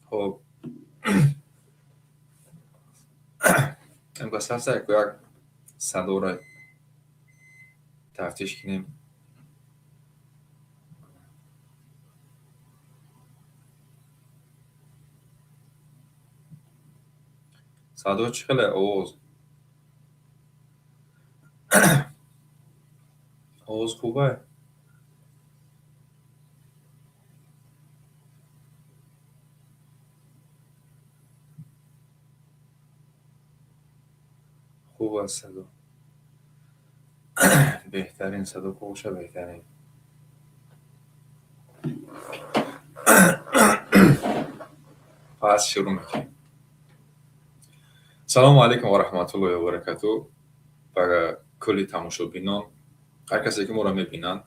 Хоб, имрӯз ҳаста як садоро тафтиш кунем. Садо чӣ хеле, овоз? Овоз хубе? Хуб аст садо. Беҳтарин, садо боша, беҳтарин. Пас шурӯъ мекунем. Салому алайкум ва раҳматуллоҳи ва баракату ба кулли тамошобинон, ҳар касе ки моро мебинанд.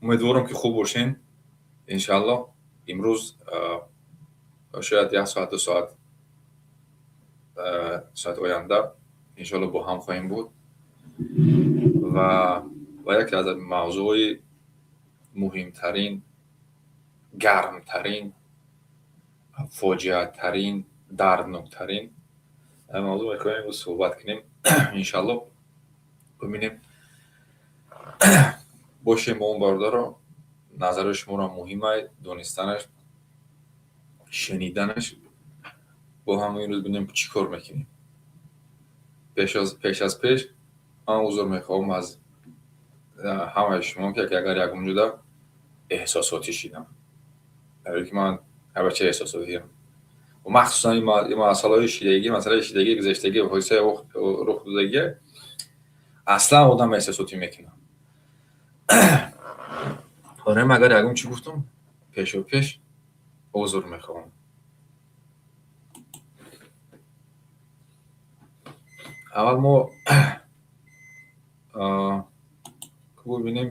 Умедворам, ки хуб бошен. Иншааллоҳ, имрӯз шояд як соат, 2 соат, соати оянда иншоалло бо ҳам хоҳем буд ва яке аз мавзӯъҳои муҳимтарин, гармтарин, фоҷиатарин, дардноктарин мавзӯъ мехоҳем имрӯз суҳбат кунем. Иншаалло, бибинем, бошем бо он. Бародаро, назари шуморо муҳимай донистанаш, шуниданаш. Бо ҳам имрӯз бинем, чӣ кор мекунем. Пеш аз пеш ман узр мехоҳам аз ҳамаи шумо, ки агар ягон ҷуда эҳсосотӣ шидам, дар ки ман бачаи эҳсосотиам, махсусан ин масъалаҳои шидагӣ, масъалаи шидагӣ, гузаштагӣ, ҳодисаи рух додагӣ, аслан одам эҳсосотӣ мекунад. Барои агар ягон чӣ гуфтам, пешо пеш узр мехоҳам. Аввал мо бубинем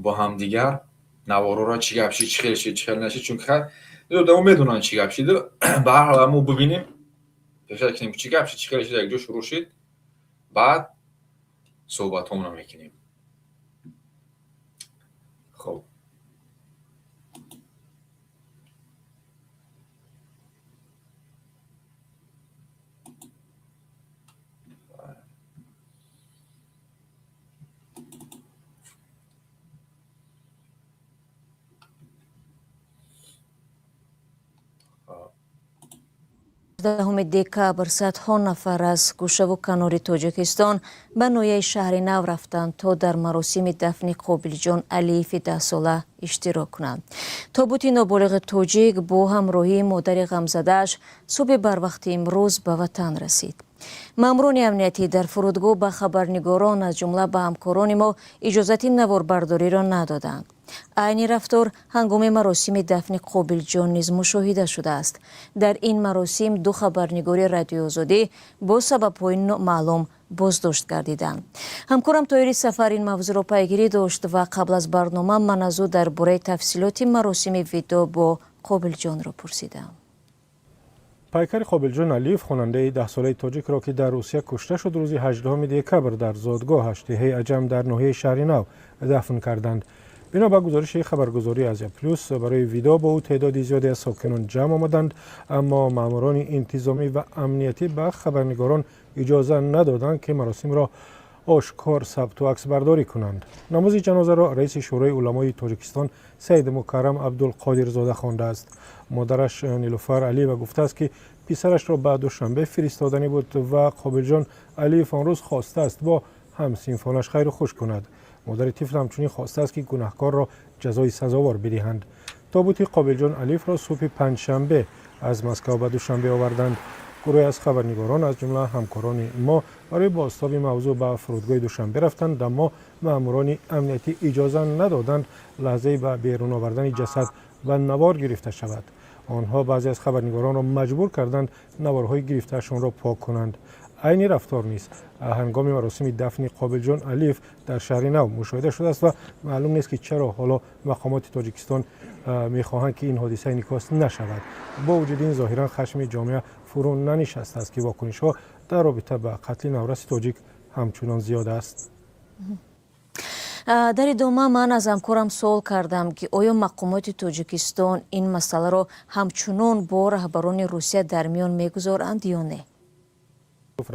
бо ҳамдигар наворҳоро, чӣ гап шид, чӣ хел шид, чӣ хел нашид, чунки одамо медонанд, чӣ гап шид. Ба ҳар ҳол мо бибинем, пеша кунем, чӣ гап шид, чӣ хел шид, якҷо шурӯъ шид, баъд суҳбатҳомонро мекунем. Хоб. 10 декабр садҳо нафар аз гӯшаву канори Тоҷикистон ба ноҳияи Шаҳри Нав рафтанд, то дар маросими дафни Қобилҷон Алиеви 10-сола иштирок кунанд. Тобути ноболиғи тоҷик бо ҳамроҳии модари ғамзадааш субҳи барвақти имрӯз ба ватан расид. Маъмурони амниятӣ дар фурудгоҳ ба хабарнигорон, аз ҷумла ба ҳамкорони мо, иҷозати наворбардориро надоданд. Айни рафтор ҳангоми маросими дафни Қобилҷон низ мушоҳида шудааст. Дар ин маросим ду хабарнигори Радиои Озодӣ бо сабабҳои номаълум боздошт гардиданд. Ҳамкорам Тоҳири Сафар ин мавзӯъро пайгирӣ дошт ва қабл аз барнома ман аз ӯ дар бораи тафсилоти маросими видоъ бо Қобилҷонро пурсидам. Пайкари Қобилҷон Алиев, хонандаи 10-солаи тоҷикро, ки дар Русия кушта шуд, рӯзи 18 декабр дар зодгоҳаш, деҳаи Аҷам дар ноҳияи Шаҳри Нав, дафн карданд. Бино ба гузориши хабаргузории Азия Плюс, барои видоъ бо ӯ теъдоди зиёде аз сокинон ҷамъ омаданд, аммо маъмурони интизомӣ ва амниятӣ ба хабарнигорон иҷоза надоданд, ки маросимро ошкор сабту аксбардорӣ кунанд. Намози ҷанозаро раиси Шӯрои уламои Тоҷикистон Саид Мукаррам Абдулқодирзода хондааст. Модараш Нилуфар Алиева гуфтааст, ки писарашро ба Душанбе фиристоданӣ буд ва Қобилҷон Алиев он рӯз хостааст бо ҳамсинфонаш хайру хуш кунад. Модари тифл ҳамчунин хостааст, ки гунаҳкорро ҷазои сазовор бидиҳанд. Тобути Қобилҷон Алиевро субҳи панҷшанбе аз Москав ба Душанбе оварданд. Гурӯҳе аз хабарнигорон, аз ҷумла ҳамкорони мо, барои бозтоби мавзӯъ ба фурудгоҳи Душанбе рафтанд, аммо маъмурони амниятӣ иҷоза надоданд лаҳзаи ба берун овардани ҷасад ба навор гирифта шавад. Онҳо баъзе аз хабарнигоронро маҷбур карданд наворҳои гирифтаашонро пок кунанд. Айни рафтор низ ҳангоми маросими дафни Қобилҷон Алиев дар Шаҳри Нав мушоҳида шудааст ва маълум нест, ки чаро ҳоло мақомоти Тоҷикистон мехоҳанд, ки ин ҳодиса инъикос нашавад. Бо вуҷуди ин, зоҳиран хашми ҷомеа фурӯ нанишастааст, ки вокунишҳо дар робита ба қатли навраси тоҷик ҳамчунон зиёд аст. Дар идома ман аз ҳамкорам суол кардам, ки оё мақомоти Тоҷикистон ин масъаларо ҳамчунон бо раҳбарони Русия дар миён мегузоранд ё не.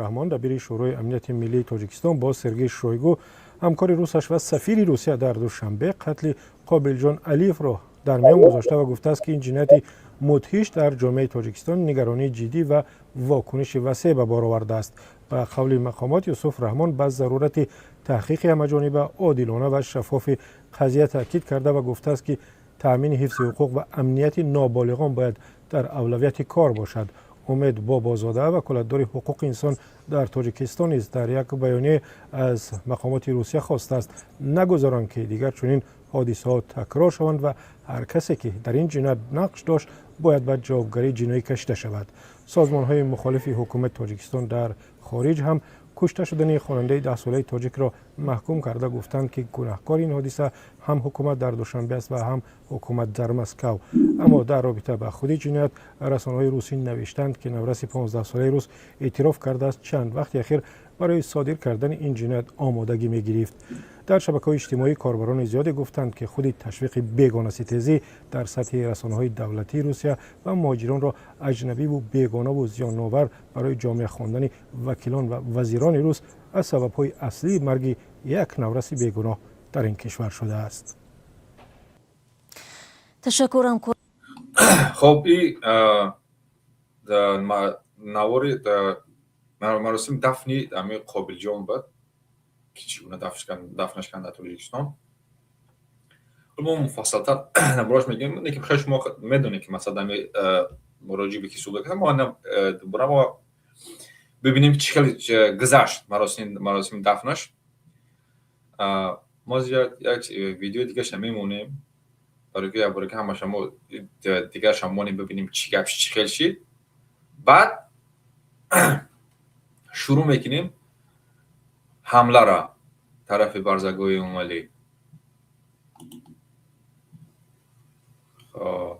Раҳмон, дабири Шӯрои амнияти миллии Тоҷикистон, бо Сергей Шойгу, ҳамкори русаш ва сафири Русия дар Душанбе, қатли Қобилҷон Алиевро дар миён гузошта ва гуфтааст, ки ин ҷинояти мудҳиш дар ҷомеаи Тоҷикистон нигаронии ҷиддӣ ва вокуниши васеъ ба бор овардааст. Ба қавли мақомот, Юсуф Раҳмон ба зарурати таҳқиқи ҳамаҷониба, одилона ва шаффофи қазия таъкид карда ва гуфтааст, ки таъмини ҳифзи ҳуқуқ ва амнияти ноболиғон бояд дар авлавияти кор бошад. Умед Бобозода, ваколатдори ҳуқуқи инсон дар Тоҷикистон, низ дар як баёния аз мақомоти Русия хостааст, нагузоранд, ки дигар чунин ҳодисаҳо такрор шаванд ва ҳар касе, ки дар ин ҷиноят нақш дошт, бояд ба ҷавобгарии ҷиноӣ кашида шавад. Созмонҳои мухолифи ҳукумати Тоҷикистон дар хориҷ ҳам кушта шудани хонандаи 10-солаи тоҷикро маҳкум карда, гуфтанд, ки гунаҳкори ин ҳодиса ҳам ҳукумат дар Душанбе аст ва ҳам ҳукумат дар Москав. Аммо дар робита ба худи ҷиноят расонаҳои русӣ навиштанд, ки навраси 15-солаи рус эътироф кардааст, чанд вақти ахир барои содир кардани ин ҷиноят омодагӣ мегирифт. Дар шабакаҳои иҷтимоӣ корбарони зиёде гуфтанд, ки худи ташвиқи бегонаситезӣ дар сатҳи расонаҳои давлатии Русия ва муҳоҷиронро аҷнабиву бегонаву зиёновар барои ҷомеа хондани вакилон ва вазирони рус аз сабабҳои аслии марги як навраси бегуноҳ дар ин кишвар шудааст. Ташаккур, ҳамкор. Хоб, и навори маросими дафни ами Қобилҷон буд, ки чӣ гуна дафнаш карданд дар Тоҷикистон. Мо муфассалтар набораш мегӯем, лекин хеле шумо медонед, ки масалан ами роҷибе ки суҳбат кардам, мо дубора мо бибинем, чӣ хеле гузашт маросими дафнаш. Мо як видеои дигаша мемонем, барои ки якбора ки ҳамаша мо дигарша монем, бибинем, чӣ гап, чӣ хел шид. Баъд шурӯъ мекунем ҳамлара тарафи барзагоҳи Эмомалӣ. Хоб.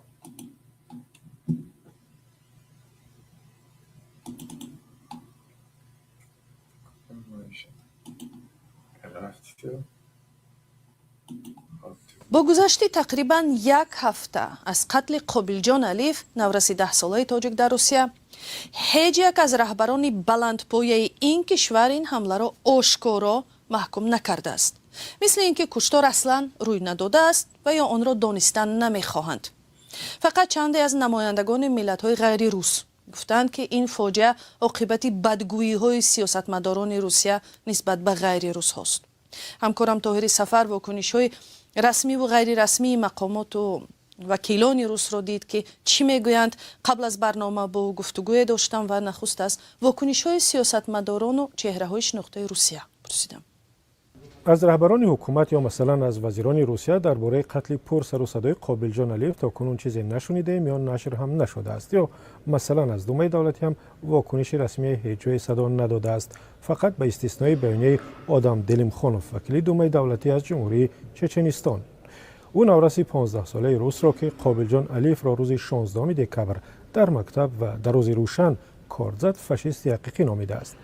Бо гузашти тақрибан як ҳафта аз қатли Қобилҷон Алиев, навраси 10-солаи тоҷик дар Русия, ҳеҷ як аз раҳбарони баландпояи ин кишвар ин ҳамларо ошкоро маҳкум накардааст, мисли ин ки куштор аслан рӯй надодааст ва ё онро донистан намехоҳанд. Фақат чанде аз намояндагони миллатҳои ғайрирус гуфтанд, ки ин фоҷиа оқибати бадгӯиҳои сиёсатмадорони Русия нисбат ба ғайрирусҳост. Ҳамкорам Тоҳири Сафар вокунишҳои расмиву ғайрирасмии мақомоту вакилони русро дид, ки чӣ мегӯянд. Қабл аз барнома бо ӯ гуфтугӯе доштам ва нахуст аз вокунишҳои сиёсатмадорону чеҳраҳои шинохтаи Русия пурсидам. Аз раҳбарони ҳукумат ё масалан аз вазирони Русия дар бораи қатли пурсару садои Қобилҷон Алиев то кунун чизе нашунидаем ё нашр ҳам нашудааст. Ё масалан аз Думаи давлатӣ ҳам вокуниши расмие ҳеҷ ҷое садо надодааст, фақат ба истиснои баёнияи Одам Делимхонов, вакили Думаи давлатӣ аз Ҷумҳурии Чеченистон. Ӯ навраси 15-солаи русро, ки Қобилҷон Алиевро рӯзи 16 декабр дар мактаб ва дар рӯзи рӯшан корд зад, фашисти ҳақиқӣ номидааст.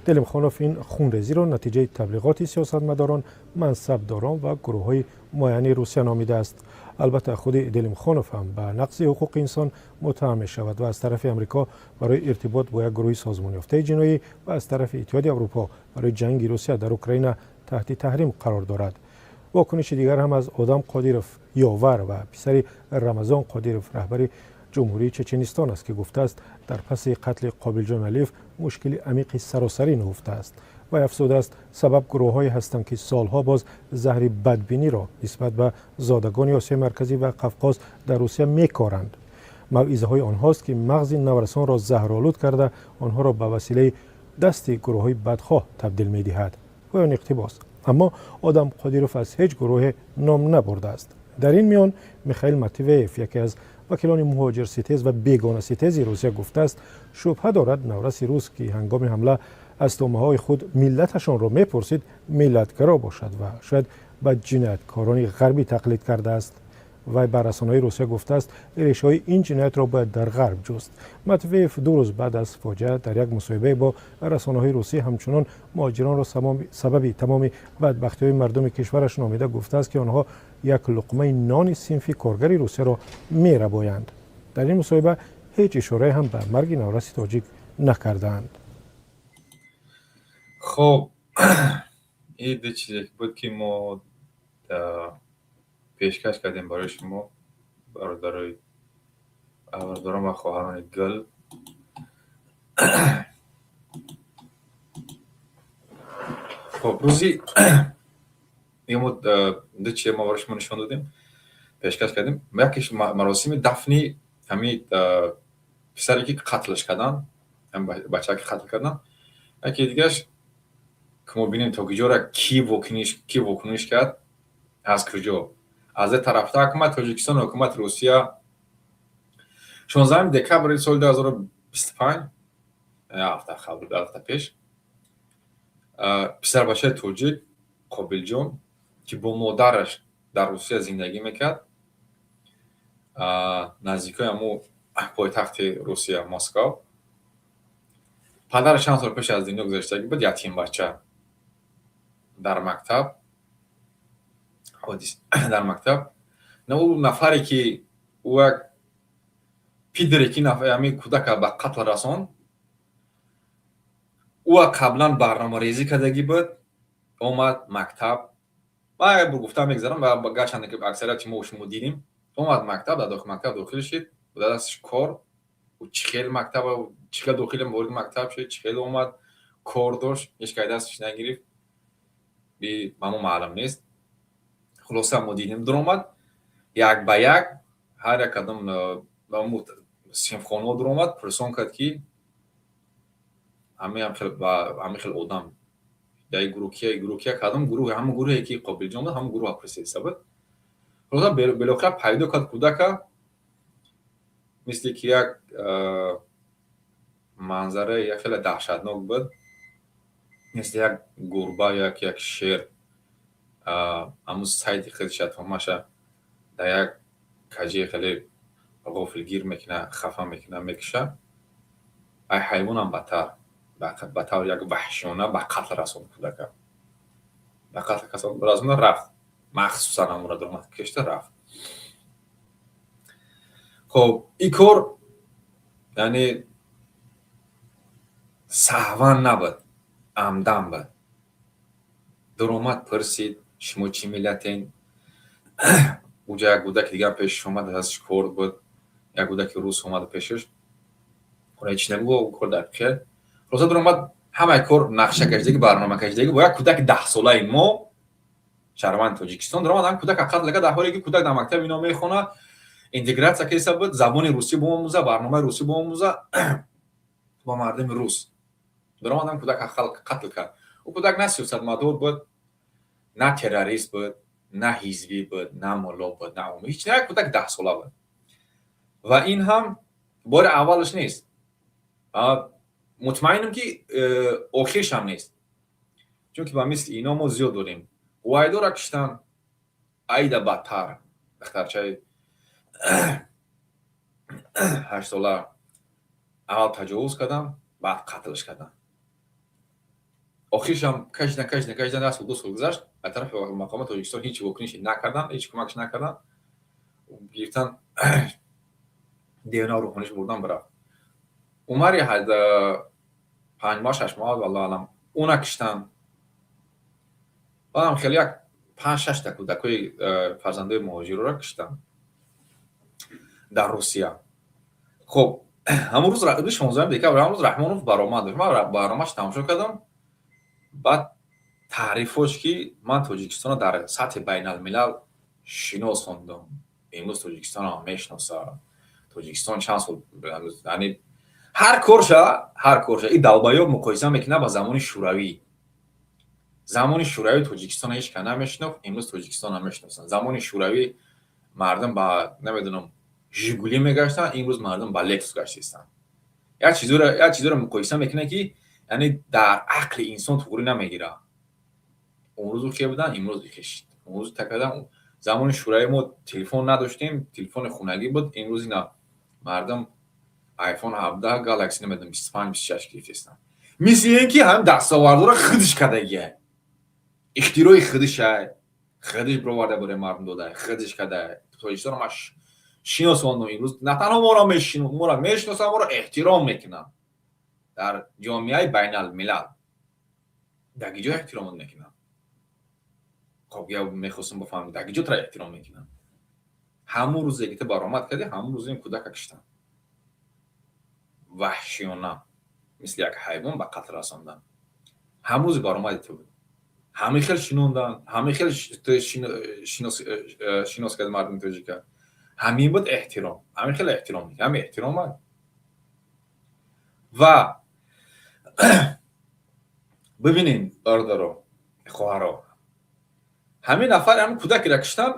Делимхонов ин хунрезиро натиҷаи таблиғоти сиёсатмадорон, мансабдорон ва гурӯҳҳои муайяни Русия номидааст. Албатта, худи Делимхонов ҳам ба нақзи ҳуқуқи инсон муттаҳам мешавад ва аз тарафи Амрико барои иртибот бо як гурӯҳи созмонёфтаи ҷиноӣ ва аз тарафи Иттиҳоди Аврупо барои ҷанги Русия дар Украина таҳти таҳрим қарор дорад. Вокуниши дигар ҳам аз Одам Қодиров, ёвар ва писари Рамазон Қодиров, раҳбари Ҷумҳурии Чеченистон аст, ки гуфтааст, дар паси қатли Қобилҷон Алиев мушкили амиқи саросарӣ нуҳуфтааст. Вай афзудааст, сабаб гурӯҳҳое ҳастанд, ки солҳо боз заҳри бадбиниро нисбат ба зодагони Осиёи Марказӣ ва Қавқоз дар Русия мекоранд. Мавъизаҳои онҳост, ки мағзи наврасонро заҳролуд карда, онҳоро ба василаи дасти гурӯҳҳои бадхоҳ табдил медиҳад. Поёни иқтибос. Аммо Одам Қодиров аз ҳеҷ гурӯҳе ном набурдааст. Дар ин миён Михаил Матвеев, яке аз вакилони муҳоҷирситез ва бегонаситези Русия, гуфтааст, шубҳа дорад навраси рус, ки ҳангоми ҳамла Аз тӯъмаҳои худ миллаташонро мепурсид, миллатгаро бошад ва шояд ба ҷинояткорони ғарбӣ тақлид кардааст. Вай ба расонаҳои Русия гуфтааст, решаҳои ин ҷиноятро бояд дар Ғарб ҷуст. Матвеев 2 рӯз баъд аз фоҷиа дар як мусоҳибае бо расонаҳои русӣ ҳамчунон муҳоҷиронро сабаби тамоми бадбахтиҳои мардуми кишвараш номида, гуфтааст, ки онҳо як луқмаи нони синфи коргари Русияро мерабоянд. Дар ин мусоҳиба ҳеҷ ишорае ҳам ба марги навраси тоҷик накардаанд. Хоб, ин ду чизе буд, ки мо пешкаш кардем барои шумо, бародарон ва хоҳарони гул. Хоб, рӯзи мо ду чизе мо барои шумо нишон додем, пешкаш кардем. Якеш маросими дафни ҳамин писаре, ки қатлш карданд, бачае, ки қатл карданд. Яке дигараш, ки мо бинем, то куҷора ки вокуниш кард, аз куҷо, аз е тарафта ҳукумати Тоҷикистон ва ҳукумати Русия. 16 декабри соли 2025, ҳафта қабл, ҳафта пеш, писарбачаи тоҷик Қобилҷон, ки бо модараш дар Русия зиндагӣ мекард, наздикои ҳамо пойтахти Русия, Москав, падараш чанд сол пеш аз дунё гузаштагӣ буд, ятимбача, дар мактаб дар мактаб на ӯ нафаре, ки ӯ як пидоре, ки ҳамин кӯдака ба қатл расонд, ӯ қаблан барномарезӣ кардагӣ буд. Омад мактаб, ман як бор гуфтам, мегзарам, гарчанде ки аксарияти мо шумо дидем. Омад мактаб, дар мактаб дохил шид, ба дасташ кор. Чӣ хел мактаб, чӣ хел дохили вориди мактаб шуд, чӣ хел омад, кор дошт, ҳеҷ кай дасташ нагирифт, ба мо маълум нест. Хулоса, мо дидем, дуромад, як ба як ҳар як кадом синфхонаҳо дуромад, пурсон кард, ки ҳамин хел одам дар гурӯҳ кия, гурӯҳ кия, кадом гурӯҳ, ҳамон гурӯҳе, ки Қобилҷон буд, ҳамон гурӯҳ пурсида буд. Хулоса, билохира пайдо кард кӯдака. Мисли ки як манзараи як хеле даҳшатнок буд, мисли як гурба, як шер ҳамун сайди худша, томаша дар як каҷии хеле ғофилгир мекунад, хафа мекунад, мекуша. Ай ҳайвонам бадтар, ба таври як ваҳшиёна ба қатл расонд кӯдака, ба қатл расонда рафт. Махсусан ҳамонро дуромад, кишта рафт. Хоб, ин кор яъне саҳван набуд, амдан буд. Дуромад, пурсид: «Шумо чӣ миллатен?» Уҷа як кӯдаки дигар пешаш омад, дасташ корд буд. Як кӯдаки рус омада пешаш, ҳеч нагӯ, кор дар хел. Хулоса, дуромад, ҳамаи кор нақша кашидагӣ, барнома кашидагӣ. Бо як кӯдаки 10-солаи мо, шаҳрванди Тоҷикистон, дуромад, ҳам кӯдака қатл кард, дар ҳоле ки кӯдак дар мактаби ино мехонад, интегратсия киса буд, забони русӣ биомӯза, барномаи русӣ биомӯза, бо мардуми рус. Дуромад, ҳам кӯдака қатл кард. Ӯ кӯдак на сиёсатмадор буд, на террорист буд, на ҳизбӣ буд, на мулло буд, на ҳеч, як кӯдаки 10-сола буд. Ва ин ҳам бори аввалаш нест, мутмаинам, ки охиршам нест, чунки ба мисли ино мо зиёд дорем. Вайдора киштан, айда бадтар, духтарчаи 8-сола аввал таҷовуз кардам, баъд қатлш кардам. Охиршам кашидан, кашидан, кашидан, як сол, 2 сол гузашт, аз тарафи мақомоти Тоҷикистон ҳеҷ вокуниши накарданд, ҳеҷ кӯмакш накарданд. Гирифтан, девона рӯҳониш бурдан, бирафт. Умари 5 моҳ, 6 моҳ, валлоҳу аълам, уна киштанд. Баъдам хеле як панҷ шашта кӯдакҳои фарзандои муҳоҷирро киштанд дар Русия. Хоб, ҳамон рӯз, 16 декабр, ҳамон рӯз Раҳмонов баромад дошт. Ман барномааш тамошо кардам. Баъд таърифош, ки ман Тоҷикистонро дар сатҳи байналмилал шинос хондам, имрӯз Тоҷикистонро мешиносад, Тоҷикистон чанд сол, яъне ҳар корша и долбоёб муқоиса мекунад ба замони Шӯравӣ. Замони Шӯравӣ Тоҷикистонро ҳеҷ кас намешинохт, имрӯз Тоҷикистонро мешиносанд. Замони Шӯравӣ мардум ба, намедонам, Жигулӣ мегаштанд, имрӯз мардум ба Лексус гаштистанд. Як чизоро муқоиса мекунад, ки Яъне дар ақли инсон туғрӣ намегирад. Он рӯз хе будан, имрӯз хешид. Он рӯз такадан, замони Шӯравӣ мо телефон надоштем, телефони хонагӣ буд. Имрӯз ина мардум iPhone 17, Galaxy, намедонам, 25, 26 гирифтестанд. Мисли ин ки ҳамин дастовардҳоро худаш кардагиай, ихтирои худашай, худаш бироварда, барои мардум додай, худаш кардай. Тоҷикистонро ман шиносондум. Имрӯз на танҳо моро мешиносанд, моро эҳтиром мекунанд дар ҷомеаи байналмилал. Дар ки ҷо эҳтиромот мекунанд? Хоб, я мехостам бифаҳмам, дар ки ҷо тра эҳтиром мекунанд? Ҳамун рӯзе ки ту баромад кардӣ, ҳамун рӯзе ин кӯдака киштанд, ваҳшиёна, мисли як ҳайвон ба қатл расондан. Ҳамун рӯзи баромади ту буд. Ҳамин хел шинондан, ҳамин хел шинос кард мардуми тоҷика. Ҳамин буд эҳтиром, ҳамин хел эҳтиром, ҳамин эҳтиром. Ва бибинем, бародаро, хоҳаро, ҳамин нафар, ҳамин кӯдакеро киштан,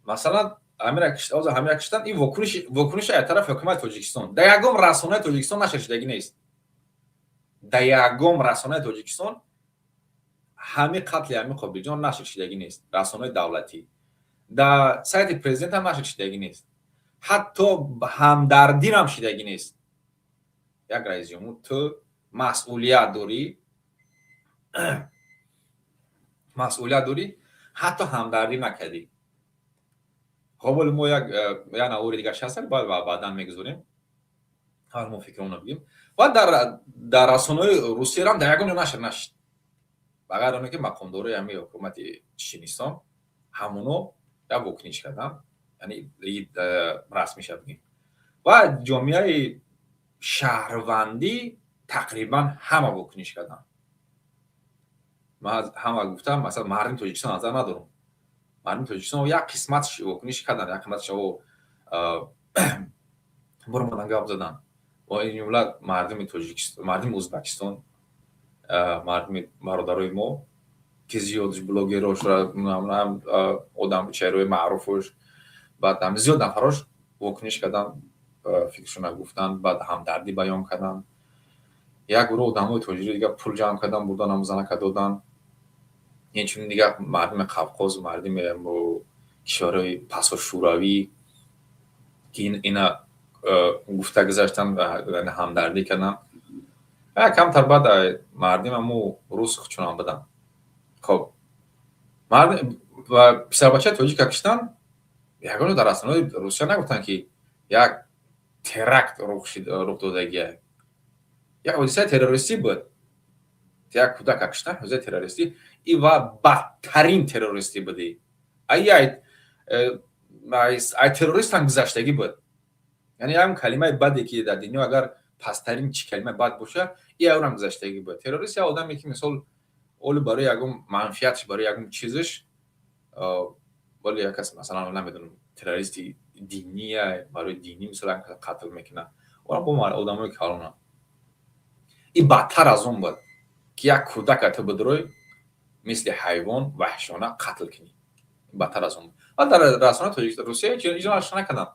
масалан, ҳамира киштан, ин вокуниши аз тарафи ҳукумати Тоҷикистон дар ягон расонаи Тоҷикистон нашр шудагӣ нест. Дар ягон расонаи Тоҷикистон ҳамин қатли ҳамин Қобилҷон нашр шудагӣ нест. Расонаи давлатӣ, дар сайти президент ҳам нашр шудагӣ нест, ҳатто ҳамдардирам шудагӣ нест. Як раисҷумҳур, ту масъулият дорӣ, масъулият дорӣ, ҳатто ҳамдардӣ накардӣ. Хоб, оли мо як навори дигар ҳаст, бояд баъдан мегузорем, ҳар мо фикрона бигем. Ва дар расонаҳои Русиярам дар ягон ҷо нашр нашид, ба ғайр оне ки мақомдорои ҳамин ҳукумати Чеченистон, ҳамуно як вокуниш карданд, яъне расмиша бигем. Ва ҷомеаи шаҳрвандӣ тақрибан ҳама вокуниш карданд. Ман ҳама гуфтам, масалан, мардуми Тоҷикистон назар надорам. Мардуми Тоҷикистон як қисматш вокуниш карданд, як қисматш баромадан, гап заданд. Ва ин ҷумла мардуми Тоҷикистон, мардуми Ӯзбекистон, мардуми бародарои мо, ки зиёдш блогерош, одам, чеҳраҳои маъруфош, баъд зиёд нафарош вокуниш карданд, фикршона гуфтанд, баъд ҳамдардӣ баён карданд. Як гурӯҳ одамои тоҷири дигар пул ҷамъ карданд, бурдан, ҳамун занака доданд. Инчунин дигар мардуми Қавқоз, мардуми кишварҳои пасошӯравӣ, ки ина гуфта гузаштанд, ҳамдардӣ карданд. Камтар баъд мардим ҳаму рус чунон буданд. Хоб, писарбачаи тоҷика киштанд, ягон ҷо дар расонаҳои Русия нагуфтанд, ки як теракт рух додагия, як ҳодисаи террористӣ буд. Як кӯдака киштан, ҳодисаи террористӣ и ва бадтарин террористӣ буди. Ай террористам гузаштагӣ буд. Яъне ягон калимаи баде ки дар дунё агар пасттарин чӣ калимаи бад боша, и ягонам гузаштагӣ буд. Террорист як одаме ки, мисол, оли барои ягон манфиатш, барои ягон чизаш, вале як кас, масалан, намедонам, террористи диния, барои динӣ, мисол, қатл мекунад, бо одамои калона. И бадтар аз он буд, ки як кӯдака ту бидурой, мисли ҳайвон ваҳшона қатл кунӣ. Бадтар аз он буд. Ва дар расонаи тоҷик, Русия иҷро накарданд.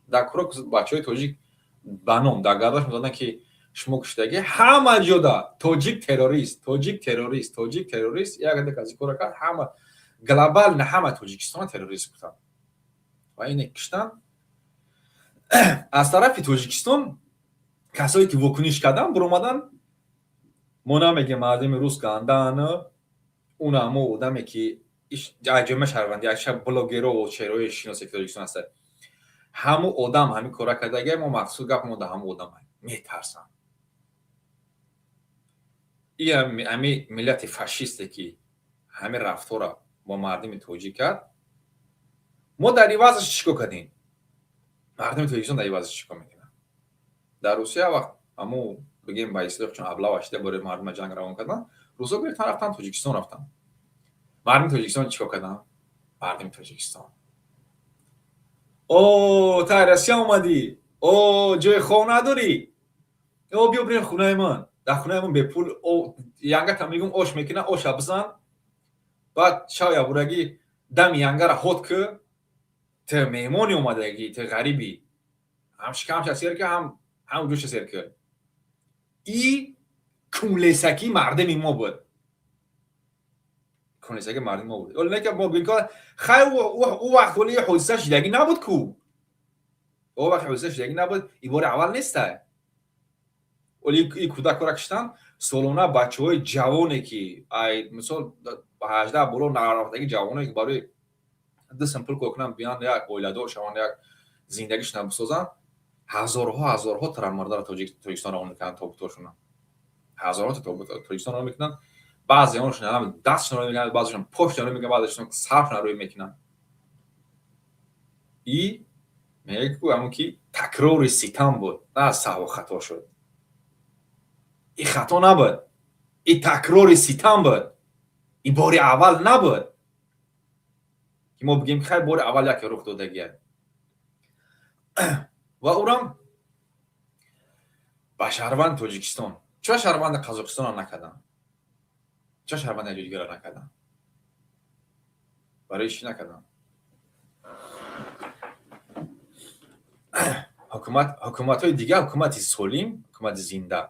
Дар куро бачаҳои тоҷик ба ном дар гардаш мезаданд, ки шумо куштагӣ. Ҳама ҷода тоҷик террорист, тоҷик террорист, тоҷик террорист. Як аз кора кард, ҳама глобально ҳама Тоҷикистона террорист гуфтанд ва ине киштанд. Аз тарафи Тоҷикистон касое ки вокуниш карданд, биромаданд: мо намегем мардуми рус гандаан, уна мо одаме ки ҷомеа шаҳрвандӣ, блогеро, чеҳраҳои шиносе ки Тоҷикистон ҳастад, ҳамун одам ҳамин кора кардагия, мо мақсуд гап мо да ҳамун одам метарсанд. И ҳами миллати фашисте ки ҳамин рафтора бо мардуми тоҷик кард, мо дар ивазаш чӣ кор кардем? Мардуми Тоҷикистон дар ивазаш чӣ кор мекунад? Дар Русия вақт ҳамун, бигем, ба истилоҳ, чун облава шида, барои мардума ҷанг равон кардан, русо гирифтан, рафтан, Тоҷикистон рафтан. Мардуми Тоҷикистон чӣ кор карданд? Мардуми Тоҷикистон: «О, та Россия омадӣ, о, ҷои хоб надорӣ, о, биё бирем хонаи ман. Дар хонаи ман бепул янгата мегум, ош мекунад, оша бизан, баъд шав ябурагӣ дами янгара ҳод ки ту меҳмони омадагӣ, ту ғарибӣ, ҳам шикамша сер ки, ҳам ҷӯша сер ки». И Кунлесакии мардами мо буд, кунлесакии мардами мо буд. Оле не ки мо бигӯем, ки хай, ӯ вақт оли ҳодиса шидагӣ набуд ку, ӯ вақт ҳодиса шидагӣ набуд, и бори аввал неста. Оли и кӯдакро киштан, солона бачаҳои ҷавоне ки ай мисол 18 боло нарафтаги ҷавоне ки барои ду сум пул кор кунанд, биёнд, як оиладор шаванд, як зиндагишона бисозанд, ҳазорҳо ҳазорҳо тарафмардаро Тоҷикистон равон мекунанд, тобутошона ҳазорҳо Тоҷикистон равон мекунанд. Баъзе оншон дастшон рӯй мекунанд, баъзешон пошшон рӯй мекунанд, баъзешон саршон рӯй мекунанд. И мегӯяд ку ҳамон ки такрори ситам буд, на аз саҳву хато шуд. И хато набуд, и такрори ситам буд, и бори аввал набуд ки мо бигем, хай, бори аввал яке рух додагия. Ва ӯрам ба шаҳрванди Тоҷикистон. Чаро шаҳрванди Қазоқистонро накарданд? Чаро шаҳрванди ҷои дигарро накарданд? Барои чӣ накарданд? Ҳукуматҳои дигар, ҳукумати солим, ҳукумати зинда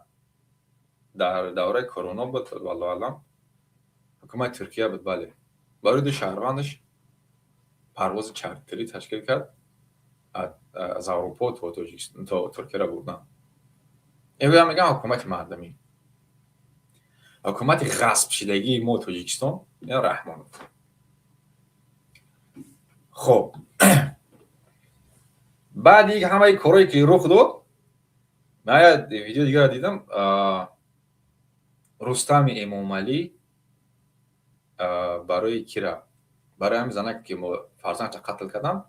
дар давраи корона буд, валлоҳу аълам, ҳукумати Туркия буд. Бале, барои ду шаҳрвандаш парвози чартерӣ ташкил кард, аз Аврупо то Туркияро бурдан. Эгӯям, мегӯям, ҳукумати мардумӣ, ҳукумати ғасбшидагии мо, Тоҷикистон, Раҳмонов. Хоб, баъди ҳамаи корое ки рух дод, ман як видео дигарро дидам. Рустами Эмомалӣ барои кира, барои ҳамин занак ки фарзандша қатл кардам,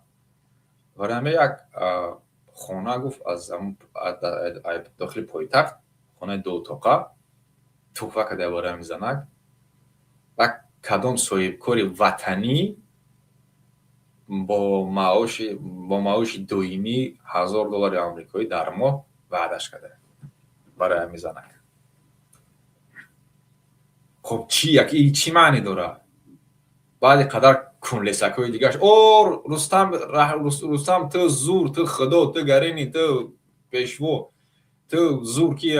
барои ҳамин як хона гуфт, аз дохили пойтахт хонаи дуутоқа туҳфа карда барои ҳамин занак. Ва кадом соҳибкори ватанӣ бо маоши доимӣ 1000 доллари амрикоӣ дар моҳ ваъдаш карда барои ҳамин занак? Хоб, чӣ чӣ маъне дорад? Баъди қадар кунлесакҳои дигараш, о Рустам, Рустам, ту зур, ту худо, ту гарини, ту пешво, ту зур ки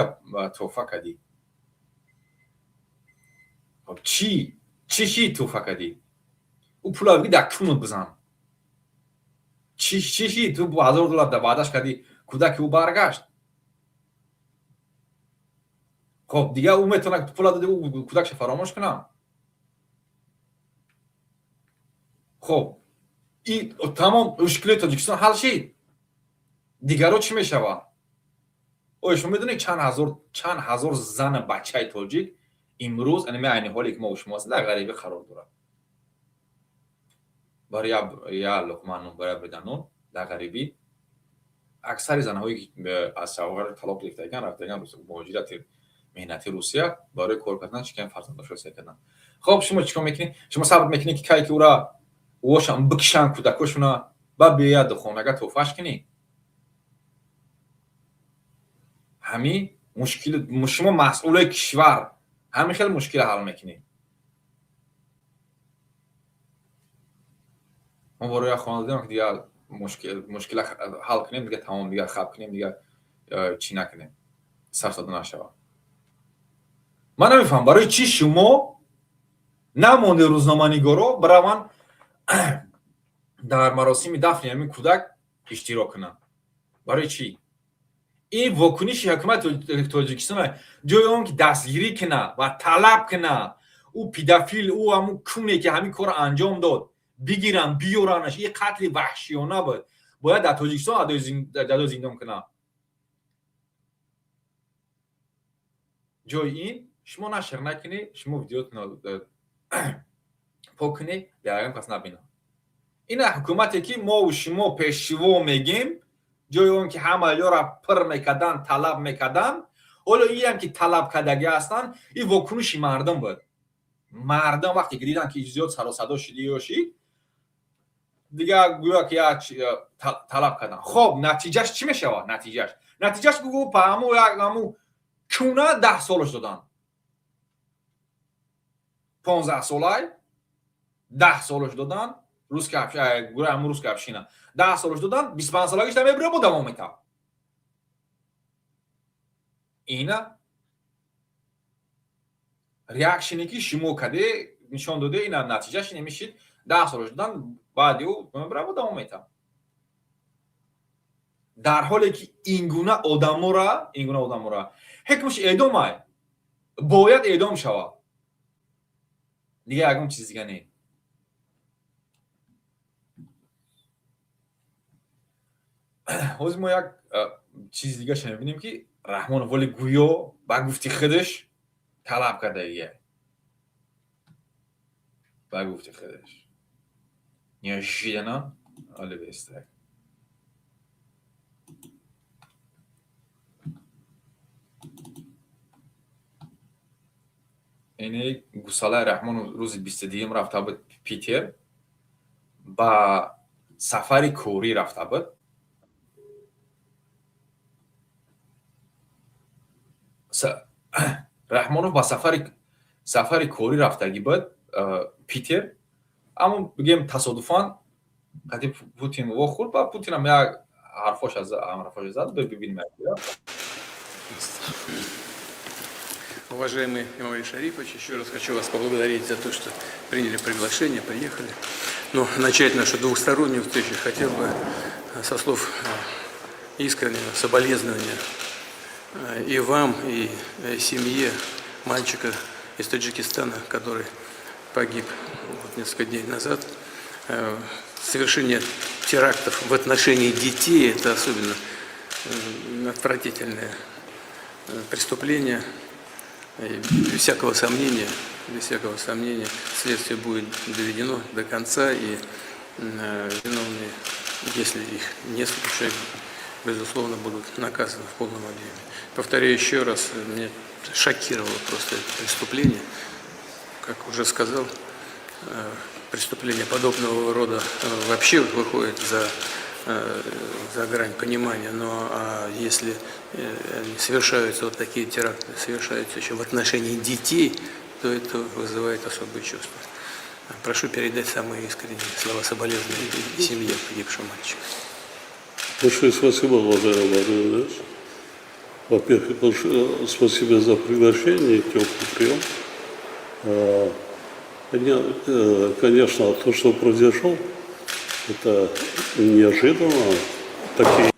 туҳфа кардӣ. Хоб, чӣ чӣ туҳфа кардӣ? Ӯ пула биги дар кунут бизан. Чӣ чӣ ту 1000 доллар ваъдаш кардӣ? Кӯдаки ӯ баргашт. Хоб, дигар ӯ метавонад пула доди, ӯ кӯдакша фаромӯш кунам? Хоб, и тамом мушкилоти Тоҷикистон ҳал шид. Дигаро чӣ мешавад? Оё шумо медонед, чанд ҳазор зану бачаи тоҷик имрӯз, анами айни ҳоле ки мо шумо ҳастем, дар ғарибӣ қарор дорад? Барои як луқма нон, барои як бида нон дар ғарибӣ. Аксари занҳое ки аз шавҳар талоқ гирифтаган, рафтаган муҳоҷирати меҳнати Русия барои кор кардан, чикан фарзандошро сер кардан. Хоб, шумо чӣ кор мекунед? Шумо сабр мекунед, ки кай ки ӯра ӯошам бикшанд, кӯдакошуна, ба биёяд хонага туҳфаш кунӣ? Ҳамин мушкил, шумо масъулои кишвар ҳамин хел мушкилро ҳал мекунед. Мо барои як хона додем, ки дигар мушкила ҳал кунем, дигар тамом, дигар хаб кунем, дигар чӣ накунем, сарсадо нашавад. Ман намефаҳмам, барои чӣ шумо намонде рӯзноманигоро бираванд, дар маросими дафни ҳамин кӯдак иштирок кунанд? Барои чӣ? Ин вокуниши ҳукумати Тоҷикистон, ҷои он ки дастгирӣ кунад ва талаб кунад, ӯ педофил, ӯ ҳамун куне ки ҳамин корро анҷом дод, бигиранд, биёранаш. Ин қатли ваҳшиёна буд, бояд дар Тоҷикистон адои зиндон кунад. Ҷои ин шумо нашр накунед, шумо видеотонро пок кунед, ягон кас набинад. Ина ҳукумате ки мову шумо пешво мегем, ҷои он ки ҳама ёра пир мекарданд, талаб мекарданд, ҳоло иам ки талаб кардагӣ ҳастанд. Ин вокуниши мардум буд. Мардум вақте ки диданд, ки зиёд саросадо шуди ё шид, дигар гӯё ки як талаб карданд. Хоб, натиҷаш чӣ мешавад? Натиҷаш гугу па ҳаму як ҳаму куна 10 солаш доданд, 15 солай 10 солаш доданд. Гӯра ҳаму русская община 10 солаш доданд, 25 солагиш намебура, бо давом метавад. Ина. Реакшн е ки шумо каде нишон доде, ина натиҷаш немишид. 10 сол шудан баъди ӯ браво давом метам, дар ҳоле ки ин гуна одамора ҳукмаш эъдомай, бояд эъдом шавад, дига ягон чиз дига не. Ҳозир мо як чизи дигаша мебинем, ки Раҳмонов воли гӯё ба гуфти худаш талаб кардагия, ба гуфти худаш неожиданно оли бестак. Ини гусалаи Раҳмонов рӯзи 22-юм рафта буд Питер, ба сафари корӣ рафта буд. Раҳмонов ба сафари корӣ рафтагӣ буд Питер, аммо бигем, тасодуфан қати Путин вохӯрд ва Путинам як ҳарфоша зад. Бибинем. Уважаемый Эмомали Шарипович, еще раз хочу вас поблагодарить за то, что приняли приглашение, приехали. Но начать нашу двухстороннюю встречу хотел бы со слов искреннего соболезнования и вам, и семье мальчика из Таджикистана, который погиб вот несколько дней назад. Совершение терактов в отношении детей – это особенно отвратительное преступление. И без всякого сомнения, следствие будет доведено до конца, и виновные, если их несколько человек, безусловно, будут наказаны в полном объеме. Повторяю еще раз, меня шокировало просто это преступление. Как уже сказал, преступление подобного рода вообще выходит за грань понимания, но а если совершаются вот такие теракты, совершаются еще в отношении детей, то это вызывает особые чувства. Прошу передать самые искренние слова соболезнования семье погибшего мальчика. Большое спасибо, уважаемый Владимир Владимирович. Во-первых, большое спасибо за приглашение и теплый прием. Конечно, то, что произошло, это неожиданно. Такие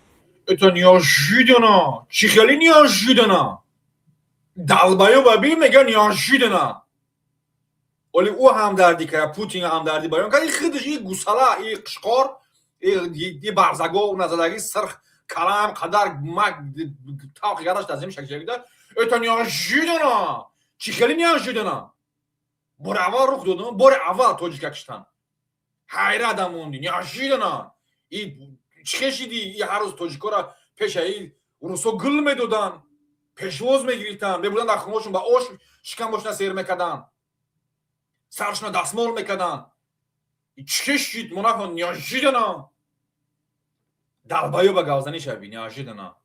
Это неожиданно. Чӣ хеле неожиданно? Долбоёба би мега неожиданно. Оли ӯ ҳамдардӣ кард, Путин ҳамдардӣ баён кард, и худаш и гусала, и қишқор, и барзагов назадаги сирх калам қадар мак тавқи гараш дар земи шакшагида. Это неожиданно. Чӣ хеле неожиданно? Бори аввал рух дод, бори аввал тоҷика киштан. Ҳайратам монди. Неожиданно. И чӣ хешиди, и ҳар рӯз тоҷикора пешаи русо гул медоданд, пешвоз мегирифтанд, мебурданд дар хонаҳошон, ба ош шикамбошона сер мекарданд, саршона дастмол мекарданд. Чӣ хешид монафон неожиданно? Долбоёба гавзанӣ шави неожиданно.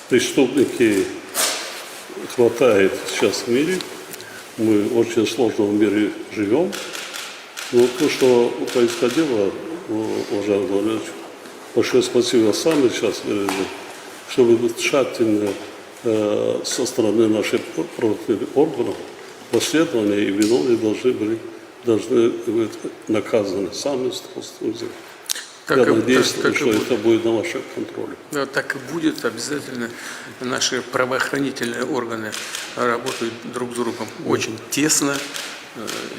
Преступники хватает сейчас в мире. Мы в очень сложном мире живем. Но то, что происходило, уважаемый Владимирович, большое спасибо, сами сейчас выразил, чтобы тщательно со стороны наших правоохранительных органов расследования и виновные должны быть наказаны сами с. Так Я и- надеюсь, так и что будет. Это будет на вашем контроле. Да, так и будет обязательно. Наши правоохранительные органы работают друг с другом очень тесно,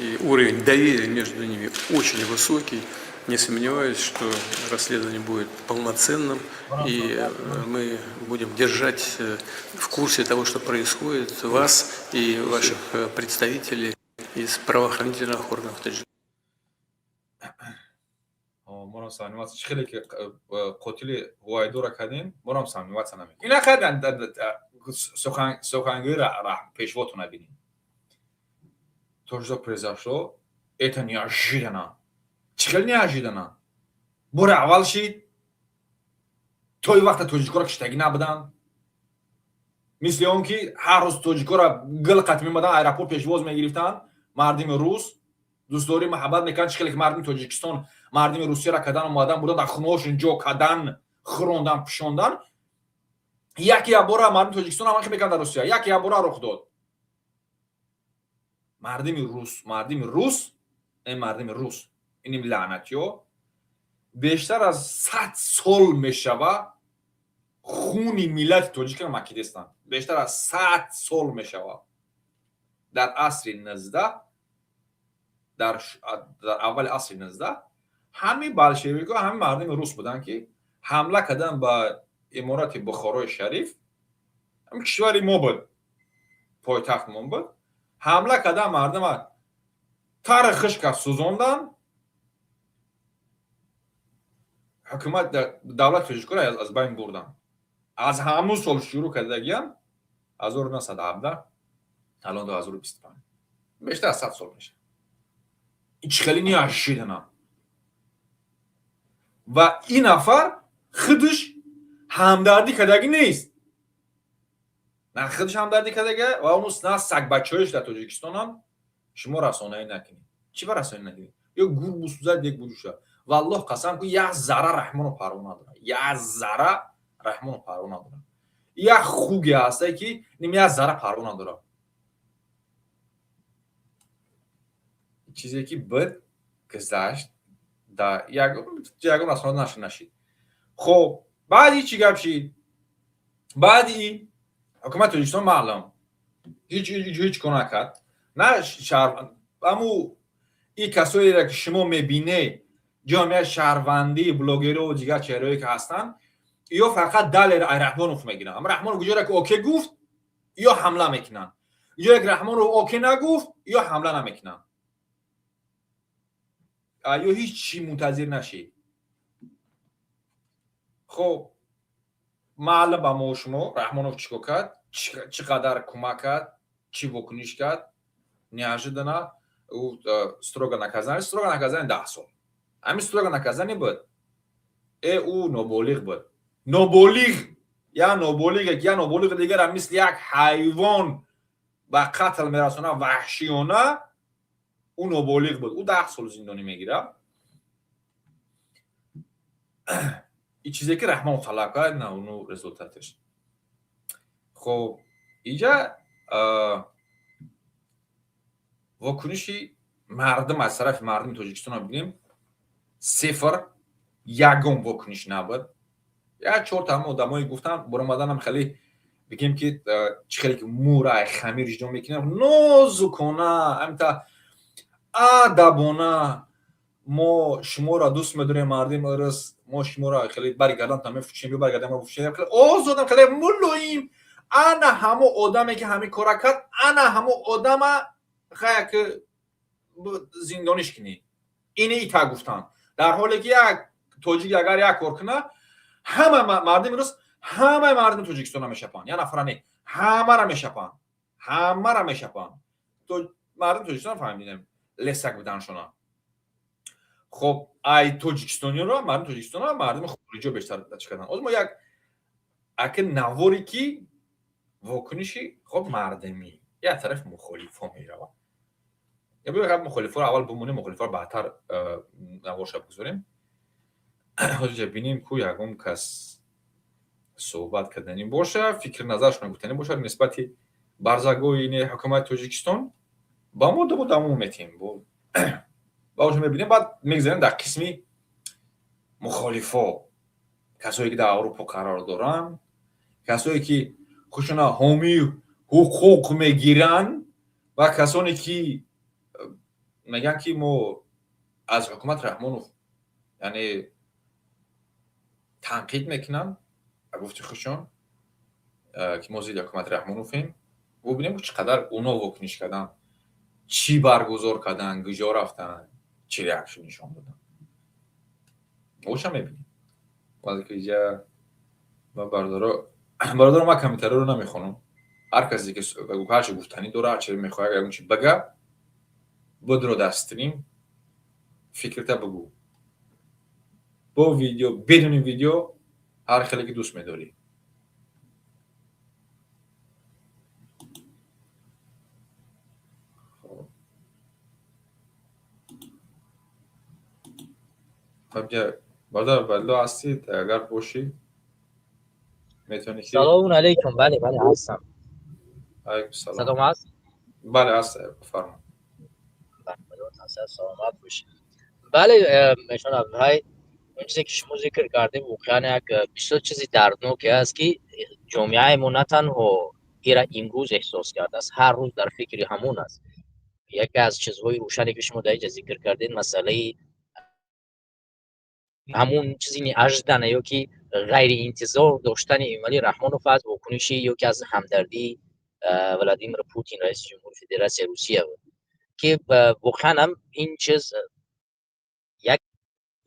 и уровень доверия между ними очень высокий. Не сомневаюсь, что расследование будет полноценным, и мы будем держать в курсе того, что происходит, вас и ваших представителей из правоохранительных органов Таджикистана. Морам сомневаться, чӣ хеле ки қотили Ҳувайдора кардем, морам сомневаться намекунем. Ина хайр, сухангӯи пешвотона бинем. То, что произошло, это неожиданно. Чӣ хеле неожиданно? Бори аввал шид? То ин вақта тоҷикоро киштагӣ набуданд, мисли он ки ҳар рӯз тоҷикоро гул қат мемаданд, аэропорт пешвоз мегирифтанд, мардими рус дӯстдорӣ, муҳаббат мекарданд. Чӣ хеле ки мардуми Тоҷикистон мардуми Русияро кардан, омадан, бурдан, дар хонаҳошон ҷо кардан, хӯрондан, пӯшондан. Яке якбора мардуми Тоҷикистон ҳам мекунад дар Русия, яке якбора рух дод. Мардими рус, мардими рус, мардими рус, иним лаънатиё бештар аз 100 сол мешава хуни миллати тоҷикро макидестанд. Бештар аз 100 сол мешава. Дар асри 19, дар аввали асри 19 ҳамин болшевикҳо, ҳамин мардуми рус буданд, ки ҳамла карданд ба иморати Бухорои Шариф. Ҳамин кишвари мо буд, пойтахтмон буд. Ҳамла кардан, мардума тари хишка сӯзондан, ҳукумат, давлати тоҷикоро аз байн бурдан. Аз ҳамун сол шурӯъ кардагиам, 1917, алон 2025, бештар аз 100 сол мешавад. Ин чӣ хеле неожиданно. Ва ин нафар худаш ҳамдардӣ кардагӣ нест, на худаш ҳамдардӣ кардага ва он на сагбачаҳояш дар Тоҷикистонам. Шумо расонаӣ накунед. Чӣ ба расонаӣ накунед? Ё гур бусӯзад, як буҷуша. Валлоҳ қасам ку, як зарра Раҳмону парво надорад, як зарра Раҳмону парво надорад. Як хуге ҳасте, ки ним як зарра парво надорад. Чизе ки буд, гузашт, да ягон расона нашр нашид. Хоб, баъди чӣ гап шид? Баъди ҳукумати Тоҷикистон маълум ҳеҷ кор накард. На шаҳр, аму и касоеро, ки шумо мебинед, ҷомеаи шаҳрвандӣ, блогеру дигар чеҳраое ки ҳастанд, ё фақат далер ай Раҳмонов мегиранд. Ама Раҳмонов куҷоре ки окей гуфт, ё ҳамла мекунанд, ҷое ки Раҳмонов окей нагуфт, ё ҳамла намекунанд, ё ҳеҷ чӣ мунтазир нашед. Хоб, маълум ба мо шумо Раҳмонов чӣ кор кард, чӣ қадар кӯмак кард, чӣ вокуниш кард. Неожиданно строго наказание, строго наказание 10 сол. Ҳамин строго наказание буд. Ӯ ноболиғ буд, ноболиғ, я ноболиғе ки я ноболиғи дигара мисли як ҳайвон ба қатл мерасона, ваҳшиёна. Ӯ ноболиғ буд, ӯ 10 сол зиндонӣ мегирад. И чизе ки Раҳмонов талаб кард, на уну результаташ. Хоб, иҷа вокуниши мардум аз тарафи мардуми Тоҷикистонро бигирем: сифр, ягон вокуниш набуд. Як чорта ҳама одамое гуфтанд, баромаданам хеле бигем ки чӣ хеле ки мӯра хамир ҷудо мекунем, нозукона, ҳамита адабона: мо шуморо дӯст медорем, мардими рус, мо шуморо хеле бари гарданта мефучем, ё бари гардан мефучем, хеле озодам, хеле мулоим. Ана ҳамо одаме ки ҳамин кора кард, ана ҳамо одама хая ки зиндониш кунӣ. Ини ита гуфтанд, дар ҳоле ки як тоҷик агар як кор куна, ҳама мардими рус, ҳамаи мардуми Тоҷикистонро мешапанд. Як нафара не, ҳамаро мешапанд, ҳамаро мешапанд. Мардуми Тоҷикистон фаҳмидем лесак буданшона. Хоб, ай тоҷикистониро, мардуми тоҷикистонро мардуми хориҷио бештар чӣ карданд. Ҳозир мо як аки наворе ки вокуниши хоб мардумӣ, як тараф мухолифо меравад. Мухолифоро аввал бимонем, мухолифоро баъдтар наворша бигузорем. Ҳозир бинем, ку ягон кас суҳбат карданӣ боша, фикри назаршона гуфтанӣ бошад нисбати барзагоҳи ҳукумати Тоҷикистон ба мо, мо давом метиҳем. Баъд мебинем, баъд мегзарем дар қисми мухолифо, касое ки дар Аврупо қарор доранд, касое ки худшона ҳомии ҳуқуқ мегиранд ва касоне ки мегӯянд, ки мо аз ҳукумати Раҳмонов, яъне, танқид мекунанд ба гуфти худшон, ки мо зидди ҳукумати Раҳмоновем. Бубинем, чӣ қадар оно вокуниш карданд, чӣ баргузор карданд, куҷо рафтанд, чӣ реаксия нишон доданд. Оша мебинем. Бародаро, ман комментариро намехонам. Ҳар касе ки ҳарчи гуфтанӣ дора, ҳарчи мехоҳад ягон чи бага, будро дар стрим фикрта бугӯ, бо видео, бидуни видео, ҳар хеле ки дӯст медорӣ. Бародар Абдулло, ҳастед? Агар бошӣ. Метавонӣ ки Салому алейкум. Бале, бале, ҳастам. Алейкум салом. Садом ҳаст? Бале, ҳаст, бифармо. Саломат бошед. Бале, мешон Абдулҳай, он чизе ки шумо зикр кардем, воқеан як бисёр чизи дардноке аст, ки ҷомеаи мо на танҳо ира имрӯз эҳсос кардааст, ҳар рӯз дар фикри ҳамон аст. Яке аз чизҳои рӯшане, ки шумо дар инҷа зикр кардед, масъалаи ҳамун чизи неожиданно ё ки ғайриинтизор доштани Эмомалӣ Раҳмонов аз вокуниши ё ки аз ҳамдардии Владимир Путин, раиси ҷумҳури Федератсияи Русия буд, ки воқеан ҳам ин чиз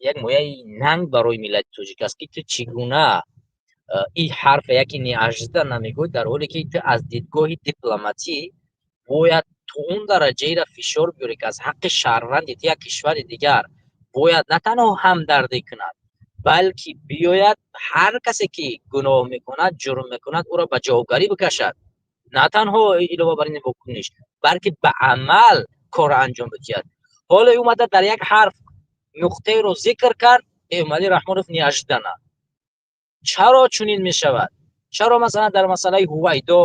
як мояи нанг барои миллати тоҷик аст, ки ту чӣ гуна ин ҳарфа яке неожиданно мегӯӣ, дар ҳоле ки ту аз дидгоҳи дипломатӣ бояд то он дараҷаеро фишор биёрӣ, ки аз ҳаққи шаҳрванди ту як кишвари дигар бояд на танҳо ҳамдардӣ кунад, балки биёяд, ҳар касе ки гуноҳ мекунад, ҷурм мекунад, ӯро ба ҷавобгарӣ бикашад. На танҳо илова бар ин вокуниш, балки ба амал корро анҷом бидиҳад. Ҳоло омада, дар як ҳарф нуқтаеро зикр кард Эмомалӣ Раҳмонов неожиданно. Чаро чунин мешавад? Чаро, масалан, дар масъалаи Ҳувайдо,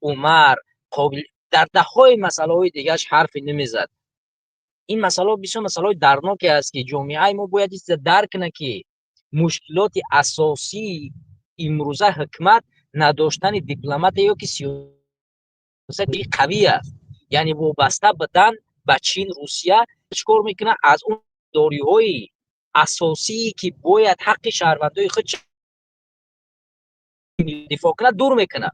Умар, Қобил, дар даҳҳои масъалаҳои дигараш ҳарфе намезад? Ин масъалаҳо бисёр масъалаҳои дардноке аст, ки ҷомеаи мо бояд ин чиза дарк кунад, ки мушкилоти асосии имрӯза ҳукумат надоштани дипломатия ё ки сиёсати қавӣ аст, яъне вобаста будан ба Чин, Русия. Чӣ кор мекунад? Аз он дориҳои асосие, ки бояд ҳаққи шаҳрвандои худ дифоъ кунад, дур мекунад.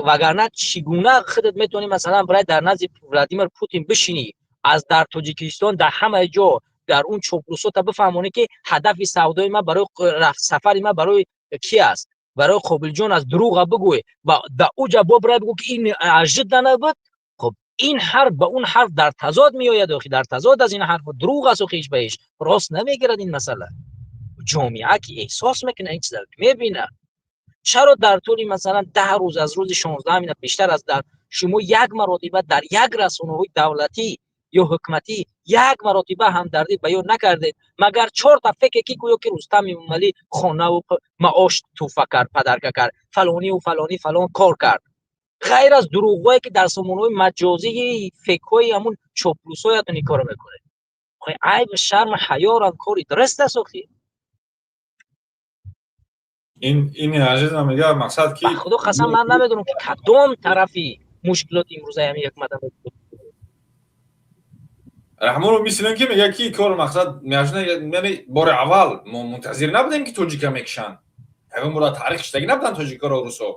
Вагарна чӣ гуна худат метавонӣ, масалан, барои дар назди Владимир Путин бишинӣ, аз дар Тоҷикистон, дар ҳамаи ҷо, дар он чоплусота бифаҳмонӣ, ки ҳадафи савдои ман барои сафари ман барои ки аст, барои Қобилҷон аст, дурӯға бигӯй ва дар уҷа бобра бигӯ, ки ин неожиданно буд? Хуб, ин ҳарф ба он ҳарф дар тазод меояд. Охи, дар тазод аз ин ҳарф, дурӯғ аст. Охи, ҳеҷ ба ҳеҷ рост намегирад ин масъала. Ҷомеа ки эҳсос мекунад, ин чиза мебинад. Чаро дар тӯли, масалан, 10 рӯз, аз рӯзи 16 бештар аз дар шумо як маротиба дар як расонаҳои давлатӣ ё ҳукуматӣ як маротиба ҳамдардӣ баён накардед, магар чорта фейке, ки гӯё ки Рустам Эмомалӣ хонаву маош тӯҳфа кард, подарка кард, фалониву фалонӣ фалон кор кард, ғайр аз дурӯғҳое, ки дар сомонаҳои маҷозии фейкҳои ҳамун чоплусҳоятон ин корро мекунед? Айб, шарм, ҳаёрам кори дуруст аст охи? Ин неожиданно мега, мақсад ки Ба Худо қасам, ман намедонам, ки кадом тарафи мушкилоти имрӯзаи ҳамин ҳукумат. Раҳмонов мисли ки мега, ки кор мақсад неожиданно, яъне бори аввал мо мунтазир набудем, ки тоҷика мекушанд. Ягон бора таърих шидаги набуданд тоҷикаро русо.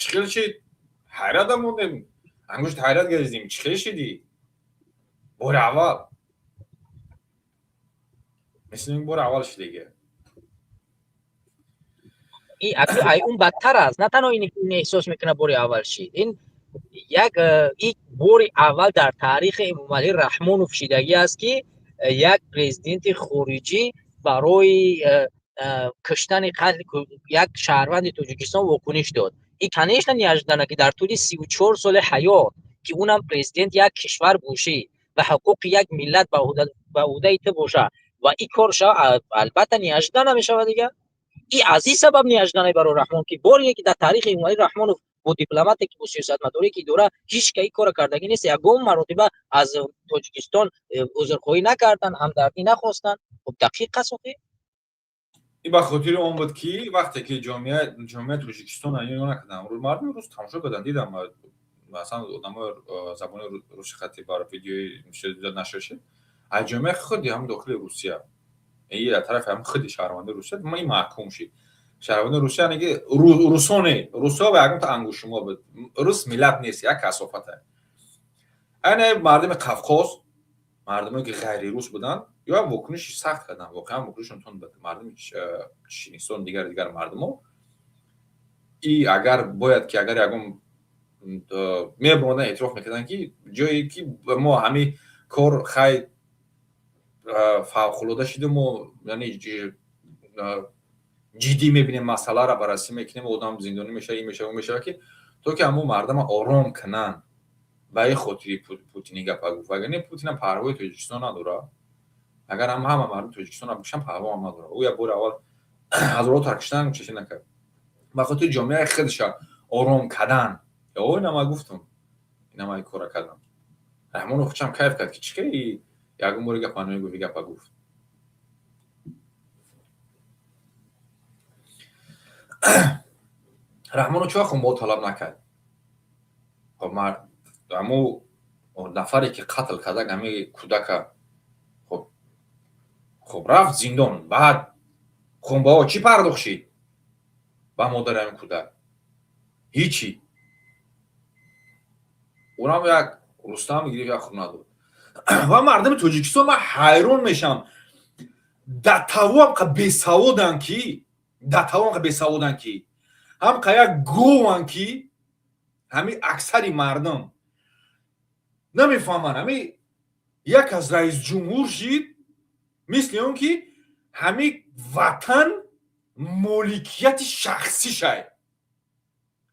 Чӣ хел чи ҳайрата мондем, ангушт ҳайрат газидем, чӣ хел шидӣ бори аввал, мисли ин бори аввал шидига. Ай, он бадтар аст. На танҳо ин эҳсос мекунад, бори аввал шид, ин як бори аввал дар таърихи Эмомалӣ Раҳмонов шидагӣ аст, ки як президенти хориҷӣ барои куштани қатли як шаҳрванди Тоҷикистон вокуниш дод. И, конечно, неожиданно, ки дар тӯли 34 соли ҳаёт, ки унам президент як кишвар бошӣ ва ҳуқуқи як миллат ба ӯҳдаи ту боша ва ин кор шава, албатта, неожиданно мешавад дига. И аз ин сабаб неожиданно барои Раҳмон, ки боре ки дар таърихи Эмомалӣ Раҳмонов бо дипломате ки бо сиёсатмадоре ки дора, ҳеҷ ка ин кора кардагӣ нест. Ягон маротиба аз Тоҷикистон узрхоҳӣ накарданд, ҳамдардӣ нахостанд. Хуб, дақиқ аст охи. Ин ба хотири он буд, ки вақте ки ҷомеаи Тоҷикистон ино накарданд, мардуми рус тамошо карданд, дидам, масалан, одамои забони руси хати бар видеои нашр шид, аз ҷомеаи худи ҳам дохили Русия, тарафи ҳам худи шаҳрванди Русия ин маҳкум шид. Шаҳрванди Русия неги русоне, русо ба ягонта ангушшумор буд. Рус миллат нест, як касофата. Айна мардуми Қавқоз, мардуме ки ғайрирус буданд, ё вокуниши сахт карданд, воқеан вокунишон тунд буд. Мардуми Чинистон, дигар дигар мардумо. И агар бояд ки агар ягон мебурмодан, эътироф мекарданд, ки ҷое ки мо ҳамин кор хай фавқулода шиду, мо яъне ҷиддӣ мебинем, масъаларо баррасӣ мекунем, одам зиндонӣ мешава, ин мешава, он мешава, ки то ки ҳамон мардама ором кунанд. Ба ин хотири Путин ин гапа гуфт. Вагарне Путинам парвои Тоҷикистон надорад. Агар ҳам ҳама мардуми Тоҷикистонро бикушанд, парво ҳам надорад. Ӯ як бори аввал ҳазорҳо тар куштан, чизе накард. Ба хотири ҷомеаи худша ором кардан. О, ина ма гуфтам, ина ма кора кардам. Раҳмонов худшам кайф кард, ки чӣ ки ягон бори гапа намегуфт, гапа гуфт. Раҳмонов чӣ вақт хунбаҳо талаб накард? Хоб, ҳамо нафаре ки қатл карда ҳами кӯдака, хоб, рафт зиндон, баъд хунбаҳо чӣ пардохт шид ба модари ҳамин кӯдак? Ҳичи. Урам як Рустам гирифт, як хун надод. Ва мардуми Тоҷикистон, ман ҳайрон мешавам, датаво ҳамқа бесаводанд ки, датаво ҳамқа бесаводанд ки, ҳамқа як гованд ки, ҳамин аксари мардум намефаҳманд. Ҳами як аз раисҷумҳур шид, мисли он ки ҳами ватан моликияти шахсишай,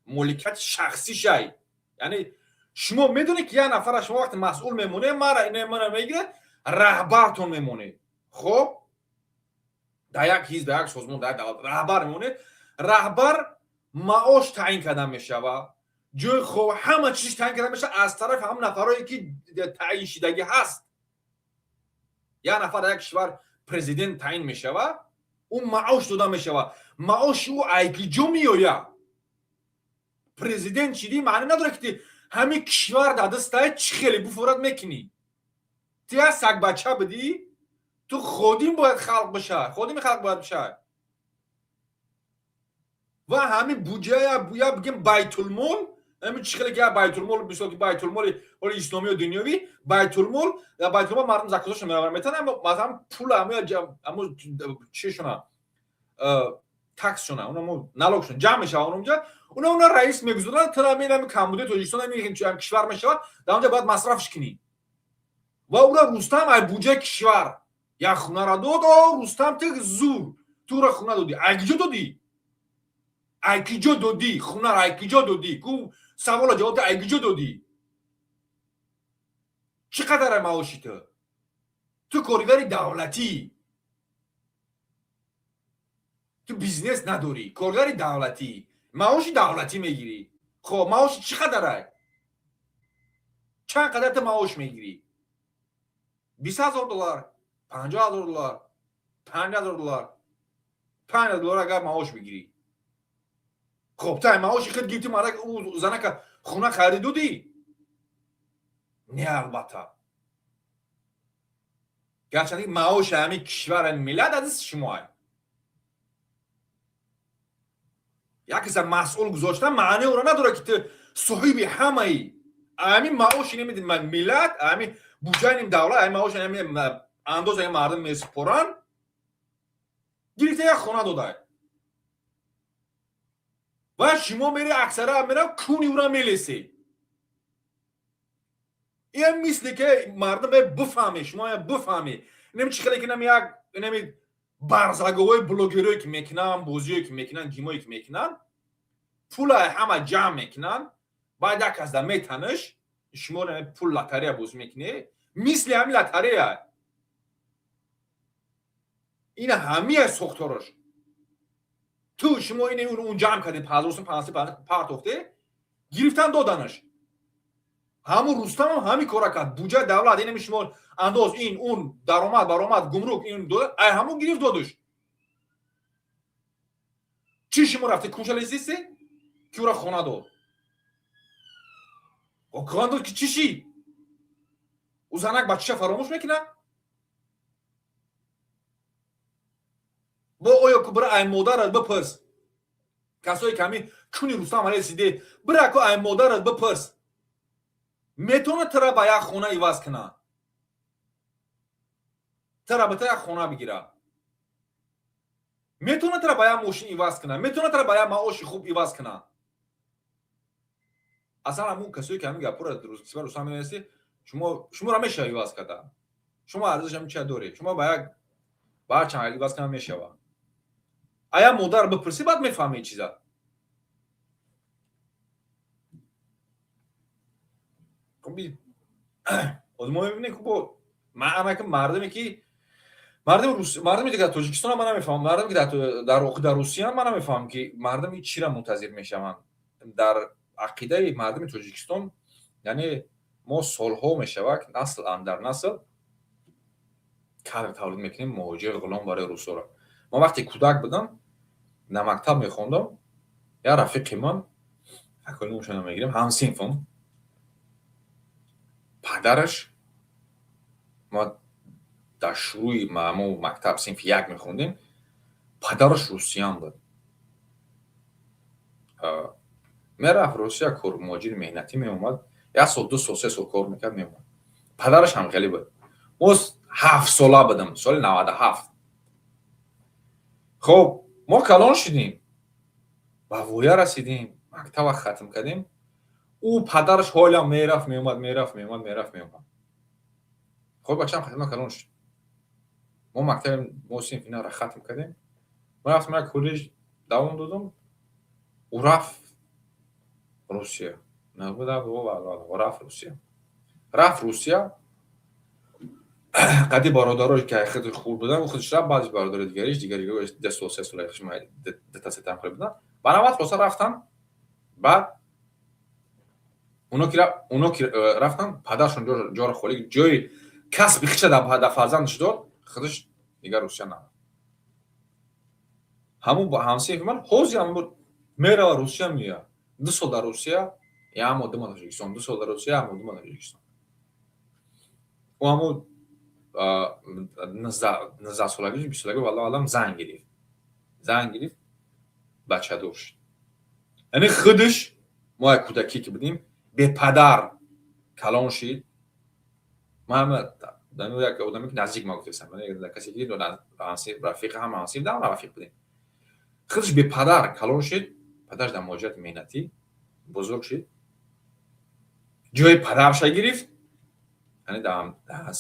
моликияти шахсишай. Яъне шумо медонед, ки як нафара шумо вақте масъул мемонед, мара мара мегирад, раҳбартон мемонед. Хоб, дар як ҳизб, дар як созмон, дар як давлат раҳбар мемонед, раҳбар маош таъин карда мешавад, ҷои хоб, ҳама чизш таъин карда мешавад аз тарафи ҳам нафарое ки таъиншидагӣ ҳаст. Як нафар дар як кишвар президент таъин мешавад, ӯ маош дода мешавад. Маоши ӯ айкиҷо меояд? Президент шидӣ, маъне надорад, ки ҳамин кишвар дар дастае, чӣ хеле буфорат мекунӣ. Ту як сагбача будӣ, ту ходим бояд халқ бишавад, ходими халқ бояд бишавад. Ва ҳамин буҷая я бигем байтулмол, ҳамин чӣ хеле ки як байтулмол, мисол ки байтулмоли ҳоли исломию дунёвӣ, байтулмол, дар байтулмол мардум закоташон меоваранд, метавонанд, аммо масалан пула ҳамо чишона, таксшона, унамо налогшон ҷамъ мешавад онҷа, уна раис мегузоранд, тара мерами камбуди Тоҷикистон, ҳамин кишвар мешавад, дар онҷа бояд масрафш кунӣ. Ва ура Рустам ай буҷаи кишвар як хунара дод. О, Рустам, ту зур, ту ура хуна додӣ. Ай киҷо додӣ? Ай киҷо додӣ хунара? Ай киҷо додӣ? Ку савола ҷавоб, ай киҷо додӣ? Чӣ қадар маоши ту? Ту коргари давлатӣ, ту бизнес надорӣ, коргари давлатӣ, маоши давлатӣ мегирӣ. Хоб, маоши чӣ қадарай? Чанд қадар ту маош мегирӣ? 20 000 доллар, 50 000 доллар, 5000 доллар, 5000 доллар агар маош бигирӣ, хоб, ту маоши худ гирифти, марак занака хуна хариди додӣ? Не, албатта. Гарчанде маоши ҳамин кишвар, миллат аз дасти шумоай. Як каса масъул гузоштан маъне ӯро надорад, ки ту соҳиби ҳамаи ҳамин маоши неми миллат, ҳамин буҷаи ним давлат, ҳамин маоши ҳамин андоза мардум месупоранд, гирифта як хона додай. Ва шумо мери, аксара мера куни ӯра мелесе. Ин мисле ки мардум бифаҳме, шумо бифаҳме, инами чӣ хеле ки нами як инами барзаговои блогерое ки мекунанд, бозиое ки мекунанд, гимое ки мекунанд, пула ҳама ҷамъ мекунанд, баъд як кас да метаниш, шумо пул лотарея бозӣ мекунед, мисли ҳамин лотарея. Ина ҳамия сохторош. Ту шумо ин он ҷамъ кардед, 5000, 500 партохте, гирифтан доданаш. Ҳамун Рустамам ҳамин кора кард. Буҷаи давлат, инами шумо андоз, ин он даромад, баромад, гумрук, ин ай ҳамун гирифт додуш. Чӣ шумо рафте куншалисисе, ки ӯра хона дод? Хона дод ки чӣ шид? Ӯ занак бачаша фаромӯш мекунад? Бо оё ку бира ай модарат бипурс. Касое ки ҳамин куни Рустам алесиде, бира ку ай модарат бипурс, метавонад тара ба як хона иваз кунад, тара ба та як хона бигира? Метавонад тара ба як мошин иваз кунад? Метавонад тара ба як маоши хуб иваз кунад? Аслан ҳамун касое ки ҳамин гапҳоро Рустам менависӣ, шумо шуморо мешава иваз карда? Шумо арзиш ҳамин чия доред? Шумо ба як ба ҳар чанд иваз кунад мешава? Ая модар бипурсӣ, баъд мефаҳми ин чиза. Мо мебинем, ки бо маъна ки мардуме ки Мардуми дар Тоҷикистон ман намефаҳмам, мардуме ки дар Русия, ман намефаҳмам, ки мардуми чиро мунтазир мешаванд. Дар ақидаи мардуми Тоҷикистон, яъне мо солҳо мешавад, насл андар насл кадр тавлид мекунем, муҳоҷир, ғулом барои русоро. Ман вақте кӯдак будам, дар мактаб мехондам, як рафиқи ман, номашро намегирем, ҳамсинфам, падараш, ма дар шурӯи мо мактаб, синфи як мехондем, падараш русиян буд, мерафт Русия кор, муҳоҷири меҳнатӣ меомад, як сол, 2 сол, 3 сол кор мекард, меомад. Падараш ҳам хеле буд. Мо 7 сола будам, соли 97. Хоб, мо калон шудем, ба воя расидем, мактаба хатм кардем. Ӯ падараш ҳолиам мерафт, меомад, мерафт, меомад, мерафт, меомад. Хоб, бачаам хатма калон шуд, мо мактаби, мо синфи наро хатм кардем, ман рафтам, як коллеҷ давом додам, ӯ рафт Русия, рафт Русия, рафт Русия қади бародарош, ки худи хурд буданд, худш рафт, баъзи бародари дигариш, дигари 2 сол, 3 сол дута, сета хеле буданд. Ба навбат хулоса рафтан. Баъд оно ки рафтан, падаршон ҷоро холӣ, ҷои касби хиша дар фарзандаш дод, худаш дигар Русия нарафт. Ҳамун ҳамсинфи ман ҳозир ҳам мерава Русия, меояд, 2 сол дар Русия, як моҳ, 2 моҳ Тоҷикистон, 2 сол дар Русия, як моҳ, 2 моҳ Тоҷикистон. Ӯ ҳамун 19 солагӣ, 20 солагӣ, валлоҳу аълам, зан гирифт, зан гирифт, бачадор шуд. Яъне худаш мо як кӯдакӣ ки будем, бепадар калон шид. Ман як одаме ки наздик ма гуфтесам, касе ки рафиқ, ҳама ҳамсинф, рафиқ будем, худаш бепадар калон шид. Падараш дар муҳоҷирати меҳнатӣ бузург шид, ҷои падарша гирифт, яъне дар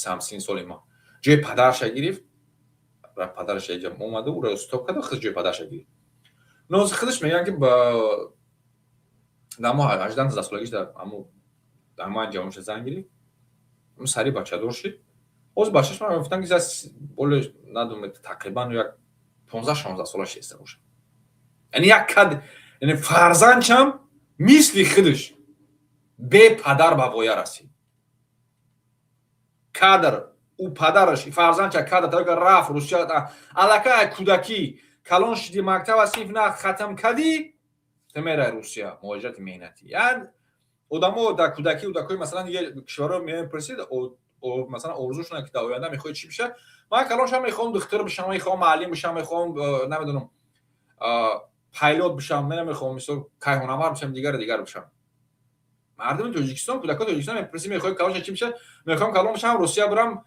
ҳамсинни соли мо ҷои падарша гирифт. Падараш яҷа омада, ӯро стоп карда, худаш ҷои падарша гирифт. Нози худаш мегӯянд, ки дар мо 18-19 солагиш, дар ҳамон ҷавониша зан гирифт, сари бачадор шид. Ҳозир бачаш, ман гуфтам, ки боле надум, тақрибан як 15-16 сола шиста бошад. Яъне як кад, яъне фарзандчам мисли худаш бепадар ба воя расид. Кадр ӯ падараш фарзандча кадр тайёр, рафт Русия. Аллакай кӯдакӣ калон шиди, мактаба синф на хатм кардӣ, ту мерай Русия муҳоҷирати меҳнатӣ. Яъ одамо дар кӯдакӣ, кӯдакҳои, масалан, дигар кишварҳо мепурсид, масалан, орзушона, ки дар оянда мехоҳӣ чӣ бишавад? Ман калон шавам, мехоҳам духтур бишавам, мехоҳам муаллим бишавам, мехоҳам, намедонам, пайлот бишавам, намехоҳам, мисол, кайҳонавард бишавам, дигару дигар бишавам. Мардуми Тоҷикистон, кӯдакҳои Тоҷикистон мепурсӣ, мехоҳӣ калон шавӣ, чӣ бишавад? Мехоҳам калон бишавам, Русия бирам,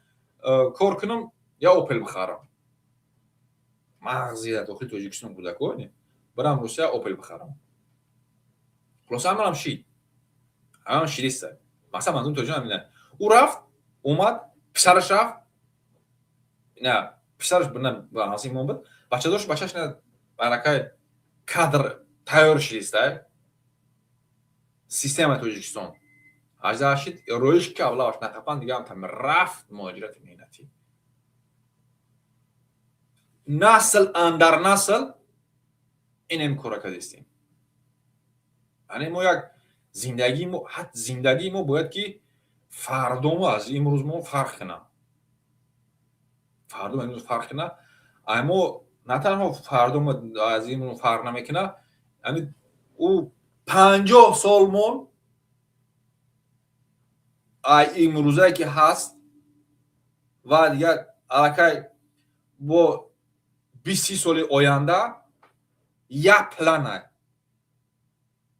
кор кунам, я Опел бихарам. Мағзи дар дохили Тоҷикистон кӯдакҳо бирам Русия, Опел бихарам. Хулоса, ҳаманам шид, ҳамам шидиста. Мақсад, мардуми тоҷикистон ҳамина. Ӯ рафт, омад, писараш рафт, на писараш ҳамсинф буд, бачадор шуд, бачаш аллакай кадр тайёр шидиста. Системаи Тоҷикистон 18 шид, роиш ки авлаваш нақапан, дигаам там рафт муҳоҷирати меҳнатӣ. Насл андар насл инем кора кардистем. Яъне мо як зиндагии мо, ҳатто зиндагии мо бояд ки фардомо аз имрӯз мо фарқ кунад, фардо имрӯз фарқ кунад. Ай мо на танҳо фардо аз имрӯз фарқ намекунад, яъне ӯ 50 сол мон ай имрӯзае ки ҳаст ва дигар аллакай бо 20-30 соли оянда як плана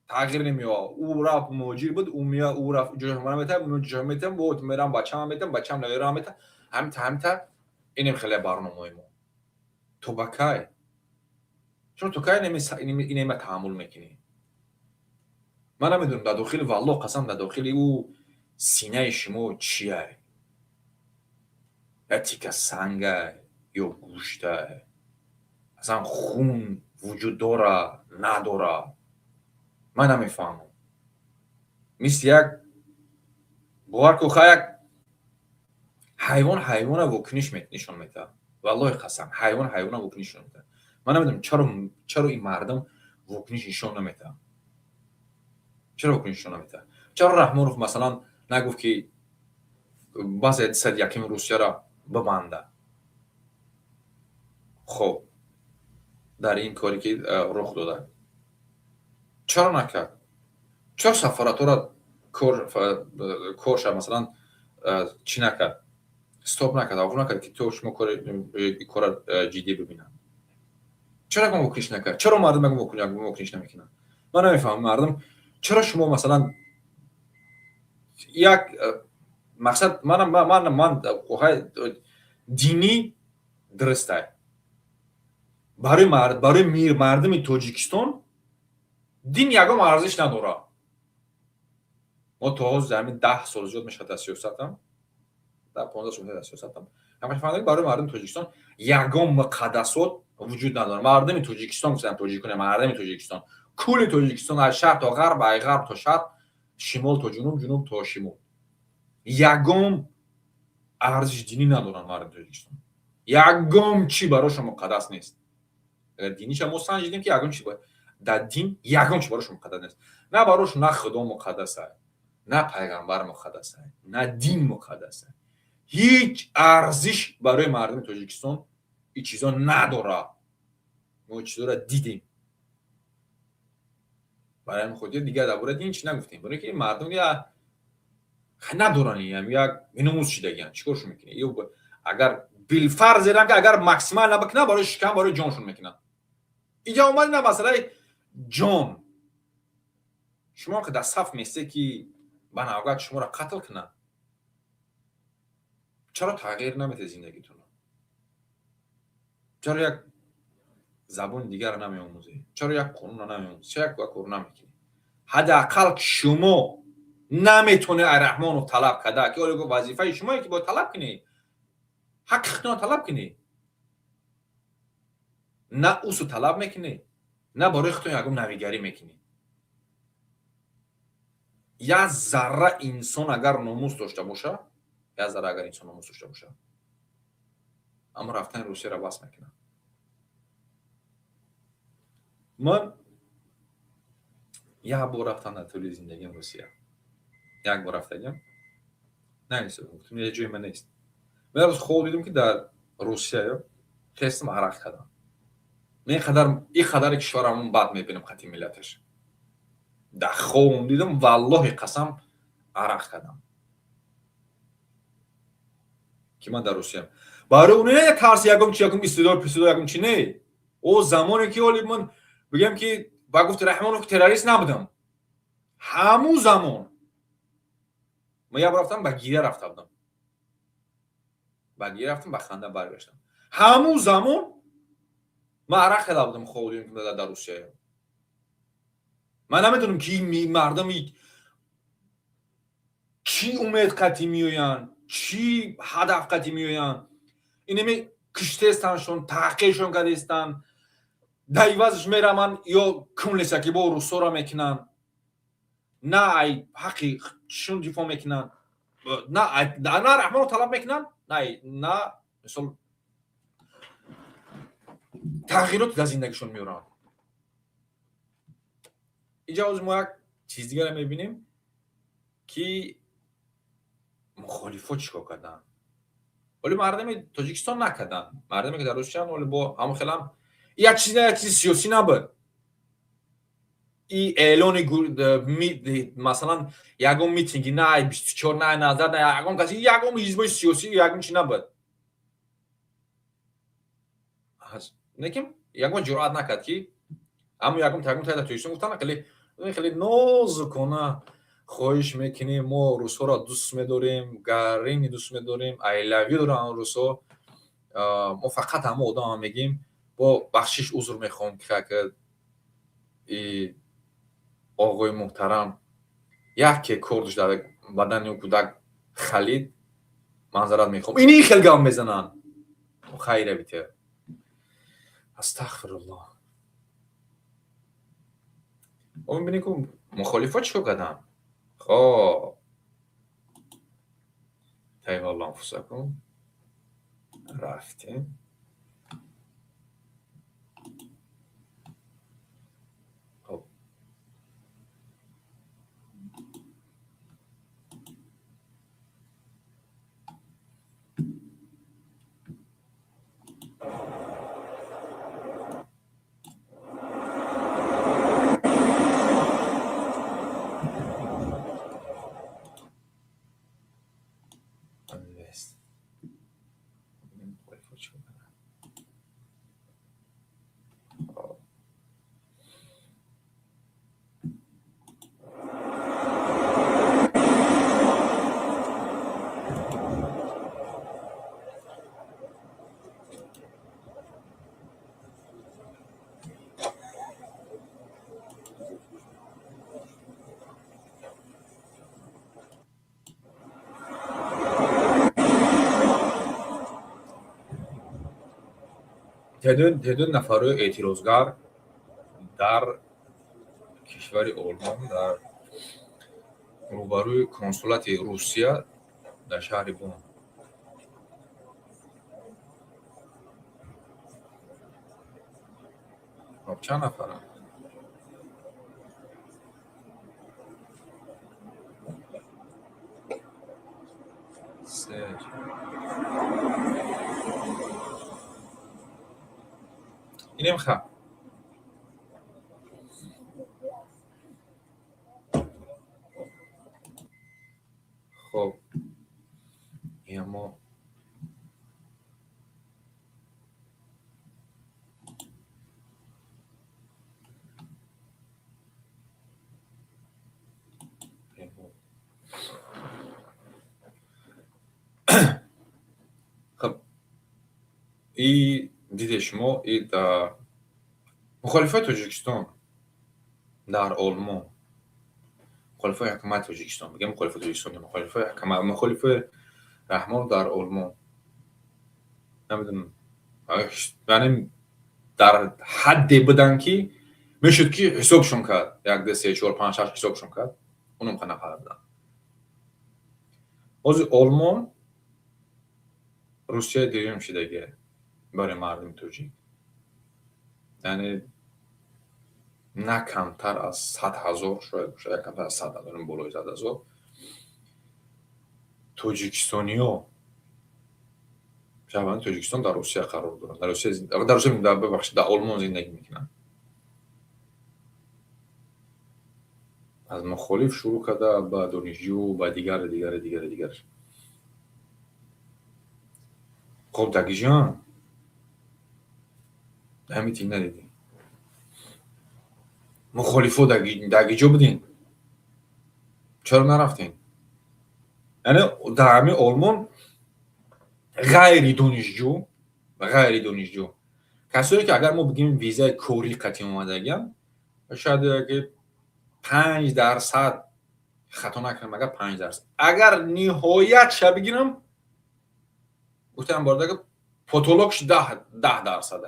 тағйир намеёбад. Ӯ рафт, муҳоҷир буд, ӯ меяд, ӯ рафт, ҷояш мана метавад, ҷоя метавам, бо мерам, бачаам метавам, бачаам наверам метавам, ҳамита, ҳамита. Инем хеле барномаҳои мо. То ба кай шумо, то кай инема таҳаммул мекунӣ? Ман намедонам, дар дохили, валлоҳ қасам, дар дохили ӯ синаи шумо чия? Як тика санга ё гӯшта? Аслан хун вуҷуд дора, надора, ман намефаҳмам. Мисли як, бовар кун, ха, як ҳайвон ҳайвона вокуниш нишон медиҳад. Валлоҳи қасам, ҳайвон ҳайвона вокуниш нишон медиҳад. Ман намедонам, чаро ин мардум вокуниш нишон наметаҳад. Чаро вокуниш нишон наметаҳад? Чаро Раҳмонов, масалан, нагуфт, ки баъзе 101-уми Русияро бибанда? Хоб, дар ин коре ки рух дода, чаро накард? Чаро сафоратҳоро корша, масалан, чӣ накард, стоп накард, таваққуф накард, ки то шумо кора ҷиддӣ бибинанд? Чаро ягон вокуниш накард? Чаро мардум ягон вокуниш намекунанд? Ман намефаҳмам, мардум, чаро шумо, масалан, як мақсад. Ман динӣ дурустай барои мардуми Тоҷикистон дин ягон арзиш надорад. Мо то ҳозир ҳамин 10 сол зиёд мешавад дар сиёсатам, 10-15 сол дар сиёсатам, ҳамаш фаҳмидам, барои мардуми Тоҷикистон ягон муқаддасот вуҷуд надорад. Мардуми Тоҷикистон, гуфтам, тоҷиконе, мардуми Тоҷикистон, кулли Тоҷикистон, аз шарқ то ғарб, ай ғарб то шарқ, шимол то ҷунуб, ҷунуб то шимол, ягон арзиши динӣ надоранд мардуми Тоҷикистон. Ягон чӣ барошон муқаддас нест. Агар диниша мо санҷидем, ки ягон чи дар дин, ягон чи барошон муқаддас нест. На барошон на Худо муқаддаса, на пайғамбар муқаддаса, на дин муқаддаса. Ҳеҷ арзиш барои мардуми Тоҷикистон ин чизо надорад. Мо чизоро дидем. Барои ҳамин хотир дигар дар бораи дин чӣ нагуфтем, барои ки мардум надоранд, як биномус шидагианд. Чӣ коршон мекунӣ? Агар билфарз ки агар максимально бикунад, барои шикам, барои ҷоншон мекунад. Инҷа омад на масъалаи ҷон. Шумо ки дар саф месте, ки ба навбат шуморо қатл кунанд, чаро тағйир наметед зиндагитонро? Чаро як забони дигарро намеомӯзед? Чаро як қонунро намеомӯзед? Чаро як кор намекунед? Ҳадди ақал шумо наметонед ай Раҳмонов талаб карда, ки оё вазифаи шумое, ки бояд талаб кунед, ҳаққи худтонро талаб кунед. На усу талаб мекунед, на барои худтон ягон навигарӣ мекунед. Як зарра инсон агар номус дошта боша, як зарра агар инсон номус дошта боша, аммо рафтани Русияро бас мекунад. Ман як бор рафтам дар тӯли зиндагиам Русия, як бор рафтагиам. Гуфтам, ҷои ман нест. Ман рӯз хоб дидам, ки дар Русия хестам, арақ кардам. Мен қадар ин қадари кишварамон бад мебинам қати миллаташ. Дар хобам дидам, валлоҳи қасам, арақ кардам, ки ман дар Русиям. Барои он не тарси ягон чи, ягон истидор пистидор, ягон чи не. О замоне ки оли ман бигем, ки ба гуфти Раҳмонов, ки террорист набудам, ҳамун замон ман як бор рафтам, ба гиря рафта будам, ба гиря рафтам, ба ханда баргаштам. Ҳамун замон ман арақ карда будам, хоб дидам, ки дар Русия. Ман намедонам, ки мардум чӣ умед қатӣ меоянд, чӣ ҳадаф қатӣ меоянд. Инами киштестаншон, таҳқиршон кардестанд, дар ивазш мераванд ё кунлеса, ки бо русоро мекунанд, на ай ҳаққи шун дифоъ мекунанд, на Раҳмонро талаб мекунанд, на мисол тағйирот дар зиндагишон меоранд. Инҷа ҳозир мо як чиз дигаре мебинем, ки мухолифо чӣ кор карданд. Вале мардуми Тоҷикистон накарданд, мардуме ки дар Русиян. Вале бо ҳамон хелам як чиз, як чизи сиёсӣ набуд и эълони, масалан, ягон митинги, на 24, на назар, на ягон каси, ягон ҳизбои сиёсӣ, ягон чи набуд. Лекин ягон ҷуръат накард, ки аммо ягон ягон дар Тоҷикистон гуфтанд, хеле хеле нозукона: «Хоҳиш мекунем, мо русҳоро дӯст медорем, гарини дӯст медорем, I love you дорам русҳо. Мо фақат ҳамо одамам мегим, бо бахшиш, узр мехоҳам, ки оғои муҳтарам яке кордш дар бадани ӯ кӯдак халид, маъзарат мехоҳам». Ини хел гап мезананд. Хайра бите, астағфируллоҳ. Мебинем, ку мухолифо чӣ кор карданд. Хоб, тайвалло анфусакум, рафтем. Теъдоди нафарҳои эътирозгар дар кишвари Олмон, дар рӯбарӯи консулати Русия дар шаҳри Бон. Хоб, чанд нафаранд? Се. Инем ха. Хоб, имо хоб, и диде шумо, и мухолифои Тоҷикистон дар Олмон, мухолифои ҳукумати Тоҷикистон, бигем мухолифои Тоҷикистон, мухолифои ҳукумат, мухолифои Раҳмон дар Олмон, намедонам, яъне дар ҳадде буданд, ки мешуд, ки ҳисобшон кард: як, ду, се, чор, панҷ, шаш, ҳисобшон кард, онум қа нафар буданд. Ҳозир Олмон Русияи дуюм шидагия барои мардуми тоҷик, яъне на камтар аз 100 000, шояд бошад як камтар аз 100 000, болои 100 000 тоҷикистониҳо, шаҳрванди Тоҷикистон дар Русия қарор доранд, дар Русия, дар Русия, бибахшед, дар Олмон зиндагӣ мекунанд. Аз мухолиф шурӯъ карда ба донишҷӯ, ба дигару дигару дигару дигар. Хоб, дагиҷон, ҳамин надидем, мухолифо даги ҷо будин, чаро нарафтем? Яъне дар ҳамин Олмон ғайри донишҷӯ, ғайри донишҷӯ, касое ки агар мо бигӯем визаи корӣ қатъӣ омадагиам, шояд 5%, хато накунам, агар 5%, агар ниҳоят ша бигирам, гуфтам бордага, потолок ш 10%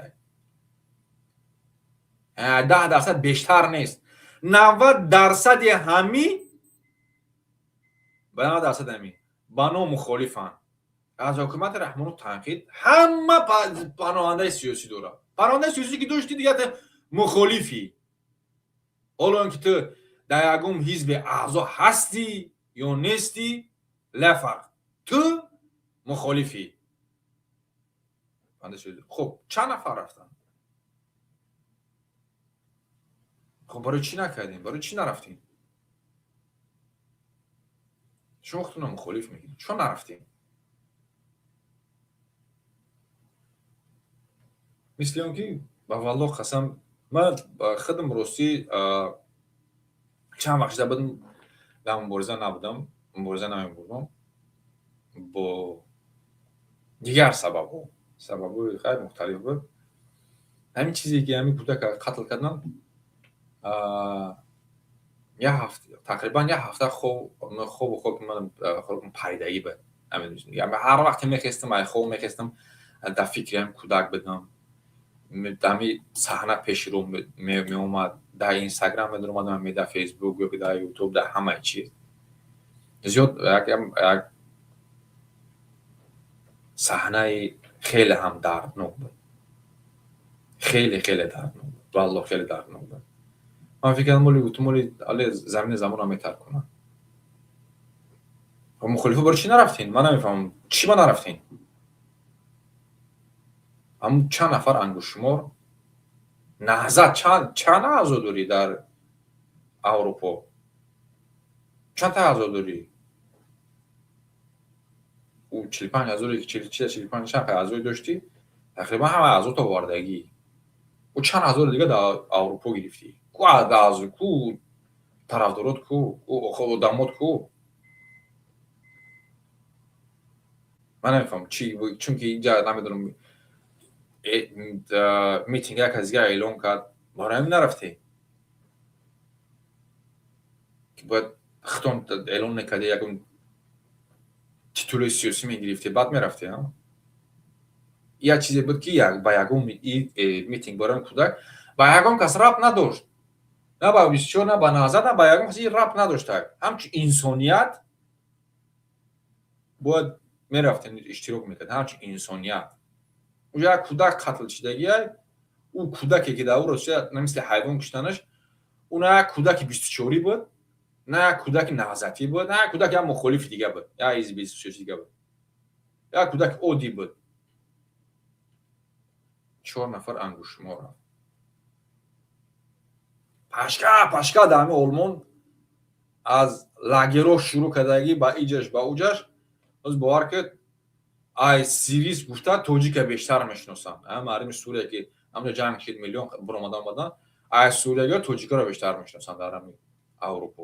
ай, 10% бештар нест. 90 дарсади ҳами ба 90% ҳами ба ном мухолифанд, аз ҳукумати Раҳмону танқид, ҳама паноҳандаи сиёсӣ дорад. Паноҳандаи сиёсӣ ки дошти, дигар мухолифӣ. Ҳоло он ки ту дар ягон ҳизби аъзо ҳастӣ ё нестӣ, ла фарқ, ту мухолифӣ. Хуб, чанд нафар рафтанд? Хуб, барои чӣ накардем, барои чӣ нарафтем? Шумо худтонро мухолиф мегиред, чо нарафтем? Мисли он ки, ба валлоҳ қасам, ман худам ростӣ чанд вақт шуда будам дар мубориза набудам, мубориза намебурдам бо дигар сабабҳо, сабабҳои хайр мухталиф буд. Ҳамин чизе ки ҳамин кӯдака қатл кардам, як ҳафта, тақрибан як ҳафта хобу хоки ман паридагӣ буд. Ҳар вақте мехестам, ай хоб мехестам, дар фикри ҳамин кӯдак будам. Ҳами саҳна пеши рӯ меомад, дар Инстаграм медаромадам, дар Фейсбук ё дар Ютуб, дар ҳамаи чиз. Зиёд як саҳнаи хеле ҳам дарднок буд, хеле хеле дарднок буд, валлоҳ, хеле дарднок буд. Ман фикр кардам, моли гуфтум, моли але замини замонро метаркунад. Мухолифо барои чӣ нарафтин? Ман намефаҳмам, чӣ ба нарафтин? Ҳамун чанд нафар, ангуштшумор, наҳзат чанд аъзо дорӣ дар Аврупо? Чанд та аъзо дорӣ? Ӯ 45 ҳазоре, 45 чанд аъзое доштӣ, тақрибан ҳама аъзото овардагӣ. Ӯ чанд ҳазори дига дар Аврупо гирифтӣ? Ку ку тарафдорот, ку одамот, ку? Ман намефаҳмам чи, чунки инҷа намедонам, митинг як аз дигар эълон кард, барои ҳамин нарафтӣ, ки бояд худтон эълон мекарди, ягон титулои сиёсӣ мегирифтӣ, баъд мерафтӣ. Як чизе буд, ки ба ягон митинг барои кӯдак ба ягон кас рабт надошт, на ба 24, на ба Наҳзат, на ба ягон кас рабт надоштак. Ҳамчун инсоният бояд мерафтем, иштирок мекард, ҳамчун инсоният. Уҷа як кӯдак қатл шидагиай, ӯ кӯдаке, ки дар ӯ Русия мисли ҳайвон куштанаш, ӯ на як кӯдаки 24-ӣ буд, на як кӯдаки наҳзатӣ буд, на як кӯдак як мухолифи дига буд, як ҳизби сиёсии дига буд, як кӯдаки оддӣ буд. Чор нафар ангуштшумор рафт, пашка пашка дар ҳамин Олмон аз лагеро шурӯъ кардагӣ ба иҷаш, ба уҷаш. Боз бовар кунед, ай сирис гуфта тоҷика бештар мешиносанд. Мардуми Сурия, ки ҳамҷо ҷанг шид, миллион баромада омадан, ай суриягиҳо тоҷикаро бештар мешиносанд дар ҳамин Аврупо,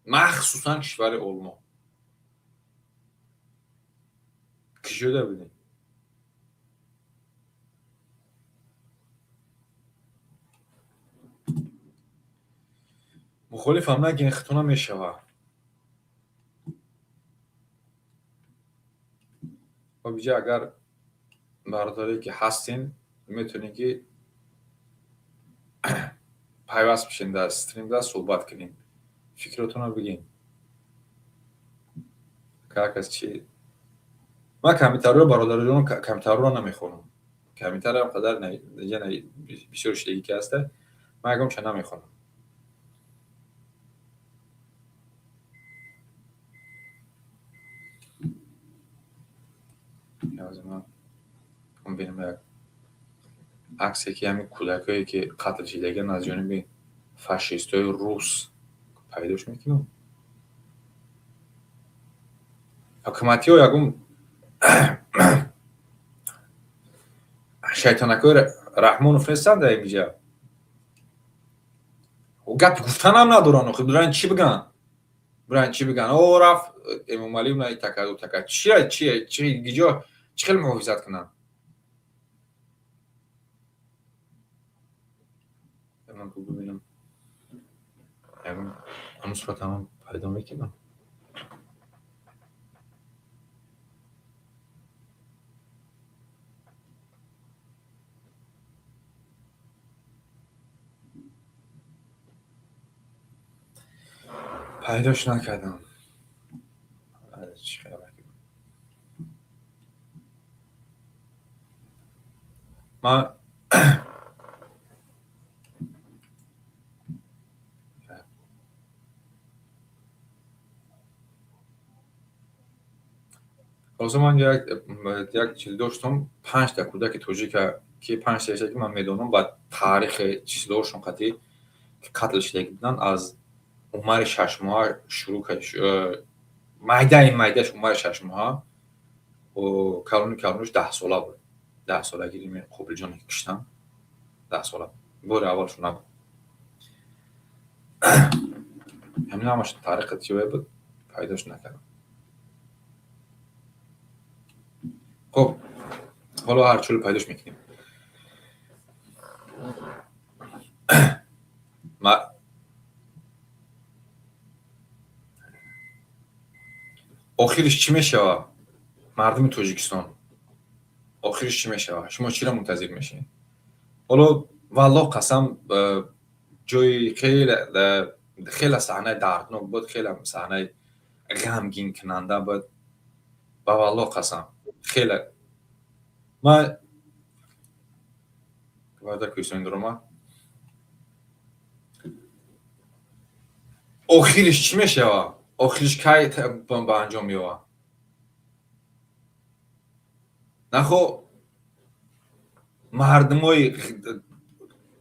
махсусан кишвари Олмон. Кӣ шуда будем? Мухолифам нагин, хито намешава. Биҷа, агар бародаре ки ҳастен, метавонед ки пайваст бишен дар стримда, суҳбат кунем, фикротонро бигем. Кас чи, ман комментариро, бародарҷон, комментариро намехонам. Комментариам қадар бисёр шидагӣ ки ҳаста, ман ягон ча намехонам. Бинам як аксе, ки ҳамин кӯдакое, ки қатл шидагиан аз ҷониби фашистҳои рус, пайдош мекунам. Ҳукуматиҳо ягон шайтонакҳои Раҳмонов нестанд дар инҷа, гапи гуфтанам надоранд. Охи биран чӣ биган, биран чӣ биган? О, рафт Эмомалӣ, на така, така, чия, чия, чи гиҷо, чӣ хел муҳофизат кунанд? Бибинам, ҳамун суратамам пайдо мекунам. Пайдош накардам. Ман хулоса, ман як чиз доштам, панҷта кӯдаки тоҷика, ки панҷта, ки ман медонам, ба таърихи чиздошон қатъӣ, ки қатл шидаги буданд, аз Умари 6 моҳа шурӯъ, майдаи майдааш Умари 6 моҳа, калони калониш 10 сола буд. 10 солаги Қобилҷоне ки киштанд, 10 сола, бори аввалшон набуд. Ҳамин ҳамаш таърихи чивай буд, пайдош накардам. Хуб, ҳоло ҳар чӯл пайдош мекунем. Охириш чӣ мешава, мардуми Тоҷикистон? Охириш чӣ мешава? Шумо чиро мунтазир мешавед ҳоло? Валлоҳ қасам, ҷои хеле саҳнаи дарднок буд, хеле саҳнаи ғамгинкунанда буд. Ба валлоҳ қасам, хеле ман кӯҳистони дуромад. Охириш чӣ мешава? Охириш кай ба анҷом меёбад? Нахо мардумои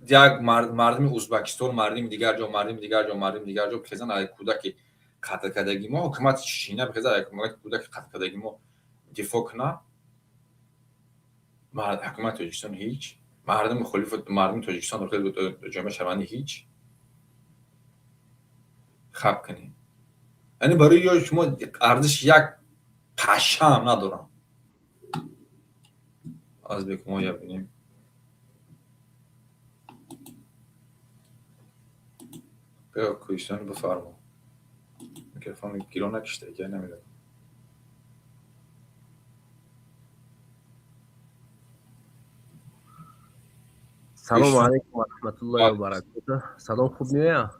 як мардуми Узбакистон, мардуми дигар ҷо, мардуми дигар ҷо, мардуми дигар ҷо бихезанд, ай кӯдаки қатл кардаги мо, ҳукумати Чечня бихезад, кӯдаки қатл кардаги мо дифоъ кунад. Ҳукумати Тоҷикистон ҳеҷ, мардуми мухолиф, мардуми Тоҷикистон, ҷомеаи шаҳрвандӣ ҳеҷ. Хаб кунед, яъне барои ё шумо арзиши як пашаам надорам. Аз бекмоя бинем. Кӯҳистони, бифармо, микрофон гиро накишта, я намедонам. Салому алайкум ва раҳматуллоҳи ва баракотуҳ. Салом, хуб меояд?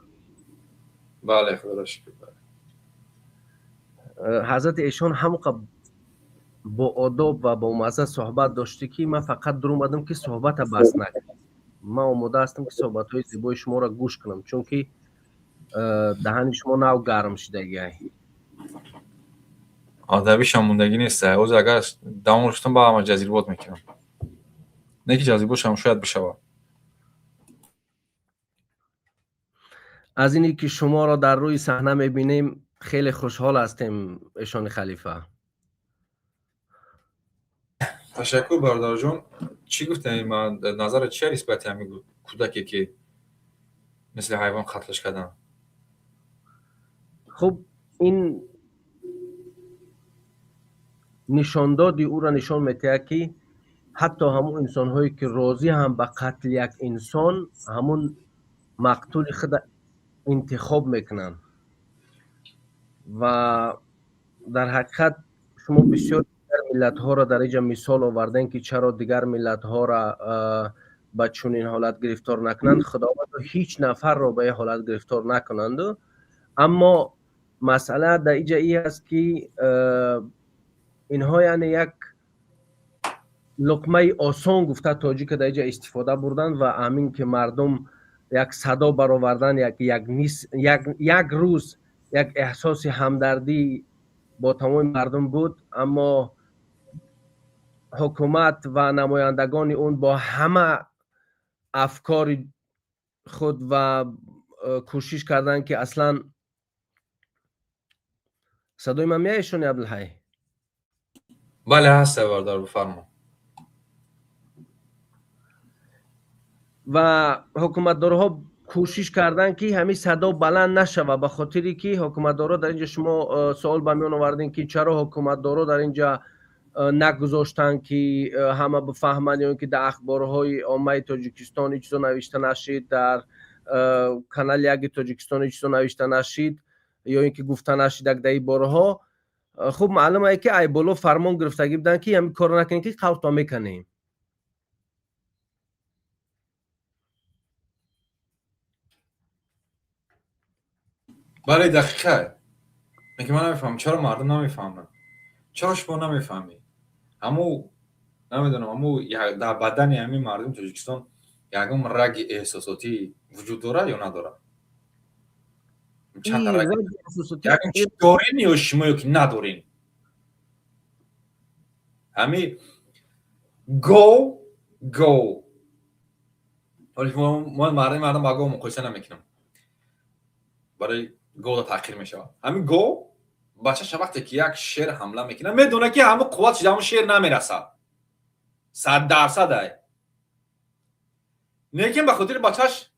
Бале, худоро шукр. Ҳазрати эшон ҳамоқа бо одоб ва бо мазза суҳбат доштӣ, ки ман фақат дуромадам, ки суҳбата бас накунам. Ман омода ҳастам, ки суҳбатҳои зебои шуморо гӯш кунам, чунки даҳани шумо нав гарм шудагиай. Адабишам мондагӣ нест. Ҳозир агар давом шудам, ба ҳама ҷазирбод мекунам. Не ки ҷазирбодшам шояд бишавад. Аз ине ки шуморо дар рӯи саҳна мебинем, хеле хушҳол ҳастем, эшони халифа. Ташаккур, бародарҷон. Чӣ гуфтем, ман назарат чия нисбати ҳамин кӯдаке, ки мисли ҳайвон қатлш карданд? Хуб, ин нишондоди ӯро нишон медиҳад, ки ҳатто ҳамун инсонҳое, ки розӣ ҳам ба қатли як инсон, ҳамун мақтули худа интихоб мекунанд. Ва дар ҳақиқат шумо бисёр дигар миллатҳоро дар инҷа мисол овардем, ки чаро дигар миллатҳоро ба чунин ҳолат гирифтор накунанд. Худованд ҳеҷ нафарро ба ин ҳолат гирифтор накунанду, аммо масъала дар инҷа ин аст, ки инҳо яъне як луқмаи осон гуфта тоҷика дар инҷа истифода бурданд ва ҳамин ки мардум як садо баровардан, як рӯз як эҳсоси ҳамдардӣ бо тамоми мардум буд, аммо ҳукумат ва намояндагони он бо ҳама афкори худ ва кӯшиш карданд, ки аслан. Садои ман меояд, эшони Абдулҳай? Бале, ҳаст, бародар, бифармо. Ва ҳукуматдорҳо кӯшиш карданд, ки ҳамин садо баланд нашава, ба хотире ки ҳукуматдорҳо дар инҷа, шумо суол ба миён овардем, ки чаро ҳукуматдорҳо дар инҷа нагузоштанд, ки ҳама бифаҳманд, ё ин ки дар ахборҳои оммаи Тоҷикистон ин чизо навишта нашид, дар канали яки Тоҷикистон ин чизо навишта нашид, ё ин ки гуфта нашид як дар ин борҳо. Хуб, маълум е, ки ай боло фармон гирифтагӣ буданд, ки ҳамин корро накунем, ки қавтро мекунем. Бале, дақиқа. Лекин ман намефаҳмам, чаро мардум намефаҳманд, чаро шумо намефаҳмед. Ҳаму намедонам, ҳаму дар бадани ҳамин мардуми Тоҷикистон ягон раги эҳсосотӣ вуҷуд дорад ё надорад? Ягон чи дорем ё шумо, ё ки надорем? Ҳами гов, мардум ба гов муқоиса намекунам, барои говда таъхир мешавад. Ҳамин гов бачаша вақте ки як шер ҳамла мекунад, медонад, ки ҳамун қувватш ҳамун шер намерасад, 100% ай, лекин ба хотири бачаш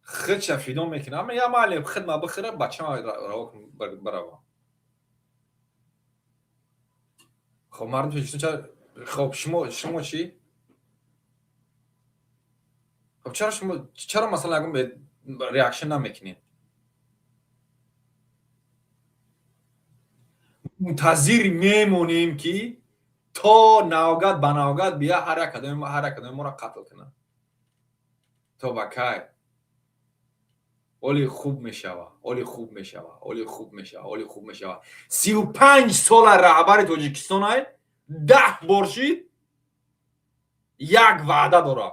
худша фидо мекунад. Ама я майли, худма бихӯра, бачама раво барава. Хоб, мардум Тоҷикистон, хоб, шумо чӣ? Хоб, чаро шумо, чаро масалан ягон реакшн намекунед? Мунтазир мемонем, ки то навгат ба навгат бия, ҳар як кадоми моро қатл кунад. То ба кай? Оли хуб мешава, оли хуб мешава, оли хуб мешава, оли хуб мешава. 35 сола раҳбари Тоҷикистон ай, 10 бор шид, як ваъда дора.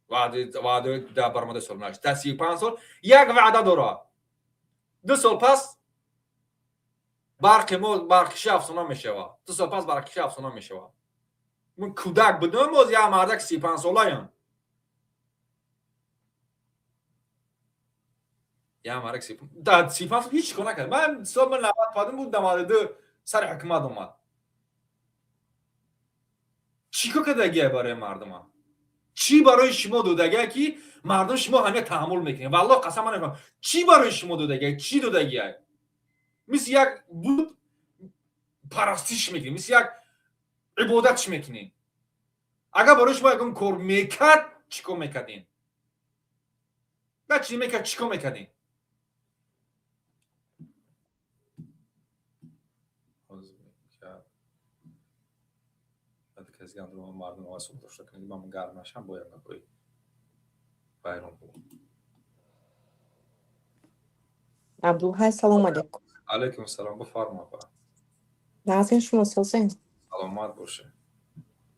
Ваъдаи дар баромадаи соли наш дар 35 сол як ваъда дора: 2 сол пас барқи мо, барқиши афсона мешава, 2 сол пас барқиши афсона мешава. Ман кӯдак будам, боз як мардак 35 солаям, як мардак дар 35 сол ҳеҷ кор накард. Ман соли 95 буд, 92 сари ҳукумат омад. Чӣ кор кардагия барои мардума? Чӣ барои шумо додагия, ки мардум шумо ҳамя таҳаммул мекунед? Валлоҳ, қасам, ман намефаҳмам, чӣ барои шумо додагия, чӣ додагия. Мисли як буд парастиш мекунед, мисли як ибодатш мекунед. Агар барои шумо ягон кор мекард, чӣ кор мекардем? На чӣ мекард, чӣ кор мекардем? Мардум овоз дошта кунед, ман гарм нашам, бояд гапои вайрон бугум. Абдулҳай, салом алейкум. Алейкум салом, бифармо, апа. Нағзин шумо, созен? Саломат боше.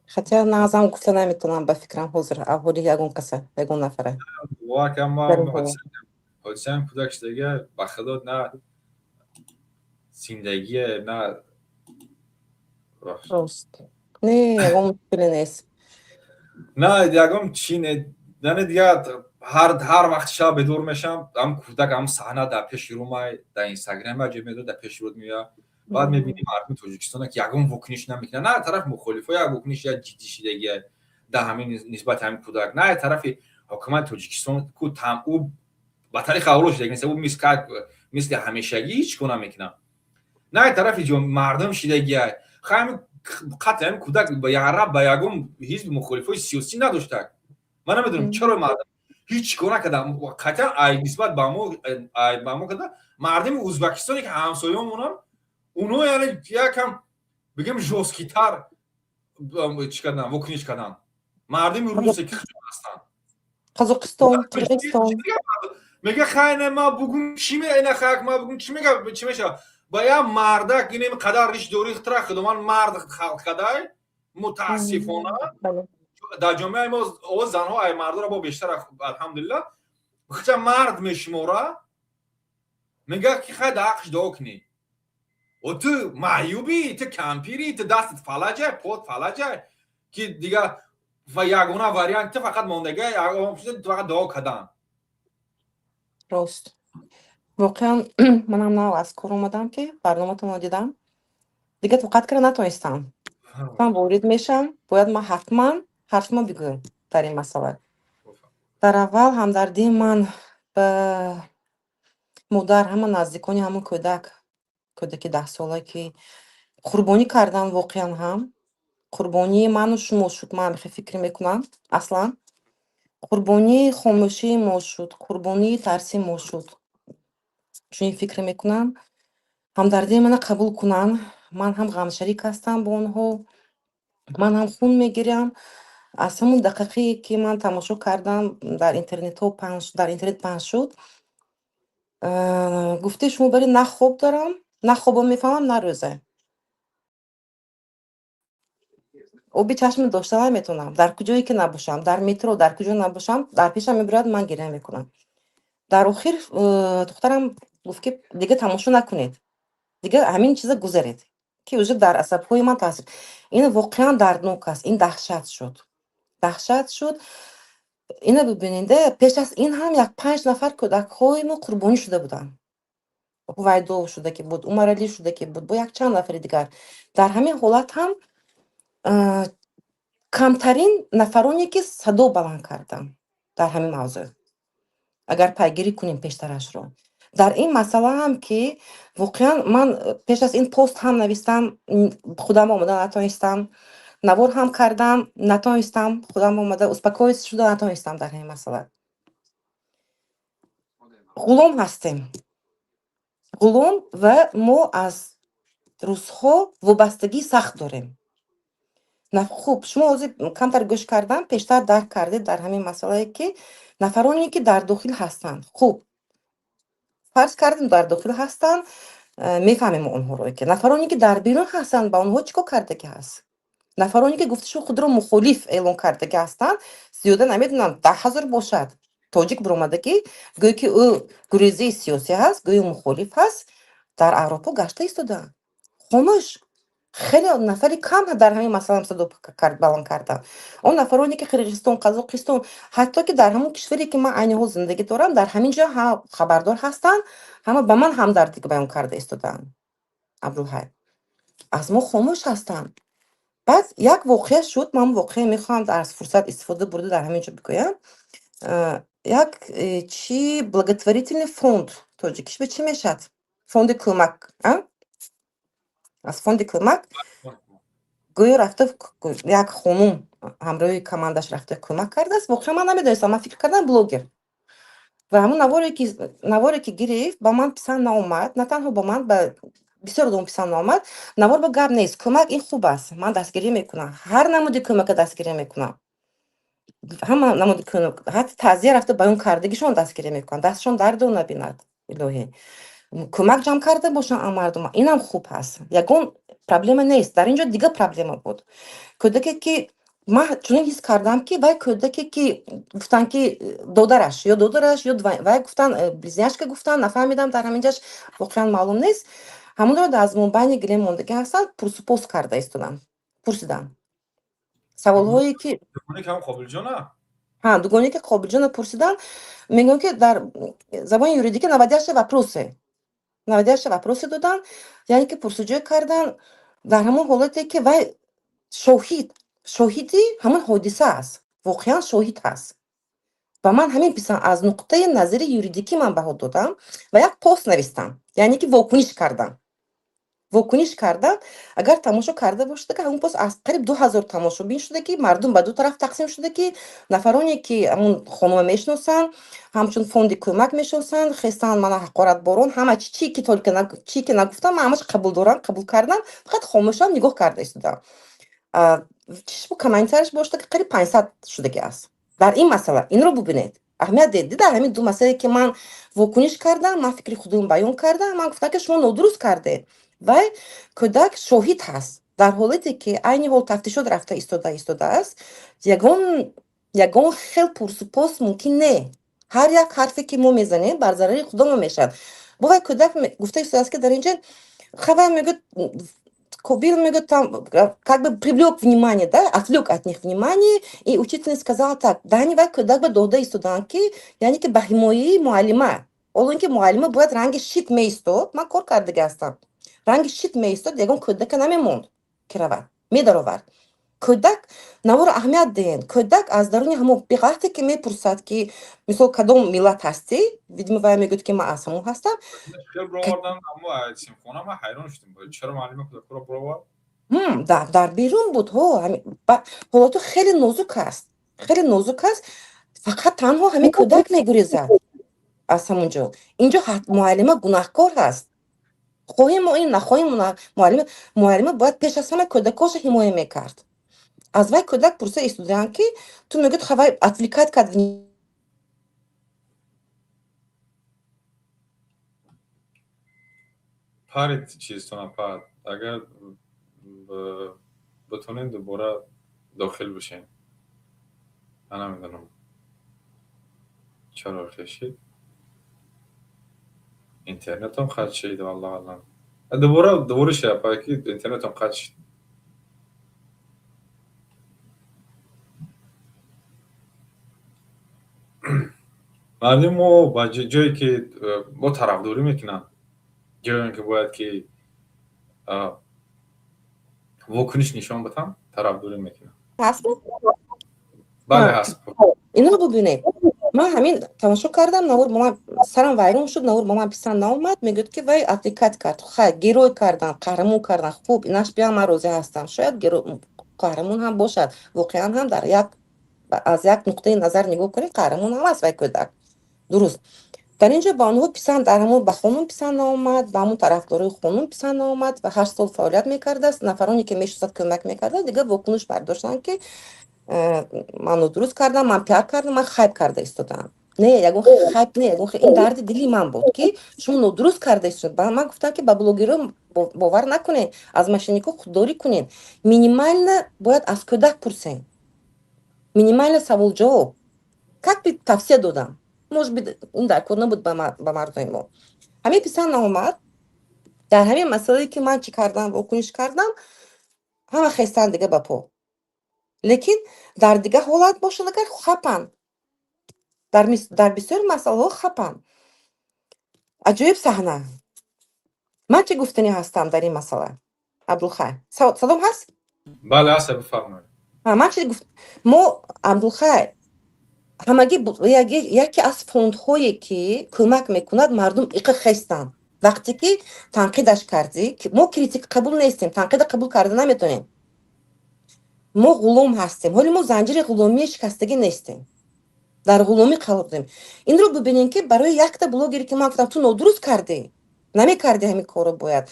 Хотя нағзам гуфта наметавонам, ба фикрам, ҳозир аҳоли ягон каса, ягон нафара. Бовар кам, ман ҳодисаам кӯдак шудага, ба худо, на зиндагие, на Рост. Не, ягон мушкиле нест. На ягон чи не, яъне дигар ҳар вақт шаб бедор мешам, ҳам кӯдак, ҳам саҳна дар пеши рӯмай, дар Инстаграм ҷо медор, дар пеши рӯд меояд. Баъд мебинӣ мардуми Тоҷикистона, ки ягон вокуниш намекунад, на тарафи мухолифо як вокуниш, як ҷиддӣ шидагия дар ҳамин нисбати ҳамин кӯдак, на тарафи ҳукумати Тоҷикистон ку там ӯ ба тариқи авло шидаги нест, ӯ мисли ҳамешагӣ ҳеҷ кор намекунад, на тарафи мардум шидагия. Ҳами қатли ҳамин кӯдак яраб ба ягон ҳизби мухолифои сиёсӣ надоштак. Ман намедонам, чаро мардум ҳеҷ кор накарда қатъан ай нисбат ба мо карда. Мардуми Ӯзбекистоне, ки ҳамсоёмонам, оно яъне якам бигем жёсткий тар чӣ кардан, вокуниш кардан. Мардуми русе, ки ҳастанд, Қазоқистон, Қирғизистон. Мега, хайна ма бугум, чӣ ина хак ма бугум, чӣ мега, чӣ мешава? Ба як мардак инем қадар риш дорӣ, тра худованд мард халқ кадай. Мутаассифона, дар ҷомеаи мо овоз занҳо ай мардоро бо бештар, алҳамдулилла, хача мард мешумора, мега, ки хай дар ҳаққиш дуо кунӣ. О, ту маъюбӣ, ту кампирӣ, ту дастат фалаҷай, пот фалаҷай, ки дига ва ягона вариант ту фақат мондага, фақат дуо кардан. Рост, воқеан манам нав аз кор омадам, ки барноматонро дидам, дига тоқат карда натонистам. Ман ворид мешам, бояд ман ҳатман ҳарфма бигӯям дар ин масъала. Дар аввал ҳамдардии ман ба модар, ҳама наздикони ҳамон кӯдак, кӯдаки 10-сола, ки қурбонӣ кардан, воқеан ҳам қурбонии ману шумо шуд. Ман ҳамихел фикр мекунам, аслан қурбонии хомӯшии мо шуд, қурбонии тарси мо шуд, чунин фикр мекунам. Ҳамдардии мана қабул кунанд. Ман ҳам ғамшарик ҳастам бо онҳо, ман ҳам хун мегирам. Аз ҳамон дақиқае, ки ман тамошо кардам, дар интернетҳо паҳн, дар интернет паҳн шуд, гуфтаи шумо бари, на хоб дорам, на хобо мефаҳмам, на рӯза. Оби чашм дошта наметавонам. Дар куҷое ки набошам, дар метро, дар куҷо набошам, дар пешам мебирояд, ман гиря мекунам. Дар охир духтарам гуфт, ки дига тамошо накунед, дига ҳамин чиза гузаред, ки уже дар асабҳои ман таъсир. Ин воқеан дарднок аст, ин даҳшат шуд, даҳшат шуд. Ина бибинеда, пеш аз ин ҳам як панҷ нафар кӯдакҳои мо қурбонӣ шуда буданд. Ҳувайдо шуда ки буд, Умаралӣ шуда ки буд, бо якчанд нафари дигар. Дар ҳамин ҳолат ҳам камтарин нафароне, ки садо баланд карданд дар ҳамин мавзӯъ, агар пайгирӣ кунем пештарашро. Дар ин масъала ҳам, ки воқеан ман пеш аз ин пост ҳам навистам, худам омода натонистам, навор ҳам кардам, натонистам, худам омада успокоиться шуда натонистам. Дар ҳамин масъала ғулом ҳастем, ғулом, ва мо аз рӯзҳо вобастагии сахт дорем. Хуб, шумо ҳозир камтар гӯш кардам, пештар дарк кардед дар ҳамин масъалае, ки нафароне, ки дар дохил ҳастанд, хуб, фарз кардем, дар дохил ҳастанд, мефаҳмем онҳоро, ки нафароне, ки дар берун ҳастанд, ба онҳо чӣ кор кардагӣ ҳаст? Нафароне, ки гуфташу худро мухолиф эълон кардагӣ ҳастанд, зиёда намедонам, 10 000 бошад, тоҷик биромадагӣ, гӯё ки ӯ гурезаи сиёсӣ ҳаст, гӯё мухолиф ҳаст, дар Аврупо гашта истодаанд хомӯш. Хеле нафари кам дар ҳамин масъала садо баланд карданд. Он нафароне, ки Қирғизистон, Қазоқистон, ҳатто ки дар ҳамон кишваре, ки ман айни ҳол зиндагӣ дорам, дар ҳамин ҷо хабардор ҳастанд, ҳама ба ман ҳамдардӣ баён карда истодаанд. Абдулҳай, аз мо хомӯш ҳастанд. Баъд як воқеа шуд, ман воқеа мехоҳам аз фурсат истифода бурда дар ҳамин ҷо бигӯям. Як чи благотворительный фонд, тоҷикиш ба чӣ мешавад, фонди кӯмак, аз фонди кӯмак гӯё рафта, як хонум ҳамроҳи командаш рафта кӯмак кардааст. Воқеан ман намедонистам, ман фикр кардам, блогер. Ва ҳамон наворе, ки гирифт, ба ман писанд наомад, на танҳо ба ман, ба Бисёр одам писанд наомад. Навор ба гап нест, кӯмак ин хуб аст, ман дастгирӣ мекунам, ҳар намуди кӯмака дастгирӣ мекунам, ҳама намуди кӯмак, ҳатто таъзия рафта баён кардагишон дастгирӣ мекунам. Дастшон дарду набинад, илоҳӣ, кӯмак ҷамъ карда бошанд мардум, инам хуб аст, ягон проблема нест. Дар ин ҷо дигар проблема буд. Кӯдаке ки ман чунин ҳис кардам, ки вай кӯдаке ки гуфтанд, ки додараш ё додараш ё вай гуфтанд, близняшка гуфтанд, нафаҳмидам, дар ҳамин ҷаш воқеан маълум нест. Ҳамонро аз мобайни гилем мондагӣ ҳастанд, пурсупос карда истоданд, пурсиданд саволҳое ки ҳа, дугоне ки Қобилҷона пурсиданд, мегӯям, ки дар забони юридикӣ наводящие вопросы доданд, яъне ки пурсуҷӯй карданд дар ҳамон ҳолате ки вай шоҳиди ҳамон ҳодиса аст, воқеан шоҳид ҳаст. Ва ман ҳамин писанд, аз нуқтаи назари юридикӣ ман баҳо додам ва як пост навистам, яъне ки вокуниш кардам. Агар тамошо карда бошед, ки ҳамон пост аз қариб 2000 тамошобин шуда, ки мардум ба ду тараф тақсим шуда, ки нафароне ки ҳамон хонума мешиносанд, ҳамчун фонди кӯмак мешиносанд, хестанд, мана ҳақоратборон, ҳама чи ки только чи ки нагуфтам, ман ҳамаш қабул дорам, қабул кардам, фақат хомӯшам нигоҳ карда истодам. Чиш комментарияш бошад, ки қариб 500 шудагӣ аст дар ин масъала. Инро бубинед, аҳамият дед. Дар ҳамин ду масъалае ки ман вокуниш кардам, ман фикри худам баён кардам, ман гуфтам, ки шумо нодуруст кардед, вай кӯдак шоҳид ҳаст. Дар ҳолате ки айни ҳол тафтишот рафта истодааст, ягон хел пурсупос мумкин не. Ҳар як ҳарфе ки мо мезанем, бар зарари худомо мешавад. Бо вай кӯдак гуфта истодааст, ки дар инҷа хавай мегӯяд, Кобил мегӯяд, там как бы привлек внимание, да, отвлек от них внимание, и учительница сказала так, дани вай кӯдак ба дода истоданд, ки яъне ки ба ҳимояи муаллима, ҳоло ки муаллима бояд ранги щит меистод, ман кор кардага ҳастам, ранги щит меистод, ягон кӯдака намемонд, ки равад, медаровард кӯдак. Наворо аҳамият диҳем, кӯдак аз даруни ҳамон вақте ки мепурсад, ки мисол кадом миллат ҳастӣ, видимо, вай мегӯяд, ки ман аз ҳамон ҳастам. Синфхона ман ҳайрон шудам, чаро муаллима кӯдакро бировард? Дар берун буд. Ҳо, ҳолату хеле нозук аст, хеле нозук аст. Фақат танҳо ҳамин кӯдак мегурезад аз ҳамон ҷо. Инҷо муаллима гунаҳкор ҳаст, хоҳем мо ин, нахоҳем, муаллима бояд пеш аз ҳама кӯдакошо ҳимоя мекард. Аз вай кӯдак пурса истоданд, ки ту мегӯяд, хавай отвлекать кард. Парид чизтона пад, агар бутонем, дубора дохил бишем. Ман намедонам, чаро хешид, интернетом қатъ шид, валлоҳ алам. Дубора шуда, ки интернетом қатъ шид. Мардуми мо ба ҷое ки бо тарафдорӣ мекунанд, ҷое ки бояд ки вокуниш нишон бидам, тарафдорӣ мекунанд. Бале, ҳаст. Инро бубинед, ман ҳамин тамошо кардам навор, ба ман сарам вайрон шуд. Навор ба ман писанд наомад. Мегӯяд, ки вай отвлекать кард, хай, герой кардан, қаҳрамон кардан, хуб, инаш биям, ман розӣ ҳастам, шояд қаҳрамон ҳам бошад, воқеан ҳам дар як аз як нуқтаи назар нигоҳ кунем, қаҳрамон ҳам аст вай кӯдак, дуруст. Дар ин ҷо ба онҳо писанд, дар ҳамон ба хонум писанд наомад, ба ҳамон тарафдорои хонум писанд наомад ва 8 сол фаъолият мекардааст, нафароне ки мешиносад, кӯмак мекардад, дигар вокуниш бардоштанд, ки ман нодуруст кардам, ман пиар кардам, ман хайп карда истодам. Не, ягон хайп не, ягон ин дарди дили ман буд, ки шумо нодуруст карда истодед. Ман гуфтам, ки ба блогерҳо бовар накунед, аз мошенникҳо худдорӣ кунед, минимально бояд аз кӯдак пурсем, минимально савол ҷавоб, как бы тавсия додам, может быть, ин дар кор набуд ба мардуми мо. Ҳамин писанд наомад. Дар ҳамин масъалае ки ман чӣ кардам, вокуниш кардам, ҳама хестанд дига ба по, лекин дар дигар ҳолат бошад, агар хапанд, дар бисёри масъалаҳо хапанд. Аҷоиб саҳна. Ман чӣ гуфтанӣ ҳастам дар ин масъала, Абдулхай? Салом, ҳаст? Бале, ҳаст, бифармоед. Ман чи гуфт? Мо, Абдулхай, ҳамагӣ яке аз фондҳое ки кӯмак мекунад, мардум иқа хестанд вақте ки танқидаш кардӣ. Мо критик қабул нестем, танқида қабул карда наметонем. Мо ғулом ҳастем, ҳоли мо занҷири ғуломии шикастагӣ нестем, дар ғуломӣ қарор дорем. Инро бибинем, ки барои якта блогере ки ман гуфтам, ту нодуруст кардӣ. Намекарди ҳамин корро. Бояд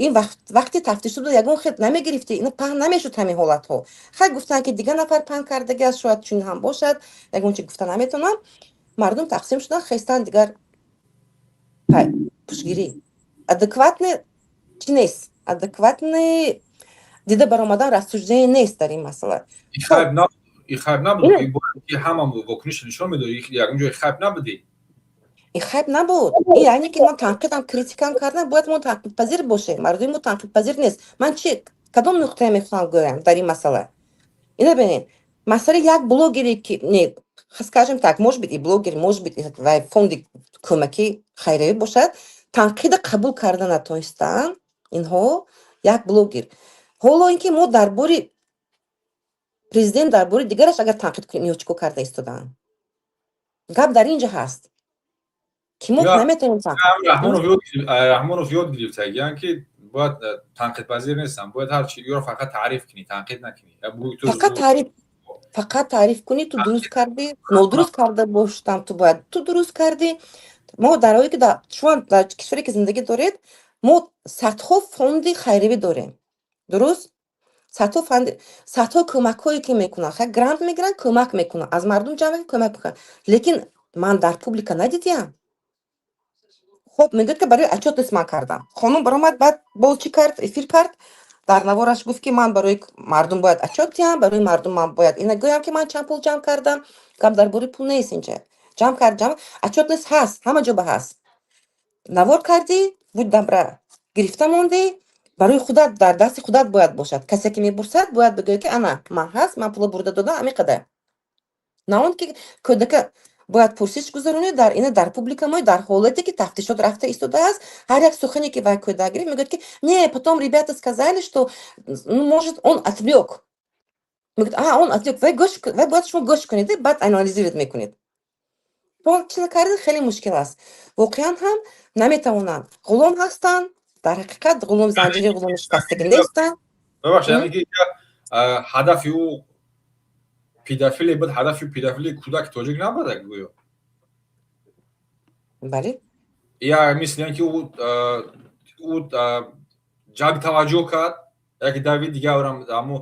ин вақти тафтиш буда, ягон хел намегирифтӣ, ина паҳн намешуд ҳамин ҳолатҳо. Хай, гуфтанд, ки дигар нафар паҳн кардаги аст, шояд чунин ҳам бошад, ягон чи гуфта наметавонам. Мардум тақсим шуданд, хестанд, дигар пушгирӣ адекватный чи нест, адекватный дида баромадан, рассуждение нест дар ин масъала. Хайб набуд ки ҳама вокуниш нишон медод, ягон ҷои хайб набудӣ. Ин хайб набуд. Ин яъне ки ман танқидам, критикам кардам, бояд мо танқидпазир бошем. Мардуми мо танқидпазир нест. Ман чи, кадом нуқтая мехоҳам гӯям дар ин масъала? Ина бинед, масъала як блогере ки, не, скажем так, может быть, и блогер, может быть, вай фонди кӯмакӣ хайриявӣ бошад, танқида қабул карда натонистанд инҳо. Як блогер, ҳоло ин ки мо дар бори президент, дар бори дигараш агар танқид кунем, инҳо чӣ кор карда истодаанд? Гап дар ин ҷо ҳаст, ки мо наметавонем. Раҳмонов ёд гирифтагиян, ки бояд танқидпазир нестам, бояд ҳар чи ёро фақат таъриф кунӣ, танқид накунӣ. Фақат таъриф, фақат таъриф кунӣ. Ту дуруст кардӣ, нодуруст карда боштам, ту бояд, ту дуруст кардӣ. Мо дар ҳоле ки шумо дар кишваре ки зиндагӣ доред, мо садҳо фонди хайривӣ дорем, дуруст? Садҳо фонди, садҳо кӯмакҳое ки мекунанд. Хай, грант мегиранд, кӯмак мекунанд, аз мардум ҷамъ кӯмак мекунанд, лекин ман дар публика надидиям. Хоб, мегӯяд, ки барои отчетность ман кардам. Хонум баромад, баъд боз чӣ кард? Эфир кард, дар навораш гуфт, ки ман барои мардум бояд отчет диҳам, барои мардум ман бояд ина гӯям, ки ман чанд пул ҷамъ кардам. Гап дар бораи пул нест инҷа. Ҷамъ кард, ҷамъ, отчетность ҳаст, ҳама ҷо ба ҳаст. Навор кардӣ, будь добра, гирифта мондӣ барои худат, дар дасти худат бояд бошад. Касе ки мепурсад, бояд бигӯяд, ки ана ман ҳаст, ман пула бурда додам, ҳамин қадар. На он ки кӯдака бояд пурсиш гузаронӣ дар ина, дар публика мо, дар ҳолате ки тафтишот рафта истодааст. Ҳар як сухане ки вай кӯдак гирифт, мегӯяд, ки не, потом ребята сказали, что, ну, может, он отвлек. Мегӯяд, а он отвлек. Вай гӯш, вай бояд шумо гӯш кунед, баъд анализировать мекунед. Чӣ накардед, хеле мушкил аст. Воқеан ҳам наметавонанд, ғулом ҳастанд, дар ҳақиқат ғулом, занҷири ғуломи шикастагӣ нестанд. Бабахшед, яъне ки ҳадафи ӯ педофиле буд, ҳадафи педофили кӯдаки тоҷик набуда гӯё. Бале. Я мисли ин ки ӯ ҷалби таваҷҷӯҳ кард, яке давид, дигарам ҳамо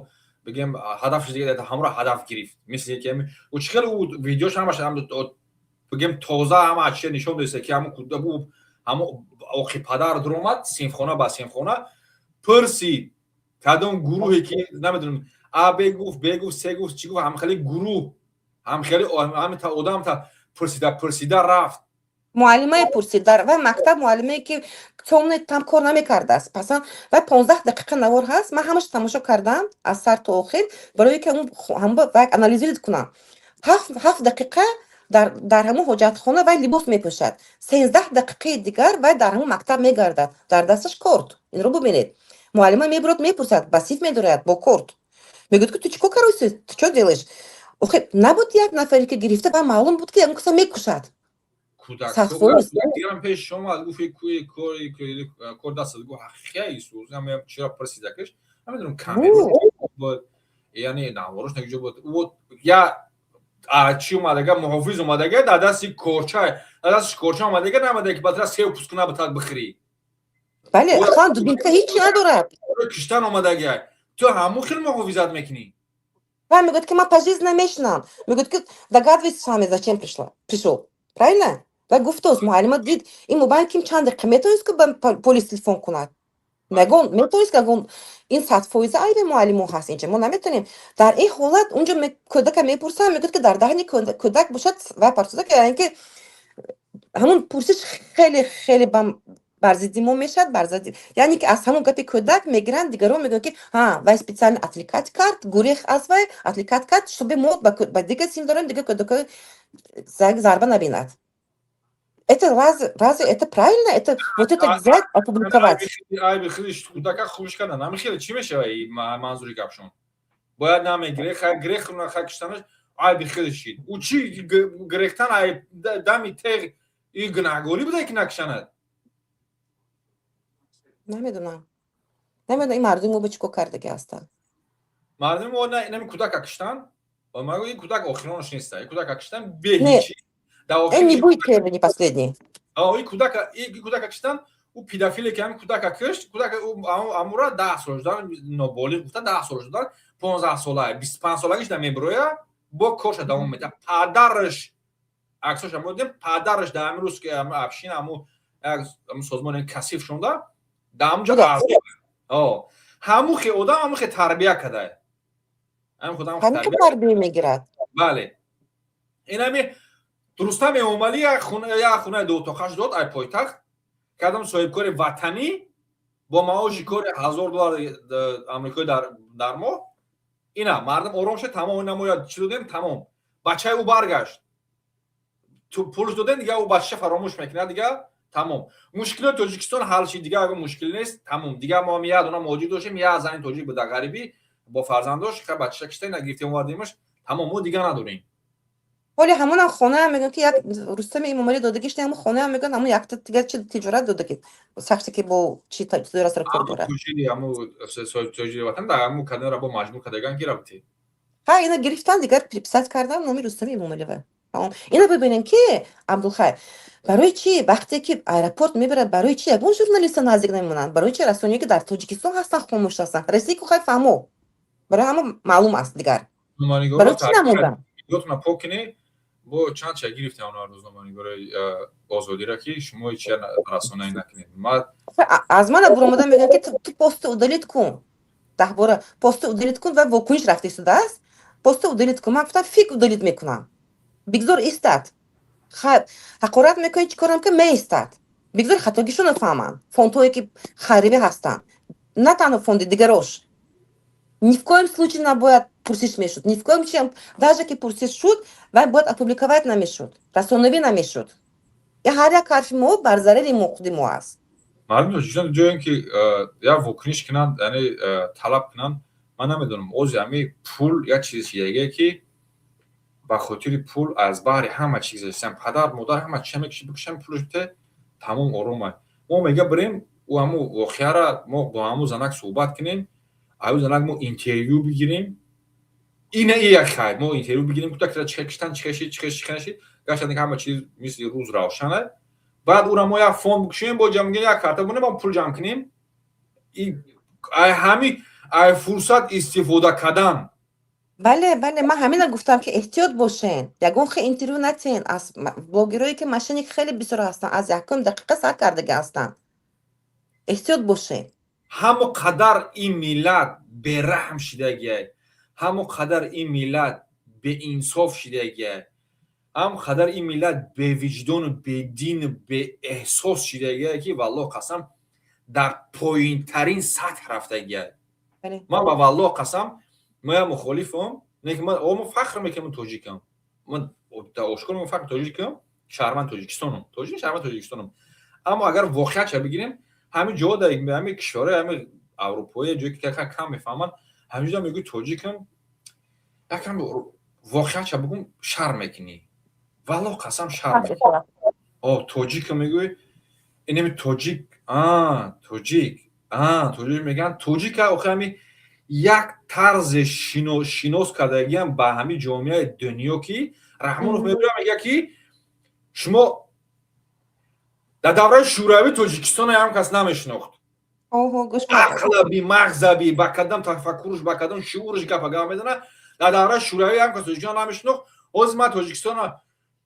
бигем, ҳадафш дига ҳамро ҳадаф гирифт. Мисли ки ӯ чӣ хеле ӯ видеош ҳамаш бигем тоза, ҳама чизе нишон доиста, ки ҳамо кӯдак, ҳамо оқи падар дуромад синфхона ба синфхона, пурсид, кадом гурӯҳе ки намедонам, а б гуфт, б гуфт, с гуфт, чӣ гуфт, ҳамхели гурӯҳ, ҳамхели ҳамита одамта пурсида пурсида рафт. Муаллимае пурсид дар вай мактаб, муаллимае ки тёмный там кор намекардааст. Пасан вай 15 дақиқа навор ҳаст, ман ҳамаша тамошо кардам аз сар то охир, барое ки вай анализировать кунам. 7 дақиқа дар ҳамун ҳоҷатхона вай либос мепӯшад, 13 дақиқаи дигар вай дар ҳамун мактаб мегардад, дар дасташ корт. Инро бубинед. Муаллима мебурад, мепурсад, ба синф медорад бо корт, мегӯяд, ки ту чӣ кор кароси, ту чё делаешь? Охи набуд як нафаре ки гирифта ва маълум буд, ки ягон каса мекушад. Кӯдак пеш омад, гуфт, кор даст, гуфт, ҳақиқия исӯз чиро пурсидакаш, намедонам, камера буд, яъне наворош наҷо буд, я чӣ омадага, муҳофиз омадага, дар дасти корча, дар дасташ корча омадага, наомада, ки баъд сев пус куна, батад бихӯрӣ. Бале, аслан дубинка ҳичи надорад. Киштан омадага, ту ҳамун хел муҳофизат мекунӣ. Вай мегӯяд, ки ман пожизненно мешинам. Мегӯяд, ки догадывайтесь сами, зачем пришла, пришел, правильно? Вай гуфтост, муаллима дид, ин мобайн ким чанд дақиқа метавонист, ки ба полис телефон кунад? Ягон метавонист, ягон. Ин 100% айби муаллимо ҳаст. Инҷа мо наметавонем дар ин ҳолат. Унҷо кӯдака мепурсам, мегӯяд, ки дар даҳни кӯдак бошад, вай парсуда, ки яъне ки ҳамун пурсиш хеле хеле бар зидди мо мешавад, бар зидди, яъне ки аз ҳамун гапи кӯдак мегиранд, дигарон мегӯянд, ки ҳа, вай специально отвлекать кард, гурехт аз вай, отвлекать кард, чтобы мо ба дигар синф дорем, дигар кӯдакҳои зарба набинад. Это разве это правильно? Это вот это взять, опубликовать? Айби хеле кӯдака хубиш кардан, ҳами хеле чӣ мешава манзури гапшон? Бояд намегире, хай грех, хай киштанаш айби хеле шид. Ӯ чӣ грехтан ай дами теғ и гунаҳгорӣ буда, ки накишанад? Намедонам, намедонам, ин мардуми мо ба чӣ кор кардаги ҳастанд. Мардуми мо нами кӯдака киштан, магӯ ин кӯдак охиронаш неста, ин кӯдака киштан беҳичи. Не будет первый, не последний. Ин кӯдака киштан. Ӯ педофиле, ки ҳамин кӯдака кишт, кӯдака амура 10 сол шудан, ноболиғ гуфта, 10 сол шудан, 15 сола, 25 солагиш да мебироя, бо корша давом медиҳад. Падараш аксоша мо дидем, падараш дар ҳамин рӯз, ки община, ҳаму созмони касиф шонда, дар ҳамунҷо ҳамун хе одам, ҳамун хе тарбия кардае. Ҳамин тарбия мегирад. Бале, инами Рустам Эмомалӣ як хонаи дуутоқаш дод ай пойтахт кардам, соҳибкори ватанӣ бо маоши кори 1000 доллар амрикоӣ дар моҳ. Ина мардум ором шуд, тамом. Ина мо чӣ додем, тамом. Бачаи ӯ баргашт, пулш додем, дига ӯ бачаша фаромӯш мекунад, дига тамом. Мушкилоти Тоҷикистон ҳал шид, дига ягон мушкил нест, тамом. Дига мо як дона муҳоҷир доштем, як зани тоҷик буда, ғарибӣ бо фарзандош, бачаша кишта, ина гирифтем, овардемаш, тамом. Мо дига надорем. Ҳоли ҳамонам хонаам мегӯям, ки як Рустами Эмомалӣ додагиш, ҳамон хонаам мегӯянд, ҳамон якта дигар чи тиҷорат додаги, шахсе ки бо чи тиҷорат сар кор дорад. Тоҷири ватан дар ҳамун кадара бо маҷбур кардаган, ки рафти. Ҳа, ина гирифтан, дигар приписать кардан номи Рустами Эмомалива. Ина бибинем, ки Абдулхайр, барои чӣ вақте ки аэропорт мебарад, барои чӣ ягон журналиста наздик намемонанд? Барои чӣ расонаое, ки дар Тоҷикистон ҳастанд, хомӯш ҳастанд? Россия ку хай фаҳмо, барои ҳама маълум аст. Дигар барои чӣ намонданд? Пок кунед, бо чанд ча гирифтем онҳо, рӯзноманигорои Озодира, ки шумо ҳеч расонаӣ накунед. Аз мана буромада мегӯям, ки ту пости удалить кун, даҳбора пости удалить кун ва вокуниш рафта истодааст, пости удалить кун. Ман гуфтам, фиг удалить мекунам, бигзор истад, ҳақорат мекунӣ, чӣ корам ки меистад, бигзор хатогишонро фаҳманд. Фондҳое ки хайривӣ ҳастанд, на танҳо фонди дигарош, ни в коем случае набояд пурсиш мешуд, ни в коем случае. Даже ки пурсиш шуд, вай бояд опубликовать намешуд, расонавӣ намешуд. Ҳар як ҳарфи мо бар зарари мо, худи мо аст. Мардуми Тоҷикистон ҷоем, ки як вокуниш кунанд, яъне талаб кунанд, ман намедонам. Ози ҳами пул як чизи чизаге, ки ба хотири пул аз баҳри ҳама чиз ҳастам, падар, модар, ҳама чиз мекуши, бикушам, пулш бите, тамом, орома. Мо мега бирем, ӯ ҳаму воқеара мо бо ҳаму занак суҳбат кунем, аю занак мо интервю бигирем. Ина и як хайр, мо интервю бигирем, куда чихе киштан, чихе шид, чихе чихе нашид. Гарчанде ҳама чиз мисли рӯз равшана. Баъд ура мо як фонд бикушем, бо ҷамъ як карта бонем, мо пул ҷамъ кунем, ай ҳами ай фурсат истифода кардан. Бале, ман ҳамина гуфтам, ки эҳтиёт бошен, ягон хел интервю натиҳен аз блогерое, ки мошенник хеле бисёр ҳастанд, аз якум дақиқа сар кардаги ҳастанд. Эҳтиёт бошен. Ҳамо қадар ин миллат бераҳм шидагиай, ҳамо қадар ин миллат беинсоф шидагиай, ҳам қадар ин миллат бевиҷдону бедину беэҳсос шидагиай, ки валлоҳ қасам, дар поинтарин сатҳ рафтагиай. Ман ба валлоҳ қасам, ман мухолифам, лекин ман мо фахр мекунам, тоҷикам. Ман ошкор ман фахр тоҷикам, шаҳрванд Тоҷикистонам, тоҷик, шаҳрванд Тоҷикистонам. Аммо агар воқеатша бигирем, ҳамин ҷо дар ҳамин кишварҳои ҳамин аврупоӣ, ҷое ки кам мефаҳманд, ҳаминҷо мегӯи тоҷикам, якам воқеатша бигӯм, шарм мекунӣ, валлоҳ қасам, шарм мекунӣ. О тоҷикам мегӯи, инами тоҷик, а тоҷик, а тоҷик мегӯянд, тоҷика. Охи ҳами як тарзи шинос кардагиам ба ҳамин ҷомеаи дунё, ки Раҳмонов мебирад, мегӯяд, ки шумо дар давраи Шӯравӣ Тоҷикистона ҳам кас намешинохт. Ақлаби, мағзаби, ба кадам тафаккуруш, ба кадам шуурш гапа гап мезана. Дар давраи Шӯравӣ ҳам кас Тоҷикистона намешинохт. Ҳозир ман Тоҷикистона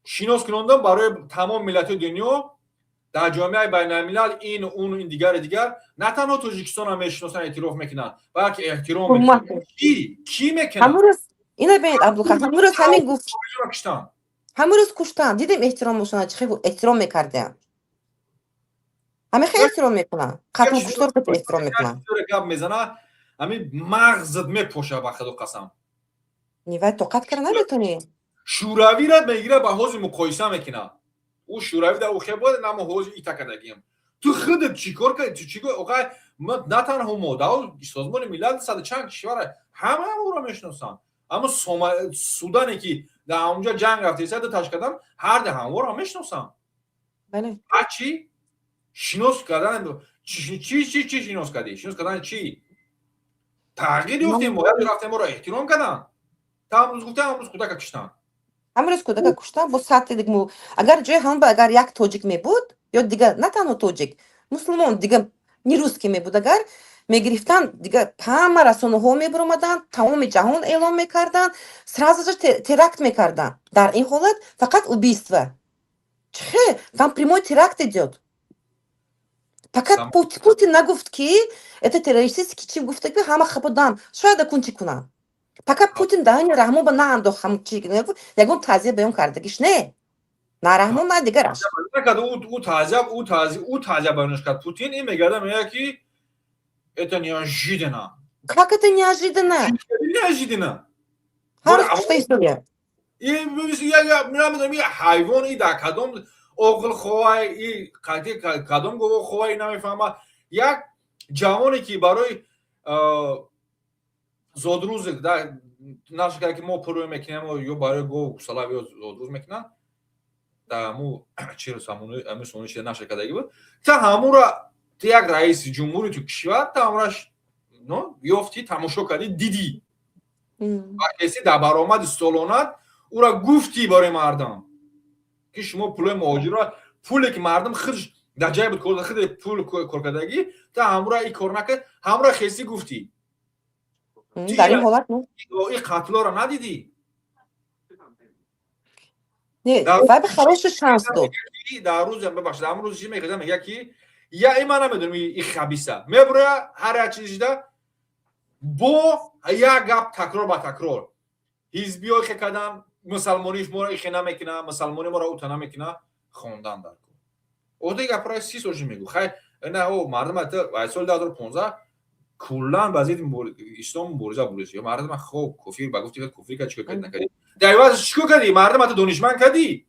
шинос кунондам барои тамоми миллатҳои дунё дар ҷомеаи байналмилал, ин, он, ин, дигари дигар. На танҳо Тоҷикистонро мешиносанд, эътироф мекунанд, балки эҳтиром мекунанд. Кӣ мекунад? Ина бинед, Абдулхақ, ҳамун рӯз ҳамин гуфт. Ҳамун рӯз куштанд, дидем эҳтиромошона, чӣ хел эҳтиром мекардем. Ҳамин хел эҳтиром мекунанд, қатлу куштор эҳтиром мекунанд. Гап мезана, ҳамин мағзат мепоша, ба худо қасам. Вай тоқат кара наметонӣ. Шӯравиро мегира, ба ҳозир муқоиса мекунад. Ӯ Шӯравӣ дар ӯхе бояд, намо ҳозир ита кардагием. Ту худат чӣ кор кардӣ? Ту чӣ охай? На танҳо мо, да Созмони Милал, саду чанд кишвар ҳама ӯро мешиносанд. Аммо Судане, ки дар онҷа ҷанг рафта, ду таш кардан, ҳарди ҳамворо мешиносанд. А чӣ шинос кардан? Чӣ, чӣ, чӣ шинос кардӣ? Шинос кардан чӣ? Тағйир ёфтем мо, як рафтем, моро эҳтиром карданд. Та ҳамрӯз гуфта, ҳамрӯз кӯдака киштанд. Ҳамрӯз кӯдака куштанд бо сатҳи. Агар ҷои ҳамон, агар як тоҷик мебуд ё дигар, на танҳо тоҷик. Мусулмон дига, не русский мебуд, агар мегирифтанд, дига ҳама расонаҳо мебуромаданд, тамоми ҷаҳон эълон мекарданд, сразу же теракт мекарданд. Дар ин ҳолат фақат убийство. Чихе там прямой теракт идёт. Пока Путин нагуфт, ки это террористический, чи гуфта, ки ҳама хапудан, шояд акун чӣ кунанд. Пока Путин даҳани Раҳмон ба наандохт, чи ягон таъзия баён кардагиш не, на Раҳмон, на дигараш. Ӯ таъзия баёнаш кард. Путин ин мегардад, мегӯяд, ки это неожиданно. Как это неожиданно? Неожиданно. Ҳар кушта история. Ҳайвон и дар кадом оғил ховай, и кадом гово ховай, намефаҳмад. Як ҷавоне, ки барои зодрӯз наша кард, ки мо пурӯ мекунем, ё барои гов, гусала, ё зодрӯз мекунанд, дар ҳаму ҳаму чи наша кардагӣ буд, та ҳамура ту як раиси ҷумҳури ту кишвар, та ҳамураш ёфтӣ, тамошо кардӣ, дидӣ, каси дар баромади солонат ӯра гуфтӣ барои мардам, ки шумо пулои муҳоҷирро, пуле ки мардум худш дар ҷай буд, худ пул коркардагӣ, та ҳамура и кор накард, ҳамура хеси гуфтӣ. Дар ин ҳолат и қатлоро надидӣ? Не, вай ба хороший шанс дод. Дар рӯз, бибахшед, ҳамун рӯз чӣ мехеза, мега, ки я и ман намедонам, и хабиса мебуроя, ҳар як чизида бо як гап такрор ба такрор: ҳизбиё ихе кардан, мусалмониш моро ихе намекуна, мусалмони моро ута намекуна. Хондан дар кор ода гапро 30 сол ши мегӯ. Хай, на о мардум соли 2015 куллан ба зидди ислом мубориза бурис. Ё мардум хоб кофир ба гуфти куфр кард, чикор кард, накардӣ? Дар иваз чикор кардӣ? Мардум ҳатто донишманд кардӣ?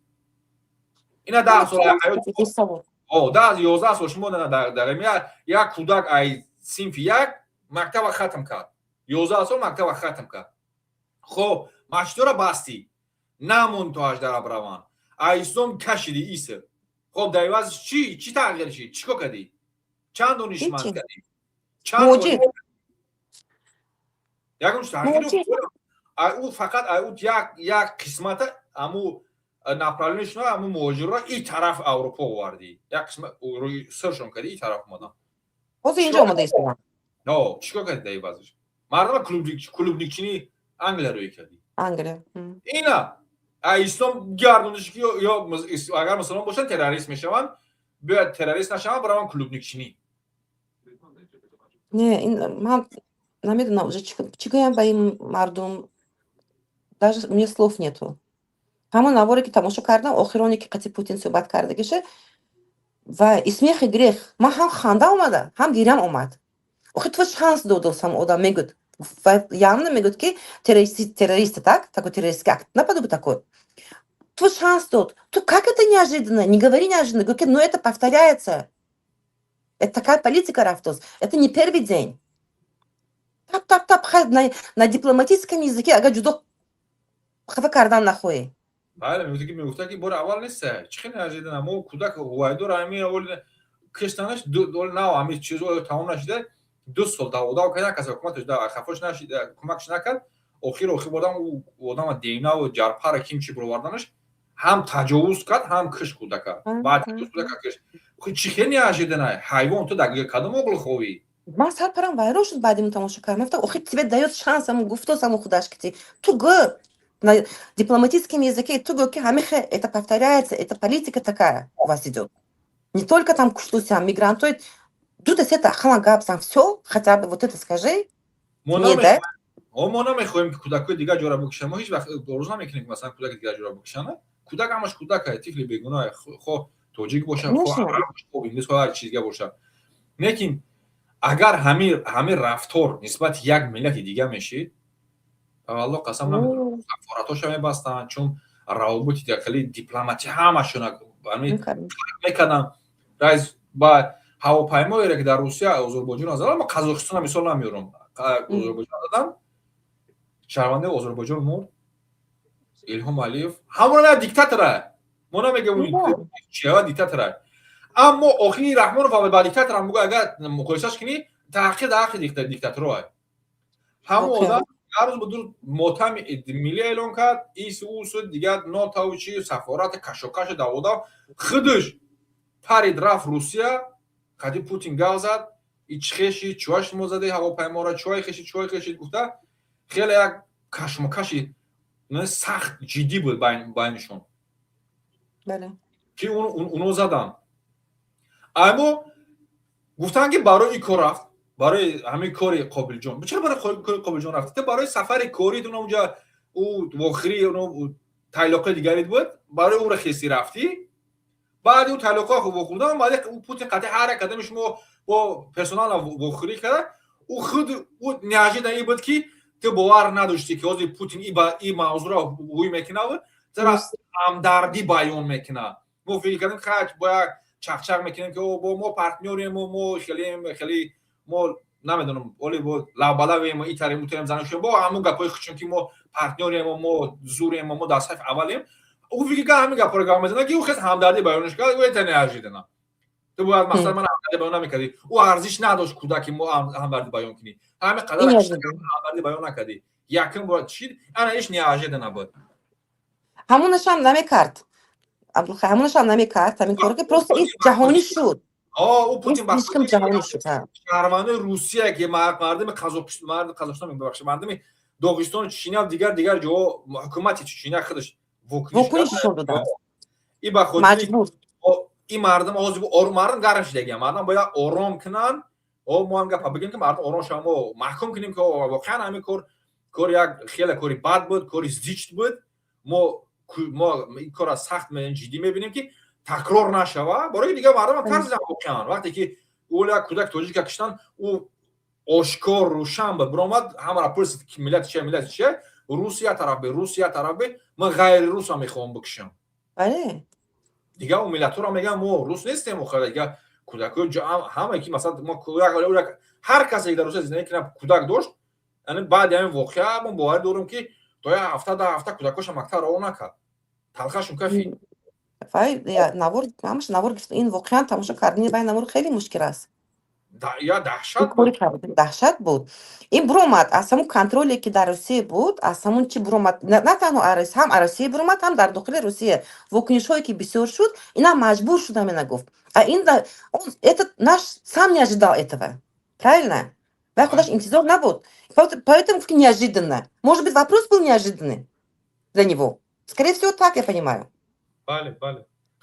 Ина 10 сол ҳаёт, 10, 11 сол шумо дар як кӯдак ай синфи як мактаба хатм кард, 11 сол мактаба хатм кард. Хоб, масҷидора бастӣ, намон то ҳаждара бираванд, а ислом кашидӣ иса. Хоб, дар иваз чӣ чӣ тағйир шид? Чӣ кор кардӣ? Чанд донишманд кардӣ? Чанд ягон тағйир? Ӯ фақат ӯ як қисмата аму направление шуна, аму муҳоҷирро и тараф Аврупо овардӣ, як қисмат сиршон кардӣ, и тараф омадан. Ҳозир инҷо омода истодам. Чӣ кор кардӣ дар ивазаш? Мардама клубникчини Англия рӯй кардӣ. Англия. Ина а ислом гардониш, ки ё агар мусулмон бошанд, террорист мешаванд, бояд террорист нашаванд, бираванд клубникчинӣ. Не, ин ман намедонам уже чӣ гӯям ба ин мардум, даже мне слов нету. Ҳамон наворе, ки тамошо кардам, охироне, ки қати Путин суҳбат кардагиша, ва и смех и грех, ман ҳам ханда омада, ҳам гирям омад. Охи ту шанс додос, ҳам одам мегӯд, явно мегӯд, ки террористы, так, такой террористский акт, наподобие такой. Ту шанс дод, ту как это неожиданно? Не говори неожиданно, говори, но это повторяется, это такая политика рафтос, это не первый день. Тап, тап, тап, на дипломатическом языке, агар ҷудо хафа кардан нахоҳӣ. Бале, мегуфта, ки мегуфта, ки бори аввал нест. Чӣ хеле неожиданно? Мо кӯдак ҳувайдор ҳамин киштанаш нав, ҳамин чизо тамом нашида, 2 сол даводав кардан, касе ҳукуматаш хафош нашид, кӯмакш накард. Охир одам одама девнаву ҷарпара ким чи бироварданаш, ҳам таҷовуз кард, ҳам киш кӯдака, баъд таҷовуз кӯдака киш. Чӣ хеле неожиданно? Ҳайвон, ту дар кадом оғли ховӣ? Ман сар парам вайрон шуд баъди мо тамошо кардам. Гуфтам, охи тебе даёт шанс, ҳамун гуфтос, ҳамун худаш ки ту гӯ на дипломатическом языке, ту гӯ, ки ҳамихе это повторяется, это политика такая у вас идет. Не только там куштусям, мигрантой, дута сета хама гап зан, всё, хотя бы вот это скажи. Не, да? Мо намехоҳем, ки кӯдакҳои дигар ҷора бикушанд. Мо ҳеҷ вақт орзу намекунем, ки масалан кӯдаки дигар ҷора бикушанд. Кӯдак ҳамаш кӯдак, тифли бегуноҳ, хоҳ тоҷик бошад, хоҳ араб бошад, хоҳ инглис, хоҳ ҳар чиз дига бошад. Лекин агар ҳамин рафтор нисбати як миллати дига мешид, валло қасам, намедонам, сафоратҳоша мебастанд, чун равобити хеле дипломатӣ ҳамашона мекарданд. Раис ба ҳавопаймоере, ки дар Русия Озарбойҷон задам, ма Қазоқистона мисол намеёрам, Озарбойҷон задам, шаҳрвандаи Озарбойҷон мурд. Илҳом Алиев ҳамона диктатора, мо намегӯем чиава диктатора, аммо охири Раҳмонов ба диктаторам бугӯ, агар муқоисаш кунӣ, таҳқир дар ҳаққи диктаторо. Ҳамон одам ҳар рӯз буду мотами миллӣ эълон кард, ис усу дигар нотаву чи сафорати кашокашу даводав, худаш парид, рафт Русия. Қати Путин гап зад, и чӣ хеши, чӯа шумо задаи ҳавопайморо, чӯай хеши, чӯай хешид, гуфта, хеле як кашмакаши сахт, ҷиддӣ буд байнишон, ки уно заданд. Аммо гуфтанд, ки барои ин кор рафт, барои ҳамин кори Қобилҷон. Чаро барои кори Қобилҷон рафт? Барои сафари корӣ унҷа ӯ вохирӣ тайлоқи дигарит буд, барои ӯро хеси рафтӣ. Баъди ӯ тайлоқҳо вохӯрдан, баъди Путин қатъи ҳар як қадами шумо бо персонал вохӯрӣ карда. Ӯ худ ӯ неожиданно ин буд, ки ту бовар надоштӣ, ки ҳозир Путин и мавзӯъро ҳуй мекунад, тара ҳамдардӣ баён мекунад. Мо фикр кардем, хач бо як чақчақ мекунем, ки бо мо партнёрем, мо хеле хеле, мо намедонам, оли бо лабалавем, итарем, утарем, занашем, бо ҳамун гапҳои худшон, ки мо партнёрем, мо зурем, мо дар сафи аввалем. Ӯ фикр кард, ҳамин гапҳоро гап мезанад, ки ӯ хес ҳамдардӣ баёнш кард. Ӯ это неожиданно. Ту бояд, масалан, ман ҳамдардӣ баён намекардӣ. Ӯ арзиш надошт, кӯдаки мо ҳамдардӣ баён кунӣ. Ҳамин қадар ҳамдардӣ баён накардӣ. Якум бор чи ана иш неожиданно буд. Ҳамонашам намекард, Абдулхай, ҳамонашам намекард ҳамин коро, ки просто ин ҷаҳонӣ шуд. Ӯ Путин ҷаҳонӣ шуд. Шаҳрвандои Русия, ки мардуми Қазоқистон, мебахшед, мардуми Доғистону Чечня, дигар ҷоҳо, ҳукумати Чечня худаш вокуниш нишон доданд. И ба хотири ин мардум ҳозир мардум гарм шудагиам, мардум бояд ором кунанд. Мо ҳам гапа бигем, ки мардум ором шаванд, мо маҳкум кунем, ки воқеан ҳамин кор кори як хеле кори бад буд, кори зишт буд. Мо ин корро сахт ҷиддӣ мебинем, ки такрор нашава. Барои дигар мардумам тарсидан воқеан. Вақте ки ӯ як кӯдаки тоҷика киштанд, ӯ ошкор, рӯшан буд, биромад, ҳамаро пурсид, ки миллати чия, миллати чия, русия тараф бе, русия тараф бе, ман ғайри русам мехоҳам бикушам. Дигар он миллатҳоро мегӯям, мо рус нестем. Охир дигар кӯдакҳои ҳама, ки масалан мо ҳар касе, ки дар Русия зиндагӣ кунад, кӯдак дошт, яъне баъди ҳамин воқеа мо боварӣ дорем, ки то як ҳафта, 10 ҳафта кӯдакҳоша мактаб раво накард, талхашон кафи. Вай навор, ҳамаш навор гирифт. Ин воқеан тамошо кардани вай навор хеле мушкил аст. Я даҳшат. Даҳшат буд. Ин буромад аз ҳамун контроле, ки дар Русия буд, аз ҳамун чи буромад. На танҳо ҳам Русия буромад, ҳам дар дохили Русия вокунишҳое, ки бисёр шуд, инам маҷбур шуд ҳамина гуфт. А ин этот наш сам не ожидал этого, правильно? Вай худаш интизор набуд, поэтому неожиданно. Может быть, вопрос был неожиданный для него, скорее всего, так я понимаю. Бале.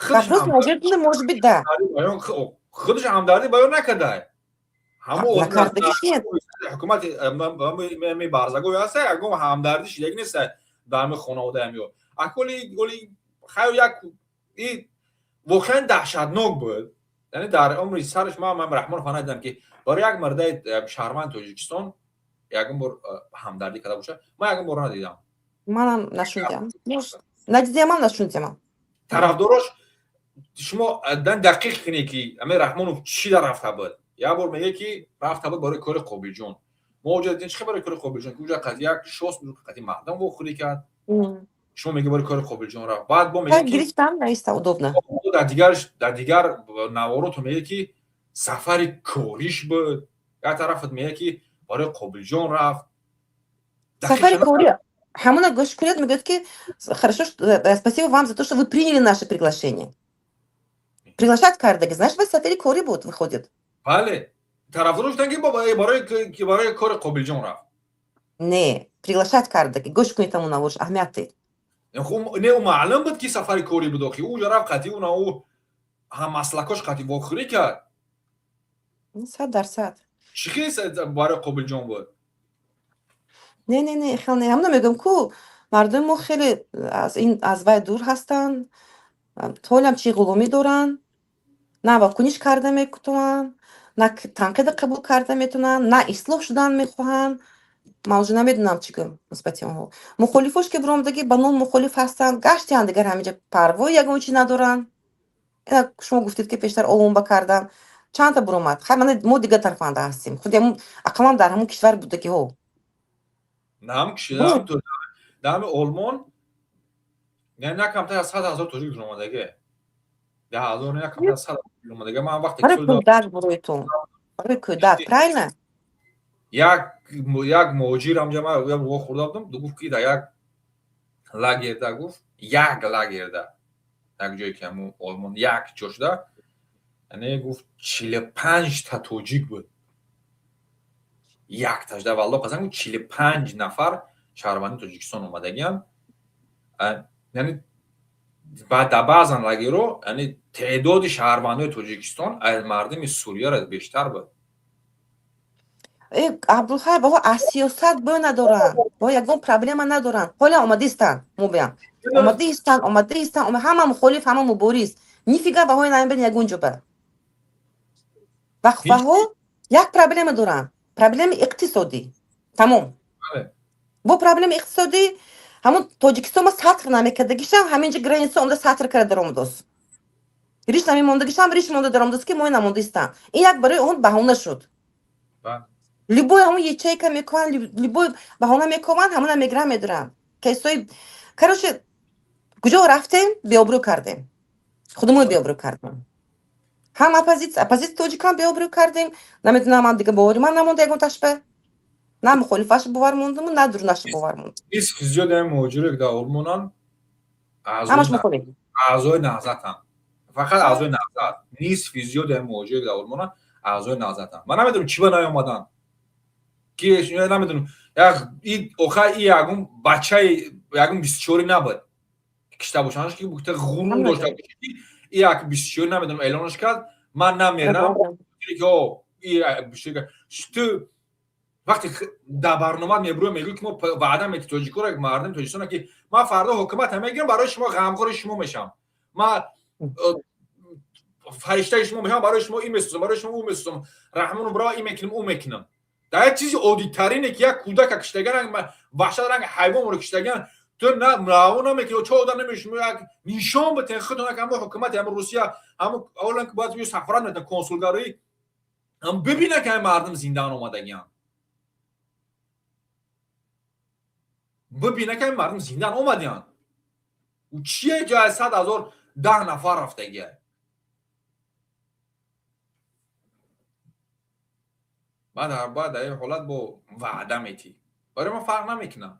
Вопрос неожиданный, может быть, да. Худаш ҳамдардӣ баён накардай. Ҳукумати барзагои ҳаста, ягон ҳамдардӣ шидаги неста дар ҳамин хонаводаам ё аколи голи хайр. Як и воқеан даҳшатнок буд. Яъне дар умри сараш ман Раҳмонов надидам, ки барои як мардаи шаҳрванди Тоҷикистон ягон бор ҳамдардӣ карда бошад. Ман ягон бор надидам. Манам нашунидам, надидиамам, нашунидиамам. Тарафдорош, шумо дақиқ кунед, ки ами Раҳмонов чӣ дар рафта буд. Як бор мегӯяд, ки рафта буд барои кори Қобилҷон. Мо оҷа дидем, чӣ барои кори Қобилҷон, ки уҷа қати як шост қати мардам вохӯрӣ кард. Шумо мегӯед, барои кори Қобилҷон рафт. Баъд бо мегӯяд, гирифтам, наиста удобно. Дар дигар навороту мегӯяд, ки сафари кориш буд. Як тарафат мегӯяд, ки барои Қобилҷон рафт. Сафари корӣ ҳамона гӯш кунед, мегӯяд, ки хорошо, спасибо вам за то, что вы приняли наше приглашение. Приглашать кардаги, знаешь, сафари корӣ буд, выходит. Бале, тарафдор гуфтанд, ки барои кори Қобилҷон рафт. Не, приглашать кардаги, гӯш кунед ҳамон наворш, аҳамият дед. Не, ӯ маълум буд, ки сафари корӣ буд. Охи ӯ рафт, қатъи уна ӯ ҳаммаслакош қатъи вохӯрӣ кард. 100%. Чӣ хел барои Қобилҷон буд? Не, не, не, хел не. Ҳамона мегӯям, ку мардуми мо хеле аз ин, аз вай дур ҳастанд, ҳолам чи ғуломӣ доранд, на вокуниш карда метавонанд, на танқида қабул карда метавонанд, на ислоҳ шудан мехоҳанд. Ман уже намедонам, чӣ гӯям нисбати онҳо. Мухолифош, ки биромадагӣ, ба ном мухолиф ҳастанд, гаштиянд, дигар ҳаминҷа парвои ягон чӣ надоранд. Ина шумо гуфтед, ки пештар оломба кардан, чандта буромад. Хай, мана мо дигар тарафанда ҳастем, худи ақаллан дар ҳамун кишвар будагиҳо. Ҳам дар ҳами Олмон, яъне на камтар аз 100 000 тоҷик омадаге, 10 000, на камтар аз 100 000 омадаге. Ман вақте Барои кӯдак, барои ту, барои кӯдак, правильно? Як муҳоҷир ҳамҷа ман як вохӯрда будам, гуфт, ки дар як лагерда, гуфт, як лагерда, як ҷое, ки ҳамун Олмон як ҷо шуда. Яъне гуфт, 45-та тоҷик буд, якташда, валло қасам, гуфт, 45 нафар шаҳрванди Тоҷикистон омадагиам. Яъне дар баъзан лагерҳо, яъне теъдоди шаҳрвандои Тоҷикистон аз мардуми Сурияро бештар буд. Абдулхай, баҳо аз сиёсат бӯ надоранд, бо ягон проблема надоранд. Ҳола омадистанд, мобиям омадаистанд, омадаистанд, ҳама мухолиф, ҳама мубориз. Нифига баҳои намебин ягон ҷоба. Ваҳо як проблема доранд, проблеми иқтисодӣ, тамом. Бо проблеми иқтисодӣ ҳамон Тоҷикистон ма сатр намекардагишам, ҳаминҷа граница омда сатр карда даромадост. Риш намемондагишам, риш монда даромадост, ки мои намондаистанд. Ин як барои он баҳона шуд. Любой ҳамон ячейка мекунанд, любой баҳона мекунанд, ҳамона мегиранд, медоранд кейсои. Короче, куҷо рафтем, беобрӯ кардем, худумон беобрӯ кардем. Ҳам оппозитсия тоҷикам беобрӯ кардем. Намедонам, ман дига бовари ман намонда ягон ташба, на мухолифаша бовар мондуму, на дурунаша бовар мондум. Нисфи зиёди ҳамин муҳоҷире ки дар Олмонанд, ҳамаш мухолиф. Аъзои Наҳзатанд, фақат аъзои Наҳзат. Нисфи зиёди ҳамин муҳоҷире ки дар Олмонанд, аъзои Наҳзатанд. Ман намедонам, чӣ ба наёмаданд, ки намедонам. Охар и ягон бачаи ягон 24-и набуд, кишта бошанд, ки ғурур дошта бошад, ки и як 24-и, намедонам, эълонаш кард, ман намерам. Ту вақте дар барнома мебурӯ, мегӯй, ки мо ваъда мети тоҷикоро, мардуми Тоҷикистона, ки ман фардо ҳукумата мегирам, барои шумо ғамхори шумо мешавам, ман фариштаи шумо мешавам, барои шумо ин месозам, барои шумо ӯ месозам, раҳмону бира ин мекунам, ӯ мекунам. Дар як чизи оддитарине, ки як кӯдака киштаган, ваҳшат ранг ҳайвонро киштаган, ту раво намекунӣ, чо одам намешумо як нишон битен худтон, як ҳамо ҳукумати ҳамо Русия, ҳамо аввалан ки бояд сафорат метан, консулгароӣ ҳам бибина, ки ҳами мардум зиндаан омадагиан, бибина, ки ҳами мардум зиндаан омадиан. Чие ҷои 100 000 10 нафар рафтагия? Баъд дар ин ҳолат бо ваъда метӣ. Барои ман фарқ намекунам,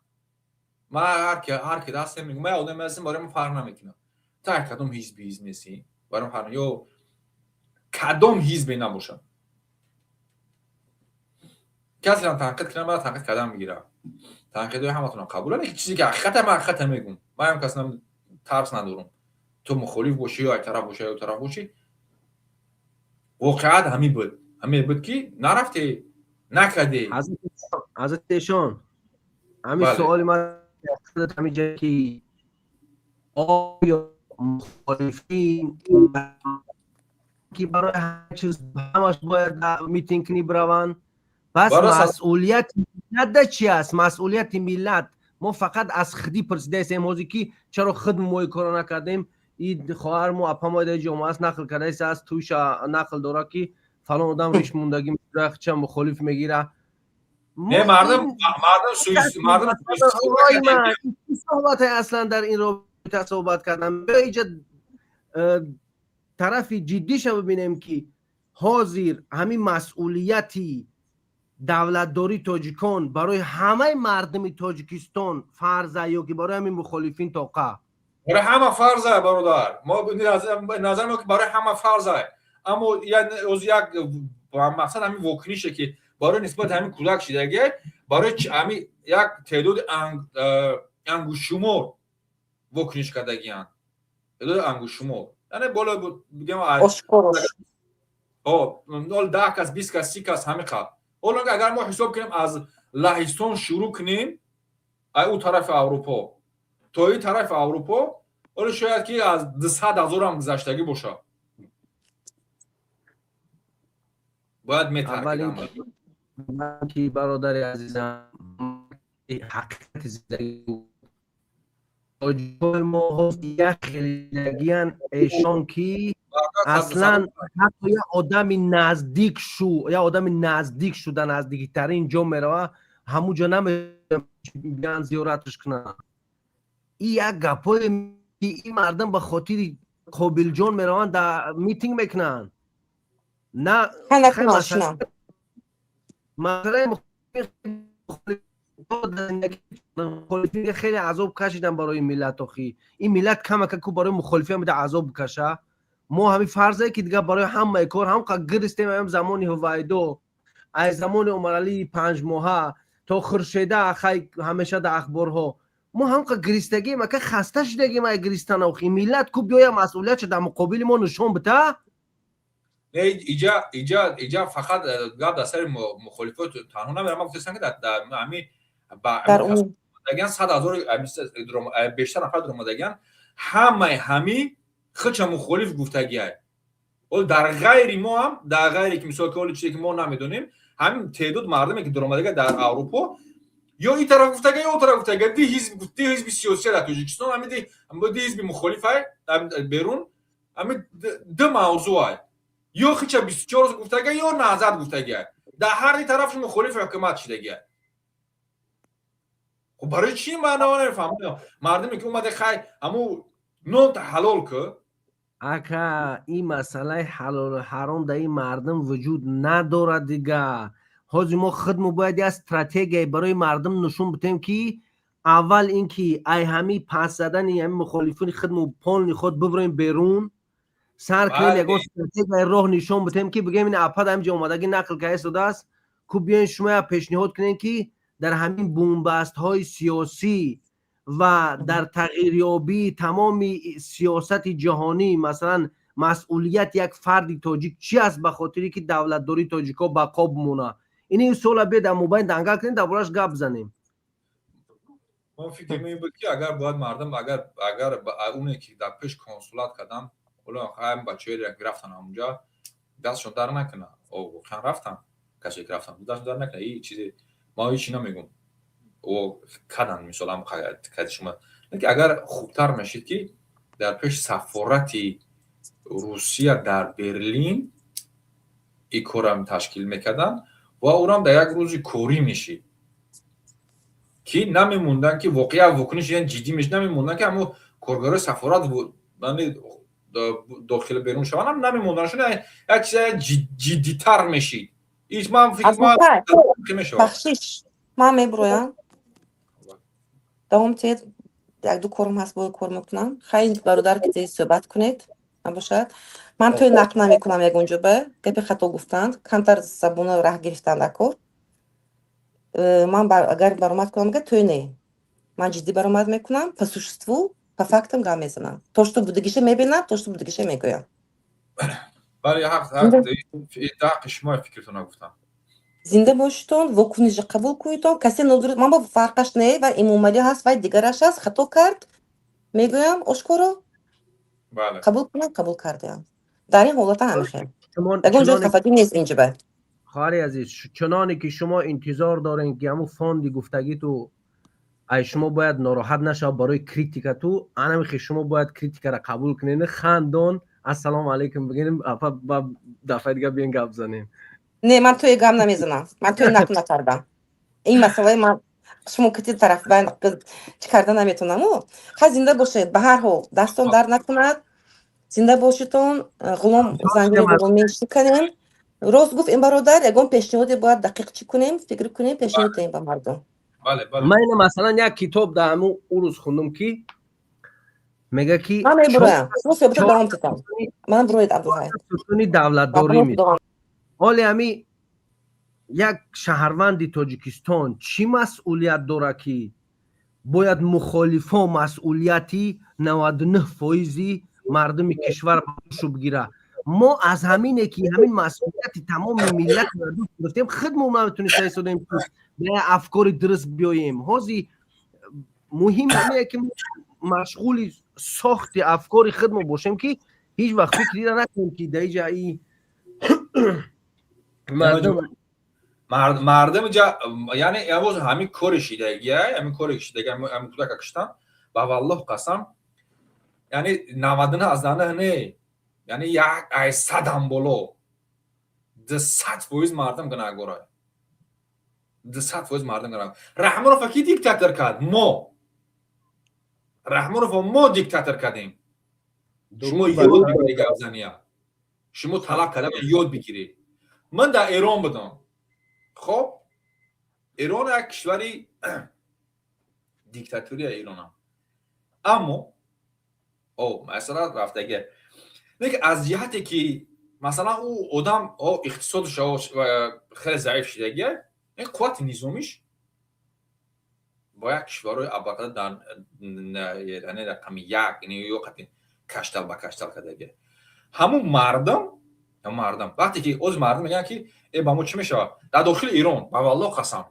ман ҳар ки дастем мегӯм, ман одаме ҳастем, барои ман фарқ намекунам, та кадом ҳизби ҳизб нестӣ, барои ман фарқ ё кадом ҳизбе набошад. Касеам танқид кунам, ман танқид кардан мегирам. Танқидҳои ҳаматонам қабул, лекин чизе ки ҳақиқата, ман ҳақиқата мегӯм. Ман ҳам кас тарс надорам. Ту мухолиф бошӣ ё як тараф бошӣ, ё тараф бошӣ, воқеат ҳамин буд, ҳамин буд, ки нарафте, накардӣ. Ҳазрати эшон, ҳамин суоли ман ҳаминҷа, ки оё мухолифин ки барои ҳама чиз ҳамаш бояд митинг кунӣ бираванд? Пас масъулияти миллат да чи аст? Масъулияти миллат, мо фақат аз худӣ пурсидаистем ҳозир, ки чаро худ мо ин корро накардем? И хоҳар мо, апа мо дар ҷомеа аст, нақл кардаист, аст туйша нақл дорад, ки фалон одам риш мондагӣ ча мухолиф мегира. Не, мардум, мардум, мардум. Суҳбате аслан дар ин робита суҳбат кардам. Биё иҷа тарафи ҷиддиша бибинем, ки ҳозир ҳамин масъулияти давлатдории тоҷикон барои ҳамаи мардуми Тоҷикистон фарза ё ки барои ҳамин мухолифин тоқа? Барои ҳама фарза, бародар. Мо назар мо ки барои ҳама фарза, аммо як мақсад ҳамин вокунише, ки барои нисбати ҳамин кӯдак шидагӣ, барои ҳамин як теъдоди ангушшумор вокуниш кардагиянд, теъдоди ангушшумор, яъне боло бигем 10 кас, 20 кас, 30 кас, ҳамин қабл. Ҳоло агар мо ҳисоб кунем, аз Лаҳистон шурӯъ кунем, ай ӯ тарафи Аврупо то ин тарафи Аврупо, ҳоло шояд ки аз 200 000-ам гузаштагӣ бошад. Бояд метаркидам. Ки бародари азизам, ҳақиқати зиндагӣ, тоҷикои мо як хелидагиян, эшон ки аслан ҳатто як одами наздик шу, як одами наздик шуда, наздиктарин ҷо мерава, ҳамуҷо намебиан зиёраташ кунанд. И як гапое ки ин мардум ба хотири Қобилҷон мераванд, да митинг мекунанд. На масъалаи мухолифин, хеле азоб кашидан барои миллат. Охи ин миллат камака ку барои мухолифиам бида азоб каша. Мо ҳамин фарзе ки дигар барои ҳамаи кор ҳам гиристем. Ҳам замони Ҳувайдо, аз замони Умаралии панҷмоҳа то Хуршеда, хай, ҳамеша дар ахборҳо мо ҳамқа гиристагим, ака, хаста шудагим ай гиристан. Охи, миллат ку биёя, масъулиятша дар муқобили мо нишон бита. Не, иҷа фақат гап дар сари мухолифот танҳо намерам. Ман гуфтастам, ки дар ҳами омадагиан 100 000 бештар нафар даромадагиан, ҳамаи ҳами худша мухолиф гуфтагиай. Ҳол дар ғайри мо ҳам, дар ғайре ки, мисол, ки ҳоли чизе ки мо намедонем, ҳамин теъдод мардуме ки даромадага дар Аврупо, ё ин тараф гуфтага, ё он тараф гуфтага, ди ҳизби сиёсия дар Тоҷикистон, ҳами ди ҳизби мухолифай берун, ҳами ду мавзӯай: ё хича 24 рӯз гуфтага, ё Наҳзат гуфтагиай. Дар ҳар ди тарафш мухолифи ҳукумат шидагиай. Хуб, барои чӣ, ман намефаҳмам. Мардуме ки омаде, хай, ҳаму нонта ҳалол ку. Ака, ин масъалаи ҳалолу ҳаром дар ин мардум вуҷуд надорад. Дига ҳозир мо худмо бояд як стратегияе барои мардум нишон битем, ки аввал ин ки ай ҳами пас задани ҳами мухолифони худмо полный худ бибурем берун, сар кунем, ягон стратегияи роҳ нишон битем, ки бигем: ин апад ҳамҷа омадагӣ нақл карда истодааст ку, биёен шумо як пешниҳод кунем, ки дар ҳамин бунбастҳои сиёсӣ ва дар тағйирёбии тамоми сиёсати ҷаҳонӣ, масалан, масъулияти як фарди тоҷик чи аст, ба хотире ки давлатдории тоҷикҳо бақо бимонад. Ини суола биё дар мобайн дангал кунем, дар борааш гап занем. Ман фикр ин буд, ки агар бояд мардум, агар оне ки дар пеш консулат кардам, ҳоло ҳам бачаҳое ки рафтан ҳамунҷа, дастшон дар накунад. Воқеан рафтан, касе ки рафтан, дастшон дар накунад. И чизе ман ҳеҷ намегум, кадан, мисол, ҳам кади шумо, ки агар хубтар мешид, ки дар пеш сафорати Русия дар Берлин ин корам ташкил мекарданд ва урам дар як рӯзи корӣ мешид, ки намемонданд, ки воқеа вокуниш ҷиддӣ мешид, намемонданд, ки ҳамо коргарои сафорат дохил берун шаванд, намемонданшон, як чиз ҷиддитар мешид. Ман фикр Бахшиш, ман мебуроям, давом тиҳед. Якду корм ҳаст, бояд кор мекунам. Хайр, бародар, ки суҳбат кунед набошад. Ман тӯй нақл намекунам, ягон ҷо ба гапи хато гуфтанд, камтар забона раҳ гирифтанд, акор. Ман агар баромад кунам, га тӯй не, ман ҷиддӣ баромад мекунам, по существу, по фактам гап мезанам, то что будагиша мебинам, то что будагиша мегӯям. Бале, ҳаққи шумо, фикртона гуфтам. Зинда бошитон, вокуниша қабул кунедон. Касе нодуруст, ман бо фарқаш не, ва Имомалӣ ҳаст, вай дигараш ҳаст, хато кард, мегӯям ошкоро, қабул кунам, қабул кардаям. Дар ин ҳолата ҳамихел, ягон ҷои хафагӣ нест инҷиба. Хоҳари азиз, чуноне ки шумо интизор дорем, ки ҳамун фонди гуфтагиту ай шумо бояд нороҳат нашавад барои критикату, анаме шумо бояд критикаро қабул кунед, хандон, ассалому алайкум бигӯем, ба дафъаи дига биён гап занем. Не, ман тӯи гап намезанам, ман тӯи нақл накардам. Ин масъалаи ман шумо кити тараф чӣ карда наметонаму. Хай, зинда бошед, ба ҳар ҳол дастон дард накунад, зинда бошитон. Ғулом зангмешиканем. Рост гуфт ин бародар, ягон пешниҳоде бояд дақиқ чӣ кунем, фикр кунем, пешниҳод диҳем ба мардум. Ман ина, масалан, як китоб дар ҳамун урӯз хондум, ки мега, ки Ман мебуроям, шумо суҳбата давом титам, ман буроед, Абдулҳай. Сутуни давлатдорӣ. Ҳоле ҳами як шаҳрванди Тоҷикистон чӣ масъулият дорад, ки бояд мухолифо масъулияти 99 фоизи мардуми кишвар ба душу бигирад? Мо аз ҳамине ки ҳамин масъулияти тамоми миллат гирифтем, худмо наметониста истодем, ки ба афкори дуруст биёем. Ҳозир муҳим ҳамине, ки машғули сохти афкори худмо бошем, ки ҳеҷ вақт фикрира накунем, ки дар иҷа и мардум Мардум ҷа, яъне явоз ҳамин кори шидагия, ҳамин кори шидагия, ҳамин кӯдака куштан, ба валлоҳ қасам, яъне 99 аз наҳ не, яъне як ай садам боло, 200% мардум гунаҳгорай, 200% мардум гунаҳгор. Раҳмонова ки диктатор кард? Мо Раҳмонова мо диктатор кардем. Шумо ёд бигиред, гапзания шумо талаб карда ёд бигиред. Ман дар Эрон будам. Хоб, Эрон як кишвари диктатурия, Эронам, аммо о масалан рафтаги Не ки аз ҷиҳате ки, масалан, ӯ одам иқтисодаш хеле заиф шидагия, қуввати низомиш бо як кишварҳои абарқадр дар яъне рақами як ё қати каштал ба каштал кардагия. Ҳамун мардум вақте ки оз мардум мегӯянд, ки э, ба мо чӣ мешавад дар дохили Ирон, ба валлоҳ қасам,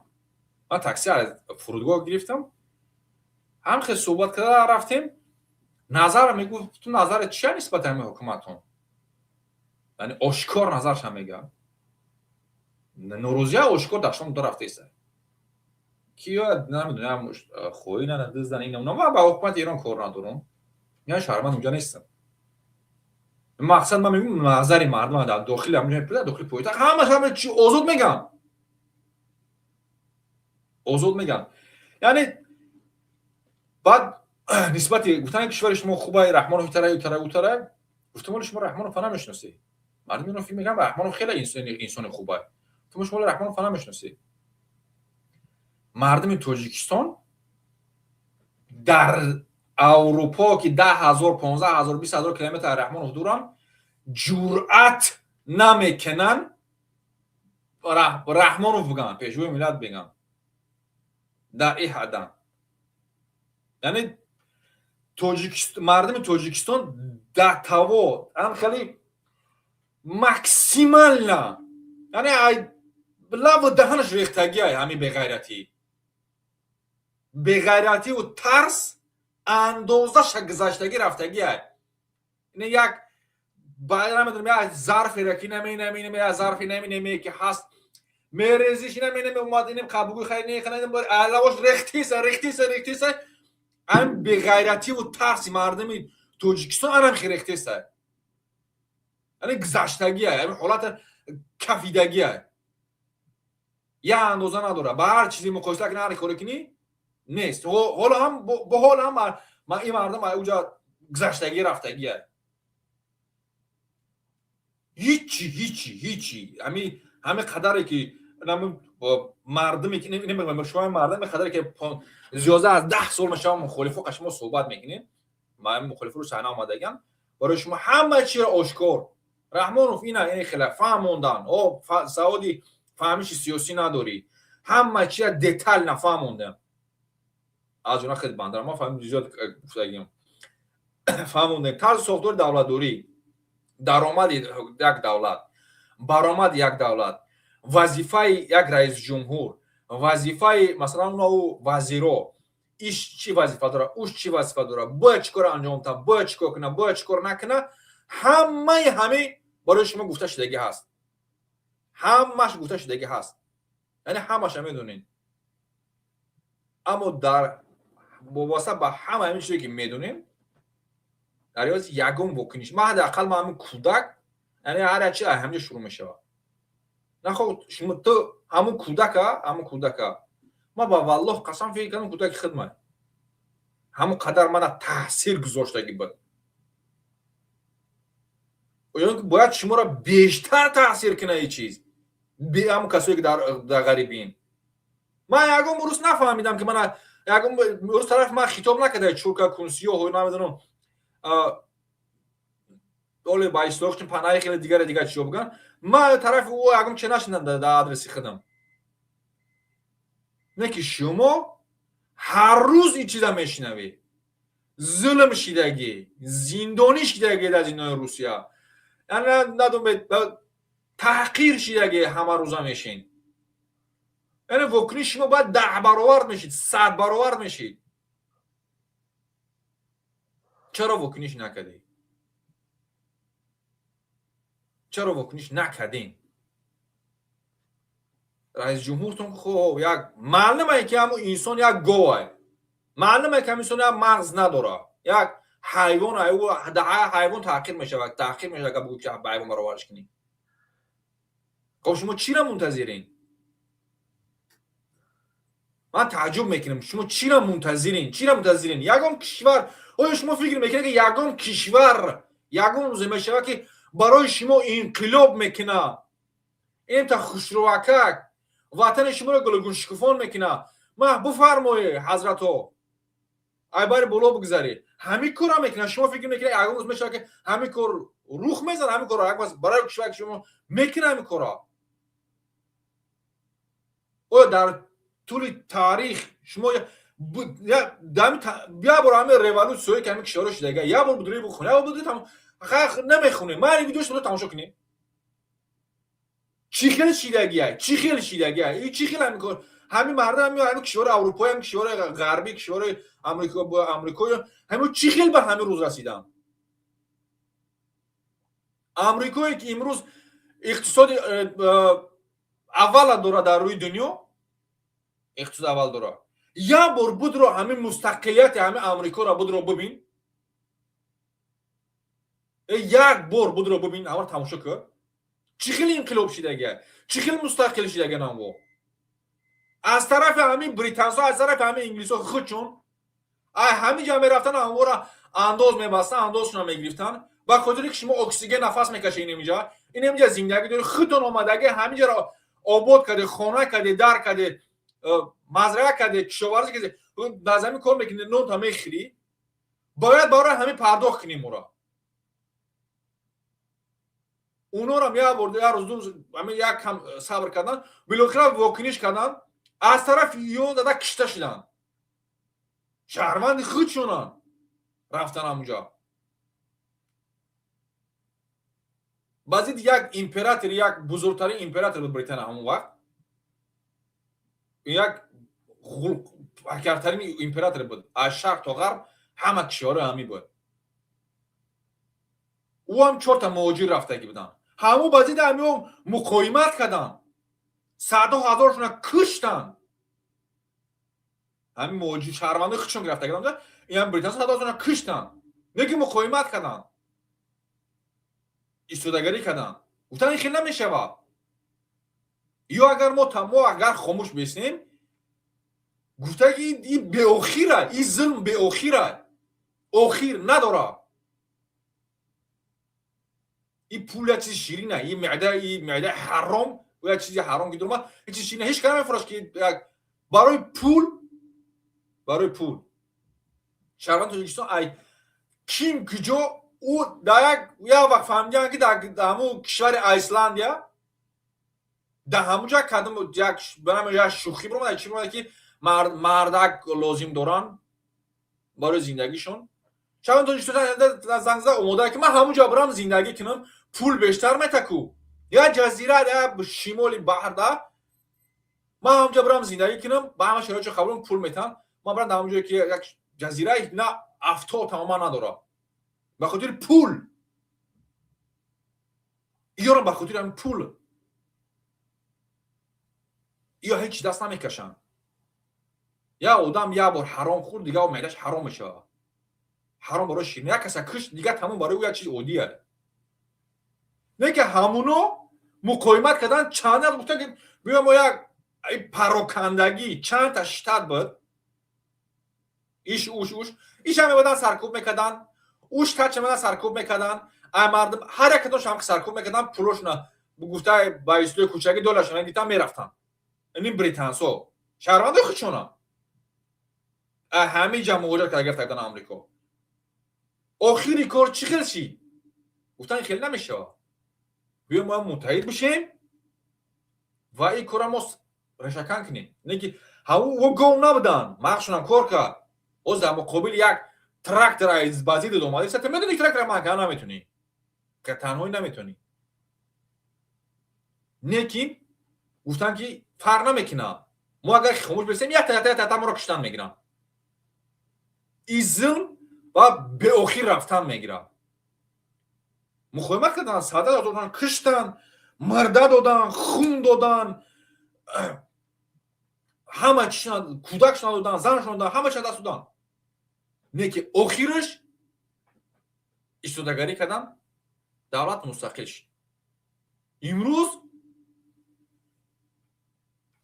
ман такси аз фурудгоҳ гирифтам, ҳам хел суҳбат карда рафтем. Назар мегуфт: «Ту назарат чия нисбати ҳамин ҳукуматон?» Яъне ошкор назаршам мегӯяд, норозия ошкор дар шом рафтеса, ки ё намедонам, хоинан, диздан, ина. Ман ба ҳукумати Эрон кор надорам, я шаҳрванд унҷа нестам. Мақсад, ман мегӯям, назари мардум дар дохили ҳамин, дохили пойтахт ҳамаш, ҳама чи озод мегӯянд, озод мегӯянд. Яъне баъд нисбати гуфтани кишвари шумо хубай, Раҳмонов итара, утара, утара. Гуфтам: «Оли шумо Раҳмонова намешиносӣ». Мардум ино фикр мекунанд, Раҳмонов хеле инсони хубай. Гуфтам: «Шумо Раҳмонова намешиносӣ». Мардуми Тоҷикистон дар Аврупо, ки 10 000, 15 000, 20 000 километр Раҳмонов дуранд, ҷуръат намекунанд Раҳмонов бигӯянд, пешвои миллат бигӯянд. Дар ин ҳаддан, яъне мардуми Тоҷикистон датаво ам хеле максимально, яъне лаву даҳанаш рехтагиай. Ҳамин беғайративу тарс андозаша гузаштагӣ рафтагиай. Як намедонам, як зарферо ки нами, як зарфи нами ки ҳаст, мерезиш, инам омад, инам қабугӯи хайр не, лавош рехтиса, рехтиса, рехтиса. Ам беғайративу тарси мардуми Тоҷикистон анам хи рехтиса, яъне гузаштагиай, ҳамин ҳолата кафидагиай, як андоза надорад. Ба ҳар чизе муқоиса кунӣ, ҳар коре кунӣ, нест. Ҳоло ҳам, бо ҳол ҳам ин мардум уҷа гузаштагӣ рафтагиай. Ҳичи, ҳичи, ҳичи. Ҳами қадаре ки мардуме ки шумо, мардуме қадаре ки зиёда аз 10 сол мешава мухолифо шумо суҳбат мекунед, мухолифо рӯ саҳна омадаган, барои шумо ҳама чиро ошкор Раҳмонов ина хела фаҳмондан. О, саводи фаҳмиши сиёсӣ надорӣ, ҳама чия детально фаҳмондем. Аз ҷона хеле бандар ма фаҳмид, зиёд гуфтагим, фаҳмондем тарзи сохтори давлатдорӣ, даромади як давлат, баромади як давлат, вазифаи як раисҷумҳур, вазифаи, масалан, ӯ вазиро иш чӣ вазифа дорад, уш чӣ вазифа дорад, бояд чӣ кор анҷом диҳад, бояд чӣ кор кунад, бояд чӣ кор накунад, ҳамаи ҳамин барои шумо гуфта шудагӣ ҳаст, ҳамаш гуфта шудагӣ ҳаст, яъне ҳамаша медонед. Аммо дар вобаста ба ҳама ҳамин чизе ки медонем, дар ивази ягон вокуниш, ман ҳадди ақал, ман ҳамин кӯдак, яъне ҳар як чи ҳаминҷо шурӯъ мешавад. Нахо шумо, ту ҳамун кӯдака, ман ба валлоҳ қасам, фикр кардам, кӯдаки хидмат ҳамун қадар мана таъсир гузоштагӣ буд. Бояд шуморо бештар таъсир кунад ин чиз, ҳамун касое ки дар ғарибин. Ман ягон рӯз нафаҳмидам, ки мана ягон рӯз тараф ман хитоб накарда, чурка кунсиёҳ, намедонам, оле ба истилоҳ панаи хеле дигаре дигар чиё бигӯянд. Ман тарафи ӯ ягон че нашинам дар адреси худам. Не ки шумо ҳар рӯз ин чиза мешунавед: зулм шидагӣ, зиндонӣ шидагӣ дар зиндони Русия, яъне надонед, таҳқир шидагӣ, ҳама рӯза мешин. Яъне вокуниши шумо бояд 10 баровар мешид, 100 баровар мешид. Чаро вокуниш накардӣ? Чаро вокуниш накардем? Раисҷумҳуртон хоб, як маълумае, ки ҳамун инсон як говай, маълумае, ки ҳамин инсон як мағз надорад, як ҳайвон. Ҳайвон таҳқир мешавад, агар бугӯ, ки ба ҳайвон баробарш кунӣ. Хоб, шумо чиро мунтазирин? Ман тааҷҷуб мекунам, шумо чиро мунтазирин? Чиро мунтазирин? Ягон кишвар, оё шумо фикр мекунед, ки ягон кишвар ягон рӯзе мешавад, ки барои шумо инқилоб мекунад, инта хушрӯакак ватани шуморо гулгуншукуфон мекунад? Ма буфармоед, ҳазратҳо. Ай бари боло бигзарӣ, ҳамин корро мекунад. Шумо фикр мекунед, ягон рӯз мешавад, ки ҳамин кор рух мезанад? Ҳамин корро як барои кишвар шумо мекунад ҳамин корро? Оё дар тӯли таърих шумо як бор ҳамин революсияе, ки ҳамин кишварҳо шудага, як бор будурӣ бихонед, як бор будурӣ намехонед? Ман ин видео шумо тамошо кунед, чӣ хел шидагия, чӣ хел шидагия, чӣ хел ҳамин кор, ҳамин мардум, ҳамин кишвари аврупои, ҳамин кишвари ғарбӣ, кишвари амрикои, ҳамин чӣ хел ба ҳамин рӯз расиданд? Амрикое, ки имрӯз иқтисоди аввала дорад дар рӯи дунё, иқтисоди аввал дорад, як бор будро ҳамин мустақилияти ҳамин Амрикоро будро бубин, як бор будро бубин, ҳамаро тамошо кун, чӣ хел инқилоб шидага, чӣ хел мустақил шидага намво аз тарафи ҳамин британсо, аз тарафи ҳамин инглисо. Худчун ай ҳамин ҷа мерафтан, ҳамвора андоз мебастан, андозшона мегирифтан, ба хотире ки шумо оксиген нафас мекашед, инамиҷа, инамиҷа зиндагӣ доред, худтон омадаги ҳамиҷаро обод карде, хона карде, дар карде, мазраа карде, кишоварзӣ карде, дар замин кор мекунед, нонта мехӯрӣ, бояд барои ҳамин пардохт кунем моро. Унорам як бор, як рӯз, ду рӯз ҳамин як кам сабр кардан, билохира вокуниш кардан, аз тарафи ё дада кишта шуданд, шаҳрванди худшонанд рафтан ҳамунҷа. Ба зидди як император, як бузургтарин император буд Британия ҳамон вақт, як ҳакартарин император буд, аз шарқ то ғарб ҳама кишварҳои ҳамин буд. Ӯ ҳам чорта муҳоҷир рафтагӣ буданд, ҳамун ба зидди ҳамиҳо муқовимат карданд, садҳо ҳазоршона куштанд. Ҳамин муҳоҷир шаҳрвандои худшон гирифта карданд, ин британс садҳо ҳазоршона куштанд, не ки муқовимат карданд, истодагарӣ карданд, гуфтанд, ин хел намешавад. Ё агар мо агар хомӯш бесем, гуфта ки ин беохира, ин зулм беохира, охир надорад. Ин пул як чизи ширина, ин меъда, ин меъдаи ҳаром, як чизи ҳаром ки дурума, ин чизи ширина, ҳеҷ кас намефурӯшад, ки барои пул, барои пул шаҳрванди Тоҷикистон ай ким куҷо ӯ дар як вақт фаҳмидиам, ки дар ҳамун кишвари Айсландия, дар ҳамун ҷо кадом як барам як шӯхӣ биромад, чӣ биромад, ки мардак лозим доранд барои зиндагишон. Шаҳрванди Тоҷикистон занг зада омода, ки ман ҳамун ҷо бирам зиндагӣ кунам, пул бештар метаку, як ҷазира дар шимоли баҳрда, ман ҳамунҷо бирам зиндагӣ кунам, ба ҳама шароитшо қабул, пул метаҳам, ман бирам дар ҳамун ҷое, ки як ҷазира на афтоб тамоман надорад, ба хотири пул. Иёрам ба хотири ҳамин пул иё ҳеҷ даст намекашанд. Як одам як бор ҳаром хӯрд, дигар меъдаш ҳаром мешавад, ҳаром барои ширин. Як каса кушт, дигар тамом, барои ӯ як чизи оддия. Не ки ҳамуно муқовимат кардан, чанд гуфтан, ки биё мо як парокандагӣ, чандта штат буд, иш уш уш иш ҳам мебадан саркӯб мекарданд, ӯ штат чамедан саркӯб мекарданд, ай мардум ҳар як кадомш ҳам саркӯб мекарданд, пулошона гуфта ба истилоҳи кӯчагӣ долларшона гирифтан, мерафтанд. Ин британсо шаҳрвандои худшона ҳамин ҷа муҳоҷират карда гирифта кардан Амрико. Охири кор чӣ хел шид? Гуфтан, хеле намешавад, биё мо муттаҳид бишем ва ин корра мо решакан кунем. Не ки ҳамун гов набуданд, мағзшонам кор кард. Оз дар муқобили як трактор ба зиддат омада, ту медони, трактора маҳкам наметунӣ, танҳоӣ наметунӣ. Лекин гуфтанд, ки фарқ намекунад, мо агар хомӯш бисем, якта якта якта моро киштан мегиранд. Ин зулм ва беохир рафтан мегирад. Муқовимат карданд, сада доданд, киштанд, мурда доданд, хун доданд, ҳама чишона, кӯдакшона доданд, заншона доданд, ҳама чиз даст доданд. Не ки охираш истодагарӣ карданд, давлат мустақил шуд. Имрӯз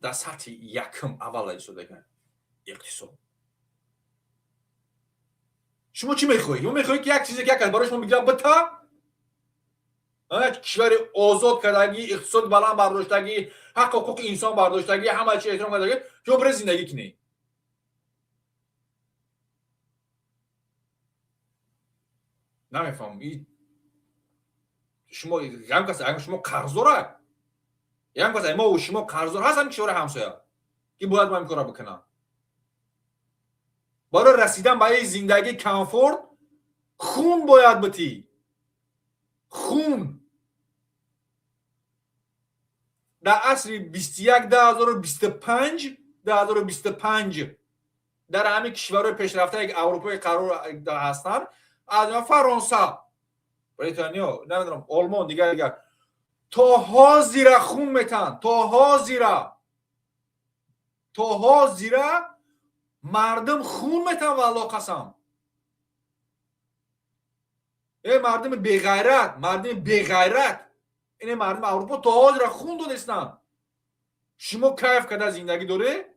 дар сатҳи якум аввала истодагар иқтисод. Шумо чӣ мехоҳед? Шумо мехоҳед, ки як чизе, ки як кас барои шумо мегирад, бита кишвари озод кардагӣ, иқтисод баланд бардоштагӣ, ҳақ ҳуқуқи инсон бардоштагӣ, ҳама чи эҳтиром кардагӣ, шумо биред зиндагӣ кунед. Намефаҳмам, шумо ягон кас шумо қарздора, ягон кас мо шумо қарздор ҳаст, ҳамин кишвари ҳамсоя, ки бояд мо ин корро бикунам барои расидан ба ин зиндагии комфорт? Хун бояд битӣ, хун. Дар асри 21, 2025, 2025, дар ҳамин кишварҳои пешрафтаи Аврупои қарор ҳастанд, аз Фаронса, Британиё, намедонам, Олмон, дигар дигар, то ҳозира хун метаҳанд. То ҳозира мардум хун метаҳанд. Валло қасам, э мардуми беғайрат, мардуми беғайрат, ине мардуми Аврупо то ҳозира хун додистанд. Шумо кайф карда зиндагӣ доред.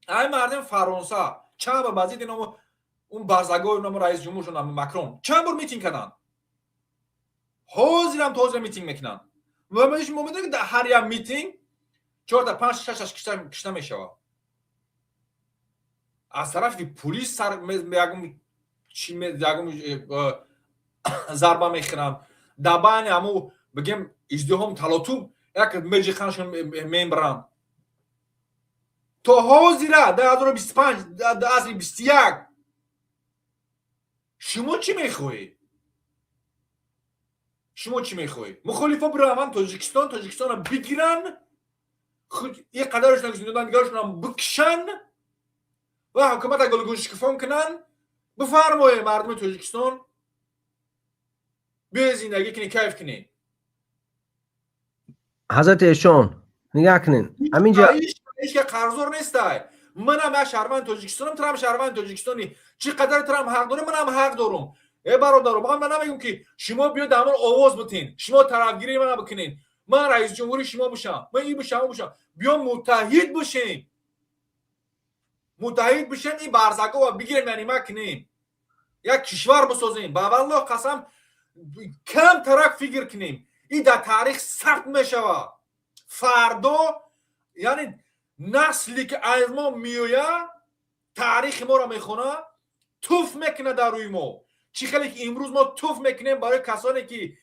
Ай мардуми Фаронса чанд бор базид иномо, он барзагои намо, раиси ҷумҳуршон Макрон, чанд бор митинг карданд, ҳозирам то ҳозира митинг мекунанд. Ва шумо медонед, ки дар ҳар як митинг чорта, панҷ, шашаш кишта мешавад аз тарафи пулис, сар ягон ягон зарба мехӯранд. Дар байни ҳаму, бигем, издиҳом, талотум, як меҷиқаншон, мембаранд. То ҳозира, 2025, асри 21, шумо чӣ мехоҳед? Шумо чӣ мехоҳед? Мухолифо бираванд Тоҷикистон, Тоҷикистонро бигиранд, як қадарашон дигарашонам бикшанд ва ҳукумата гулгуншикуфон кунанд. Бифармоед, мардуми Тоҷикистон, биёед, зиндагӣ кунед, кайф кунед. Ҳазрати эшон, нигаҳ кунед, ҳаминҷа. Ҳеч қарздор нестай. Манам як шаҳрванди Тоҷикистонам, турам шаҳрванди Тоҷикистони. Чӣ қадар турам ҳақ дорам, манам ҳақ дорум. Э бародаро, ман намегӯм, ки шумо биёд дар ман овоз битин, шумо тарафгирии мана бикунед, ман раиси ҷумҳури шумо бошам, ман ин бошам, он бошам. Биё муттаҳид бошем, муттаҳид бошем, ин барзагова бигирем, янима кунем, як кишвар бисозем. Ба валлоҳ қасам, камтарак фикр кунем, ин дар таърих сабт мешавад фардо. Яъне насле ки аз мо меояд, таърихи моро мехонад, туф мекунад дар рӯи мо. Чӣ хеле ки имрӯз мо туф мекунем барои касоне ки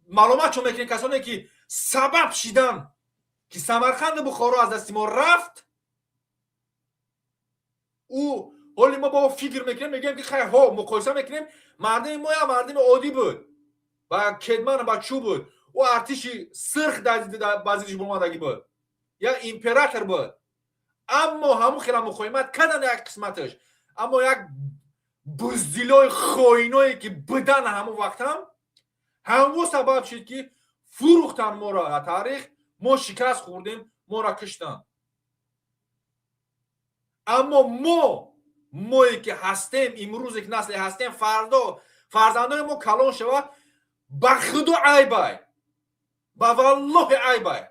маълуматшон мекунем, касоне ки сабаб шидан, ки Самарқанду Бухоро аз дасти мо рафт. Ӯ ҳоли мо бо фикр мекунем, мегӯем, ки хай ҳо, муқоиса мекунем, мардуми моям мардуми оддӣ буд, ба кетман, ба чӯ буд. Ӯ артиши сирх ба зиддиш бомадагӣ буд, як император буд. Аммо ҳамун хела муқовимат кардан як қисматаш. Аммо як буздилои хоиное ки будан ҳамун вақтам, ҳамун сабаб шуд, ки фурӯхтан моро дар таърих. Мо шикаст хӯрдем, моро киштанд. Аммо мо, мое ки ҳастем, имрӯзе ки насле ҳастем, фардо фарзандони мо калон шавад, ба худо айбай, ба валлоҳи айбай.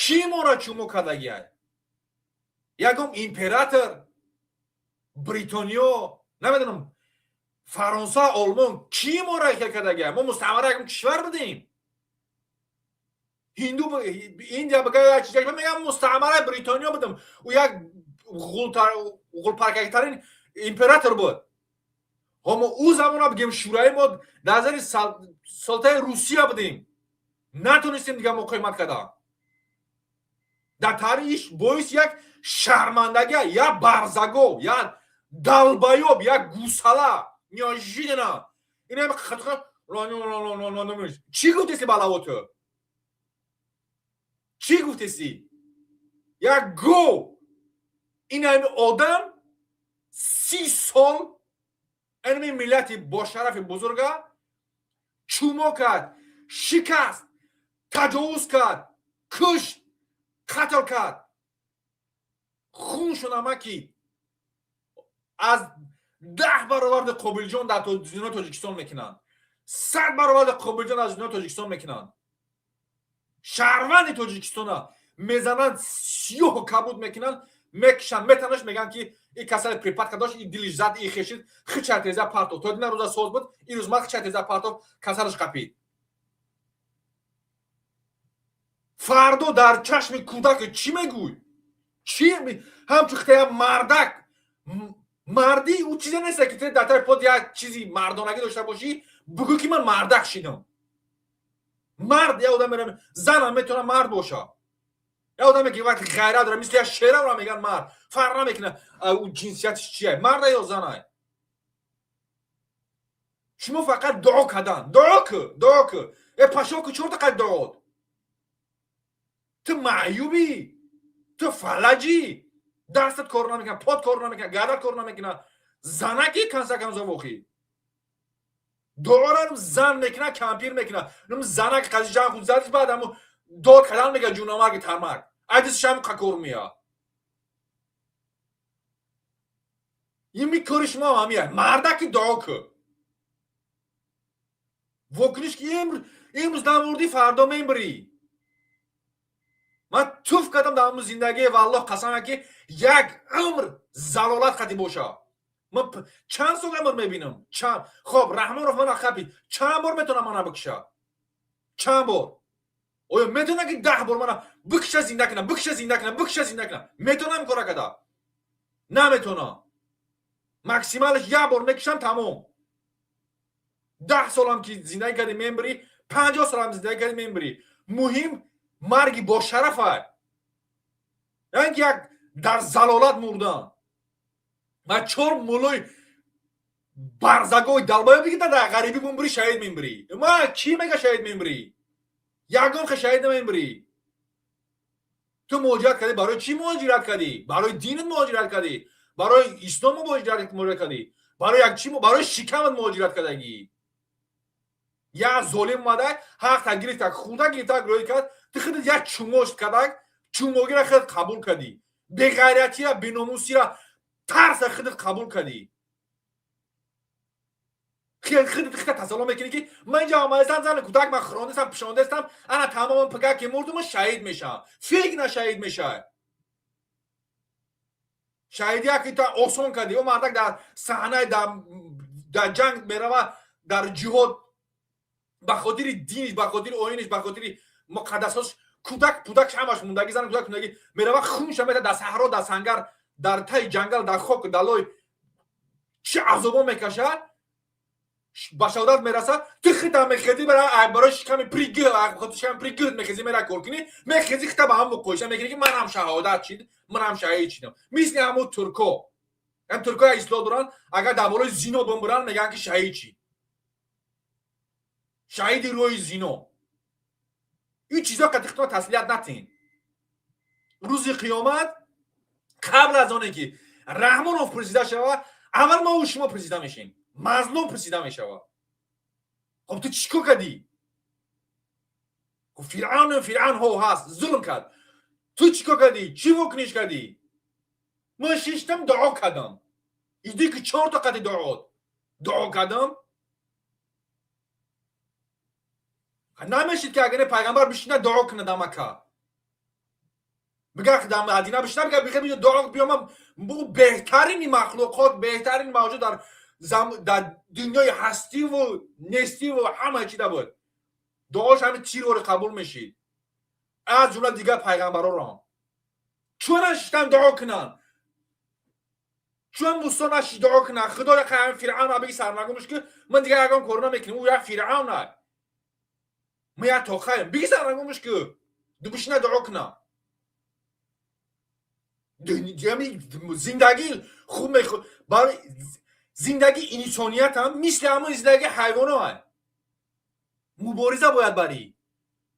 Кӣ моро чумо кардагиай? Ягон император Бритониё, намедонам, Фаронса, Олмон, кӣ моро хел кардагиай? Мо мустамара ягон кишвар будем? Ҳинду, Индия бага, чиз мегам, мустамараи Бритониё будем. Ӯ як ғулпаркактарин император буд. Мо ӯ замона, бигем, Шӯравӣ, мо дар зери султаи Русия будем, натонистем дигар муқовимат карда. Дар таърих боис як шармандагия, як барзагов, як долбоёб, як гусала неожиданно инам чӣ гуфтеси? Балавоту чӣ гуфтеси? Як гов. Инами одам 30 сол инами миллати бошарафи бузурга чумо кард, шикаст, таҷовуз кард, кушт, қатл кард, хун шунама, ки аз 10 баробарди Қобилҷон дар зинои Тоҷикистон мекунанд, 100 баробарди Қобилҷон аз зинои Тоҷикистон мекунанд. Шаҳрванди Тоҷикистона мезананд, сиёҳу кабуд мекунанд, мекушанд, метанаш, мегӯянд, ки и касали припадка дошт, и дилиш зад, и хешид, хича теза партов. То дина рӯза соз буд, ин рӯз ман хича теза партов, касалаш қапид. Фардо дар чашми кӯдак чӣ мегӯй? Чӣ ҳамчун хитая мардак? Мардӣ ӯ чизе нест, ки ту дар таи под як чизи мардонагӣ дошта бошӣ, бугӯ, ки ман мардак шидам. Мард як одам мерам, занам метавона мард боша. Як одаме, ки вақти ғайрат дора, мисли як шерамро меган мард. Фарқ намекунад, ӯ ҷинсиятиш чия, марда ё занай. Шумо фақат дуо кардан, дуо ку, дуо ку, э пашо ку, чорта қад дуот. Ту маъюбӣ, ту фалаҷӣ, дастат кор намекунад, под кор намекунад, гардат кор намекунад. Занаки конца концов охи дуорам зан мекунад, кампир мекунад. Занак қази ҷан худ задиш, баъд ҳамо дод кардан мега, ҷунамарги тармарг айдисшам қакор мея. Ими кори шумо ҳамия. Мардаки дуо ку, вокуниш ки имрӯз намурдӣ, фардо мембирӣ. Ман туф кардам дар ҳамун зиндагие, валлоҳ қасам, ки як умр залолат қатӣ боша. Ман чанд сол умр мебинам? Чанд? Хоб, Раҳмонов мана хапид, чанд бор метавонам мана бикша? Чанд бор? Оё метавонам, ки 10 бор мана бикша, зинда кунам, бикша, зинда кунам, бикша, зинда кунам? Метавонам ин кора када? Наметавонам. Максималаш як бор мекушам, тамом. 10 солам ки зиндагӣ кардӣ, мембирӣ, 50 солам зиндагӣ кардӣ, мембирӣ. Муҳим марги бошарафа, яъне ки як дар залолат мурдан. Ма чор мулои барзагои далбоя бигида, дар ғарибӣ мембирӣ, шаҳид мембирӣ. Ма чӣ мега шаҳид мембирӣ? Ягон хе шаҳид намембирӣ. Ту муҳоҷират кардӣ, барои чӣ муҳоҷират кардӣ? Барои динат муҳоҷират кардӣ, барои ислом муҳоҷират кардӣ, барои як чӣ? Барои шикамат муҳоҷират кардагӣ. Як золим омада, ҳақта гирифта, хурда гирифта, рӯй кард. Ту худат як чумошт кардак, чумогира худат қабул кардӣ, беғайратира, беномусира, тарса худат қабул кардӣ. Худат хита тасалло мекунӣ, ки ман инҷа омадастам, зани кӯдак ман хӯрондастам, пишондастам, ана тамоман пага ки мурдум, шаҳид мешавам. Фикр на, шаҳид мешавад. Шаҳидия ки та осон кардӣ. Ӯ мардак дар саҳнаи дар ҷанг мерава, дар ҷиҳод, ба хотири диниш, ба хотири оиниш, ба хотири муқаддасотш, кӯдак пудак ҳамаш мондагӣ, зан кӯдак мондагӣ, мерава, хунша мета, дар саҳро, дар сангар, дар таи ҷангал, дар хок, дар лой чӣ азобо мекашад, ба шаҳодат мерасад. Ту хита мехезӣ, барои шиками пригир, шиками пригирт мехезӣ, мера кор кунӣ, мехезӣ, хита ба ҳам муқоиса мекунӣ, ки манам шаҳодат шид, манам шаҳид шидам. Мисли ҳамун турко. Ҳам турко як истилоҳ доранд: агар дар болои зино бимбиранд, мегӯянд, ки шаҳид шид, шаҳиди рӯи зино. Ин чизо қати таслият натин. Рӯзи қиёмат, қабл аз оне ки Раҳмонов пурсида шава, аввал мо шумо пурсида мешем, мазлум пурсида мешава. Хоб, ту чӣ кор кардӣ? Фиръавн, фиръавнҳо ҳаст, зулм кард. Ту чӣ кор кардӣ? Чӣ вокуниш кардӣ? Ман шиштам, дуо кардам. Иди ки чорта қати дуот дуо кардам. Намешид, ки агар пайғамбар бишина, дуо кунад дар Макка, бигах, дар Мадина бишина, бигах, бихе дуо биёмам. Беҳтарини махлуқот, беҳтарини мавҷуд дар дунёи ҳастиву нестиву ҳама чида буд. Дуош ҳами тирвори қабул мешид, аз ҷумла дигар пайғамбарорам. Чун нашиштан дуо кунанд? Чун Мусо нашишт дуо кунанд? Худо яқа Фиръавн биги сарнагумш ки ман дигар ягон кор намекунем, ӯ як Фиръавн, ман як тоқаем, биги сарнагумш ки бишина дуо кунам. Зиндагӣ хуб барои зиндагии инсониятам мисли ҳамон зиндагии ҳайвоно мубориза бояд барӣ.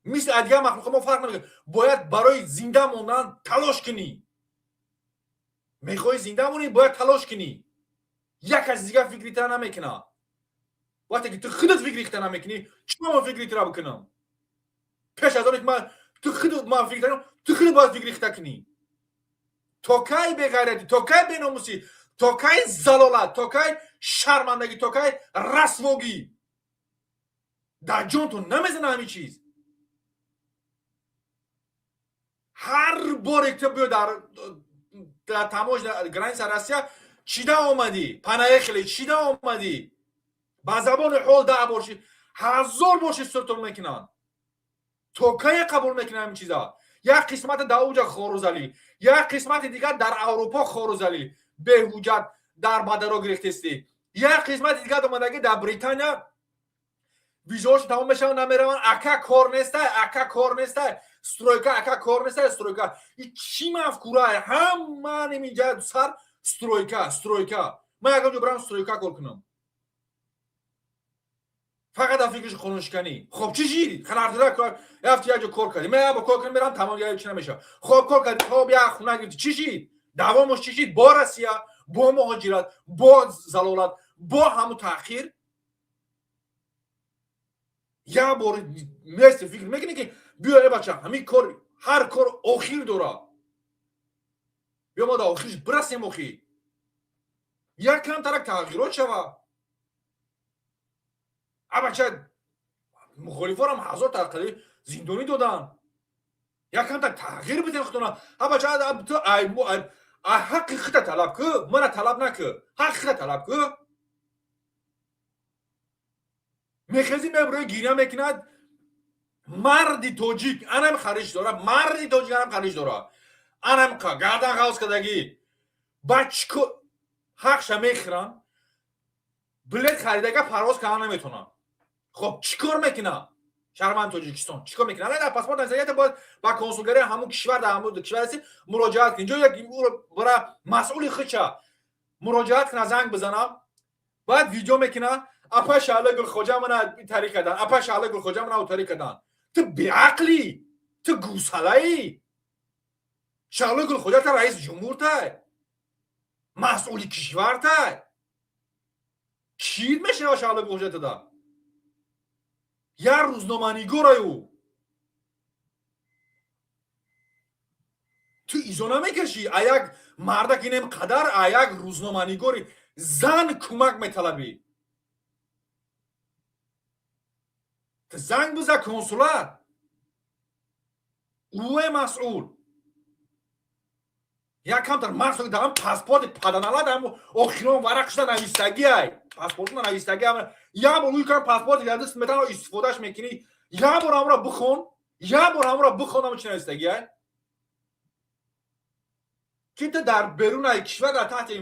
Мисли аз дигар махлуқот мо фарқ намекунем. Бояд барои зинда мондан талош кунӣ. Мехоҳӣ зинда монӣ, бояд талош кунӣ. Як каси дигар фикри тара намекунад. Вақте ки ту худат фикри хита намекунӣ, чӣ ман фикри тара бикунам? Пеш аз оне ки ман ту худ ман фикр кунам, ту худ бояд фикри хита кунӣ. То кай беғайратӣ, то кай беномусӣ, то кай залолат, то кай шармандагӣ, то кай расвогӣ? Дар ҷонтон намезана ҳамин чиз? Ҳар боре ки ту биё дар тамош граница Россия, чида омадӣ, понаехали, чида омадӣ, ба забони ҳол 10 боши, 1000 боши, суртон мекунанд. То кае қабул мекунанд ҳамин чиза? Як қисмати дар уҷа хору залил, як қисмати дигар дар Аврупо хору залил, беҳуҷҷат. Дар бадаро гирифтестӣ. Як қисмати дигар омадагӣ дар Британия, визаошон тамом мешаванд, намераванд. Ака, кор нестай, ака, кор нестай, стройка, ака, кор нестай, стройка. Чӣ мафкурае? Ҳама инҷа сар стройка, стройка. Ман ягон ҷо барам стройка кор кунам? Фақат дар фикриш қонуншиканӣ. Хоб, чӣ шид? Рафти як ҷо кор кардӣ, ман як бор кор кунам, мерам, тамом, чӣ намешавад. Хоб, кор кардӣ, хоб, як хуна гирифтӣ, чӣ шид? Давомаш чӣ шид? Бо Россия, бо муҳоҷират, бо залолат, бо ҳамун таъхир. Як бор мести, фикр мекунӣ, ки биё, э бача, ҳамин кор, ҳар кор охир дорад, биё мо дар охирш бирасем. Охир як камтарак тағйирот шава. А бача, мухолифорам ҳазор тақали зиндонӣ доданд. Як камтар тағйир бидем худона. А бача, ту ҳаққи хита талаб кӯ, мана талаб накӯ, ҳаққи хита талаб кӯ. Мехези, меброи, гиря мекунад. Марди тоҷик анам хариш дорад, марди тоҷик анам хариш дорад, анам гардан ғавз кардагӣ. Ба чико ҳақша мехӯранд? Билет харидага, парвоз кардан наметонам. Хоб, чӣ кор мекунам? Шаҳрванди Тоҷикистон чӣ кор мекунад? Дар паспорт нависагията, бояд ба консулгарии ҳамун кишвар, дар ҳамун кишвар ҳасти, муроҷиат кунӣ. Ҷо як бара масъули худша муроҷиат куна, занг бизанам, баъд видео мекуна: «Апа Шаҳла Гулхоҷа, мана тариқ кардан, апа Шаҳла Гулхоҷа, мана тариқ кардан». Ту беақлӣ, ту гӯсалаӣ. Шаҳла Гулхоҷа та раиси ҷумҳур тай, масъули кишвар тай. Чӣ мешава Шаҳла Гулхоҷа тада? Як рӯзноманигораю ту изо намекашӣ. А як мардак инем қадар, а як рӯзноманигори зан кӯмак металабӣ. Ту занг биза консулат, ӯе масъул. Як камтар махсус дар паспорти паданалад, ҳам охирон варақшда навистагиай, паспортна навистаги. Як бор ӯй кам паспорти дар даст метавон истифодаш мекунӣ, як бор ҳамро бихон, як бор ҳамро бихон, ҳамо чи навистагиай, ки ту дар берунаи кишвар, дар таҳти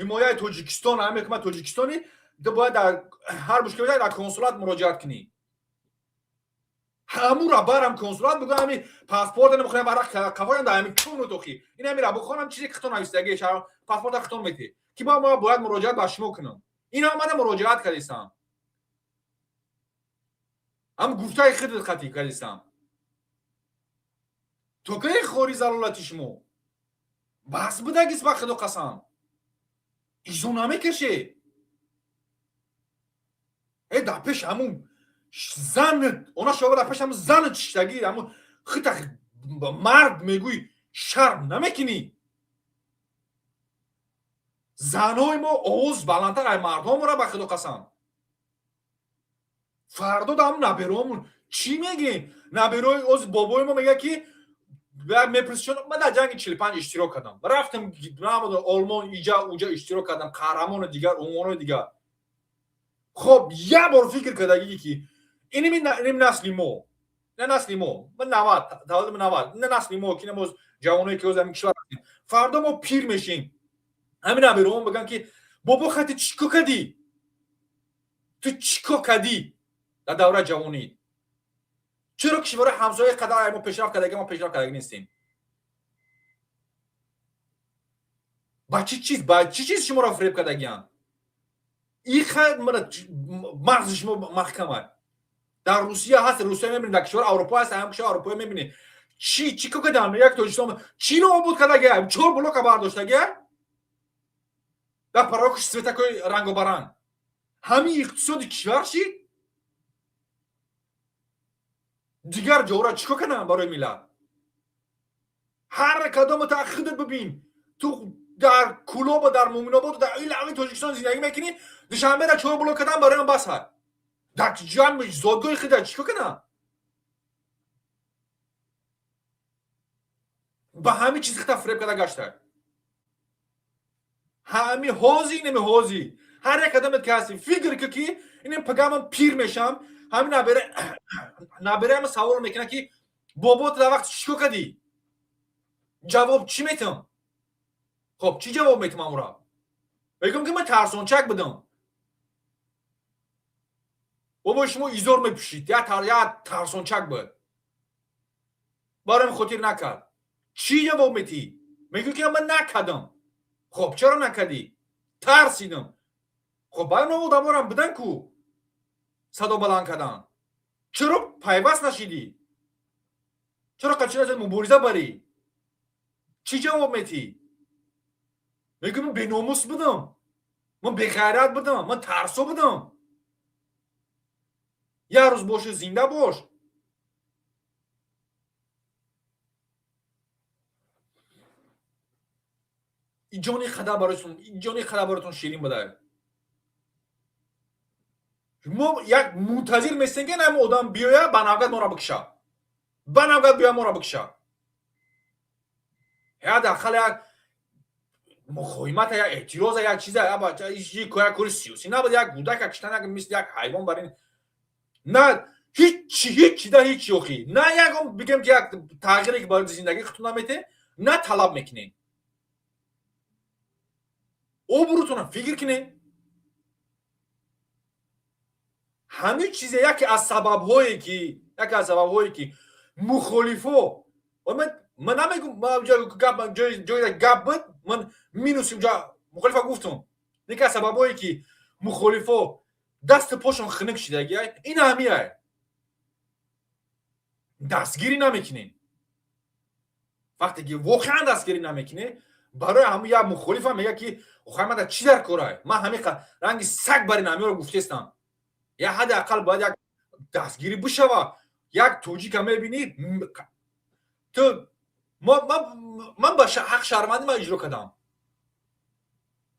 ҳимояи Тоҷикистон, ҳаме ҳукумати Тоҷикистони, ту бояд дар ҳар мушкил дар консулат муроҷиат кунӣ. Ҳамура барам консулат, бигӯ ҳами паспорт намехоҳам, варақ қафоям дар ҳами куну тохи ин ҳамира бихонам, чизе хитон навистаги, паспорта хитон метӣ, ки ба мо бояд муроҷиат ба шумо кунам. Ин омада муроҷиат кардистам, ҳам гуфтаи худат қатӣ кардистам. То кай хори залолати шумо бас будагист? Ба худо қасам, изо намекаше. Э, дар пеш ҳамун занат, она шова, дар пеш ҳамун занат шиштагӣ, ҳамун хита мард мегӯй, шарм намекунӣ? Занҳои мо овоз баландтар ай мардҳомора. Ба худо қасам, фардо да ҳамун набероҳомун чӣ мегӯем? Наберои оз бобои мо мегӯяд, ки мепурсишон: «Ман дар ҷанги 45 иштирок кардам, рафтам Олмон, иҷа уҷа иштирок кардам, қаҳрамону дигар унвонои дигар». Хоб, як бор фикр кардагӣ, ки иним насли мо, на насли мо, 90 таваллуди 90, на насли мо, ки намоз ҷавоное ки ҳозир ҳамин кишвар ҳастем, фардо мо пир мешем, ҳамин набероҳон бигӯянд, ки «Бобо, хати чӣ кор кардӣ? Ту чӣ кор кардӣ дар давраи ҷавонӣ? Чаро кишварҳои ҳамсоя қадар мо пешрафт кардаги, мо пешрафт кардаги нестем? Ба чӣ чиз, ба чӣ чиз шуморо фиреб кардагианд?» Мағзи шумо маҳкама. Дар Русия ҳаст, Русия мебинем, дар кишвар Аврупо ҳаст, ҳам кишвар Аврупоя мебинем. Чӣ кор кардам? Як Тоҷикистон чиро обод кардагия? Чор блока бардоштагия, дар парокш светакои рангобаранг. Ҳамин иқтисоди кишвар шид. Дигар ҷора чӣ кор кардам барои миллат? Ҳар кадомо та худат бибин. Ту дар Кулоба, дар Муминобод, дар ин лави Тоҷикистон зиндагӣ мекунӣ. Душанбера чор блок кардам, барои ман бас ҳад. Дар ҷамъи зодгоҳи худа чӣ кор кардам? Ба ҳамин чиз хита фиреб карда гашта. Ҳами ҳози инами ҳози ҳар як одамет ки ҳасти, фикр ки инем пага ман пир мешам, ҳамин набераама савол мекунад, ки «Бобо, ту дар вақт чӣ кор кардӣ?» Ҷавоб чӣ метам? Хоб, чӣ ҷавоб метам амура? Мегӯям, ки ман тарсончак будам. Бобои шумо изор мепӯшид, як тарсончак буд, барои хотир накард. Чӣ ҷавоб метиҳӣ? Мегӯ, ки ман накардам. Хоб, чаро накардӣ? Тарсидам. Хоб, баён одаморам будан ку, садо баланд кардан. Чаро пайваст нашидӣ? Чаро қачина мубориза барӣ? Чӣ ҷавоб метиҳӣ? Мегӯ, ман беномус будам, ман беғайрат будам, ман тарсо будам. Як рӯз боши, зинда бош. Ҷони қадар бароятон, ҷони қадар бароятон ширин буда. Мо як мунтазир местем, ки ҳам одам биёя, ба навгат моро бикша, ба навгат биёя, моро бикша. Ҳадди ақал як муқовимата, як эътироза, як чиза, як кори сиёсӣ набуд. Як кӯдака киштан, як мисли як ҳайвон бар ин на ҳичи, ҳичи да ҳичи. Охи, на ягон бигем, ки як тағйире, ки барои зиндагии худтон наметем, на талаб мекунем. Обрӯтона фикр кунем. Ҳамин чизе яке аз сабабҳое ки мухолифо, ман намегум, ҷои гап буд, ман минуси ҷа мухолифа гуфтум. Яке аз сабабҳое ки мухолифо дасту пошон хунук шидагиай, ин ҳамиай: дастгирӣ намекунем. Вақте ки воқеан дастгирӣ намекунем, барои ҳамун як мухолифа мегӯяд, ки охай, ман чӣ дар корай? Ман ҳамин ранги саг бар ин ҳамиро гуфтестам. Як ҳадди ақал бояд як дастгирӣ бишава. Як тоҷика мебинӣ ту, ман ба ҳақ шаҳрвандӣ ман иҷро кардам,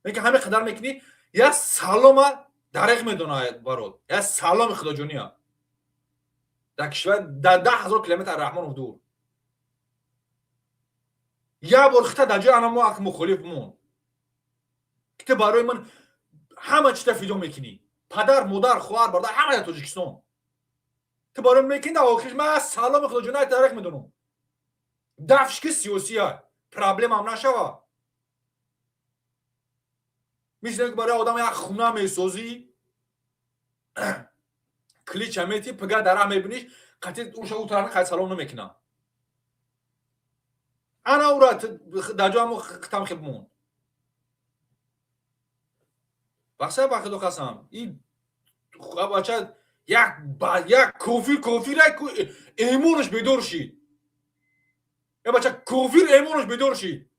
ки ҳамин қадар мекунӣ, як салома дареғ медонад барот, як саломи худоҷония дар кишвар, дар 10 000 километр Раҳмонов дур. Як бор хита дар ҷои анамо ак мухолиф мон, ки ту барои ман ҳама чита фидо мекунӣ: падар, модар, хоҳар, бародар, ҳама дар Тоҷикистон ту барои мекунӣ. Дар охириш ман саломи худоҷония тариқ медонам. Дафшки сиёсия проблемам нашава. Мисли ки барои одам як хуна месозӣ, ключа мети, пига дара мебиниш, қати уша у тараф қати салом намекунам. Ана ура дар ҷо ҳамо хитам хеб монд. Бахша, ба худо қасам, и бача як кофир, кофир эмонаш бедор шид. Я бача кофир эмонаш бедор шид.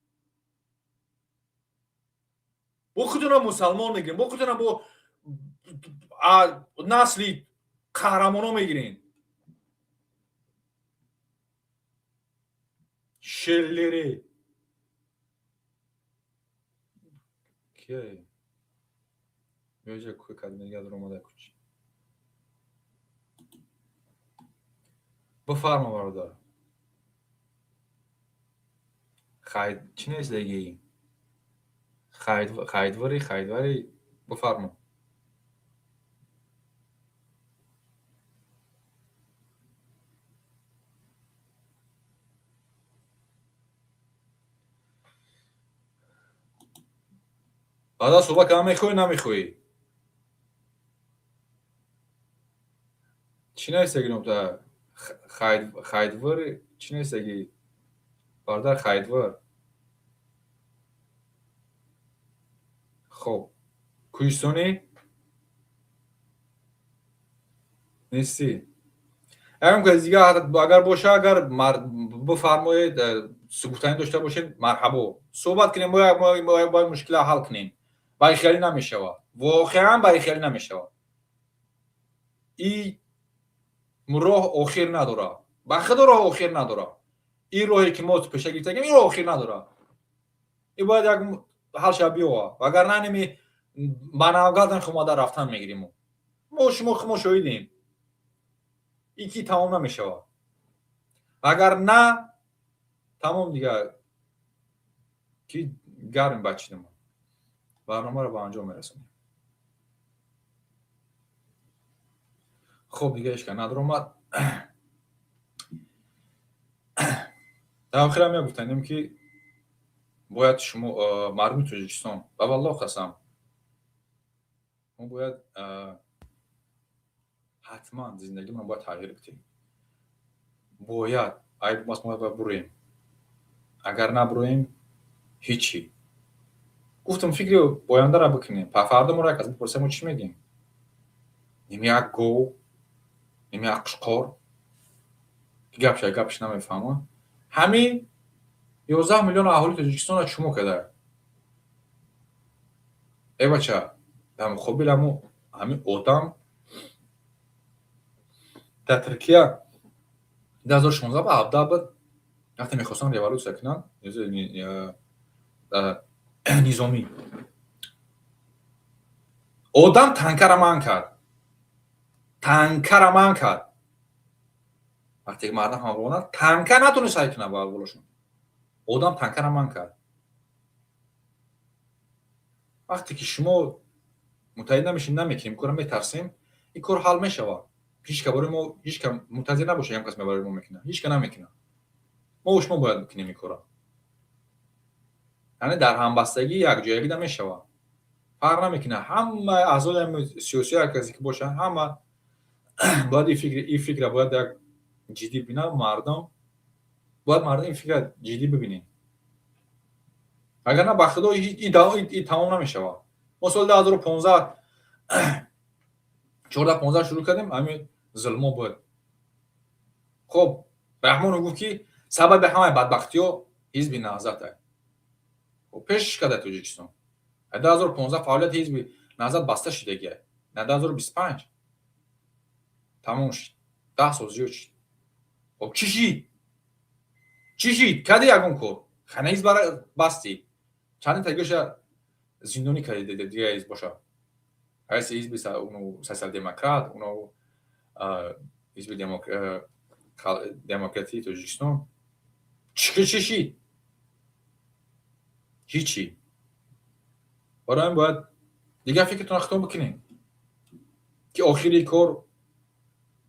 Бо худона мусалмон мегирем, бо худона бо насли қаҳрамоно мегирем. Шеллере кие меҷа кадмега омада куч. Бифарма, бародар. Хайд чӣ нестаги? Хайдвари, хайдвари, бифармо. Баъда суҳбат кардан мехоҳӣ, намехоҳӣ? Чӣ нависаги нукта? Хайдвари чӣ нависаги, бародар? Хайдвар. Хоб, кӯҳистонӣ нестӣ. Ягон кас дигар агар боша, агар бифармоед, гуфтанӣ дошта бошед, марҳабо, суҳбат кунем. Бояд мушкила ҳал кунем. Барихелӣ намешавад, воқеан барихелӣ намешавад. И роҳ охир надорад, ба худо, роҳ охир надорад. Ин роҳе ки мо пеша гирифтагем, ин роҳ охир надорад. Ин бояд як ҳал шава, биёва, вагарна неми ба навгадан хомада рафтан мегирем. Мо шумо мо шоҳидем, ин ки тамом намешавад. Агар на тамом, дигар ки гарм бачидем, барномаро ба анҷом мерасонем. Хуб, дига ҳечка надаромад. Дар охирам як гуфтанем, ки бояд шумо, мардуми Тоҷикистон, ба валлоҳ қасам. Мо бояд ҳатман зиндагимонро бояд тағйир бидиҳем. Бояд айб аст, мо бояд буроем. Агар набуроем, ҳичи. Гуфтам, фикри ояндаро бикунем. Фардо моро як кас бипурса, мо чӣ мегӯем? Ним як гов, ним як қушқор, ки гапша гапш намефаҳмад. Ҳамин 11 миллион аҳолии Тоҷикистонро чумо карда. Э бача, дар муқобил ҳамо ҳамин одам дар Туркия 2016 ба 17 буд, вақте мехостанд революсия кунанд низомӣ, одам танкара манъ кард, танкара манъ кард. Вақте ки мардам ҳамронад, танка натонист ҳай кунад ба болошон, одам танкара манъ кард. Вақте ки шумо муттаҳид намешем, намекунем кора, метарсем, ин кор ҳал мешавад. Ҳичка барои мо, ҳичка мунтазир набошад, ям кас барои мо мекунад, ҳичка намекунад. Мо шумо бояд бикунем ин кора, яъне дар ҳамбастагӣ, якҷоягӣ намешавад. Фарқ намекунад, ҳама аъзои сиёсӣ, ҳар касе ки бошад, ҳама бояд ин фикра бояд як ҷиддӣ бинад. Мардум бояд, мардум ин фикра ҷиддӣ бибинед, агар на, ба худо, ин тамом намешавад. Мо соли 2015, 14, 15 шурӯъ кардем ҳамин зулмо буд. Хуб, Раҳмонов гуфт, ки сабаби ҳамаи бадбахтиҳо ҳизби Наҳзат аст. Пешш карда Тоҷикистон. 2015 фаъолияти ҳизби Наҳзат баста шудагия, на 2025 тамом шуд, 10 сол зиёд шуд. Хоб, чӣ шид, чӣ шид? Кади ягон кор? Хана ҳизб бастӣ, чандин тагиша зиндонӣ кардӣ, дигар ҳизб боша, раиси ҳизби Социал-демократ, уно ҳизби Демократии Тоҷикистон. Чӣ шид? Ҳичи. Барои ҳамин бояд дигар фикртон хитоб бикунем, ки охири кор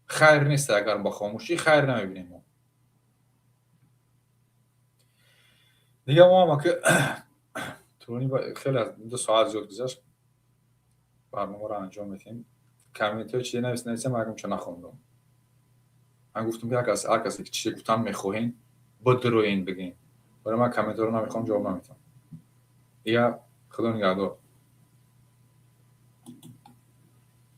хайр нест. Агар ба хомӯшӣ, хайр намебинем мо. Дигар мо ҳама ки тӯлонӣ, хеле аз 2 соат зиёд гузашт, барномаро анҷом медиҳем. Комментҳои чизе навис, нависем, агар чо нахондам. Ман гуфтам, ки ҳар касе ки чизе гуфтан мехоҳем, бидроен, бигем. Барои ман комментҳоро намехоҳам, ҷавоб наметавам. Дигар худо нигаҳдор.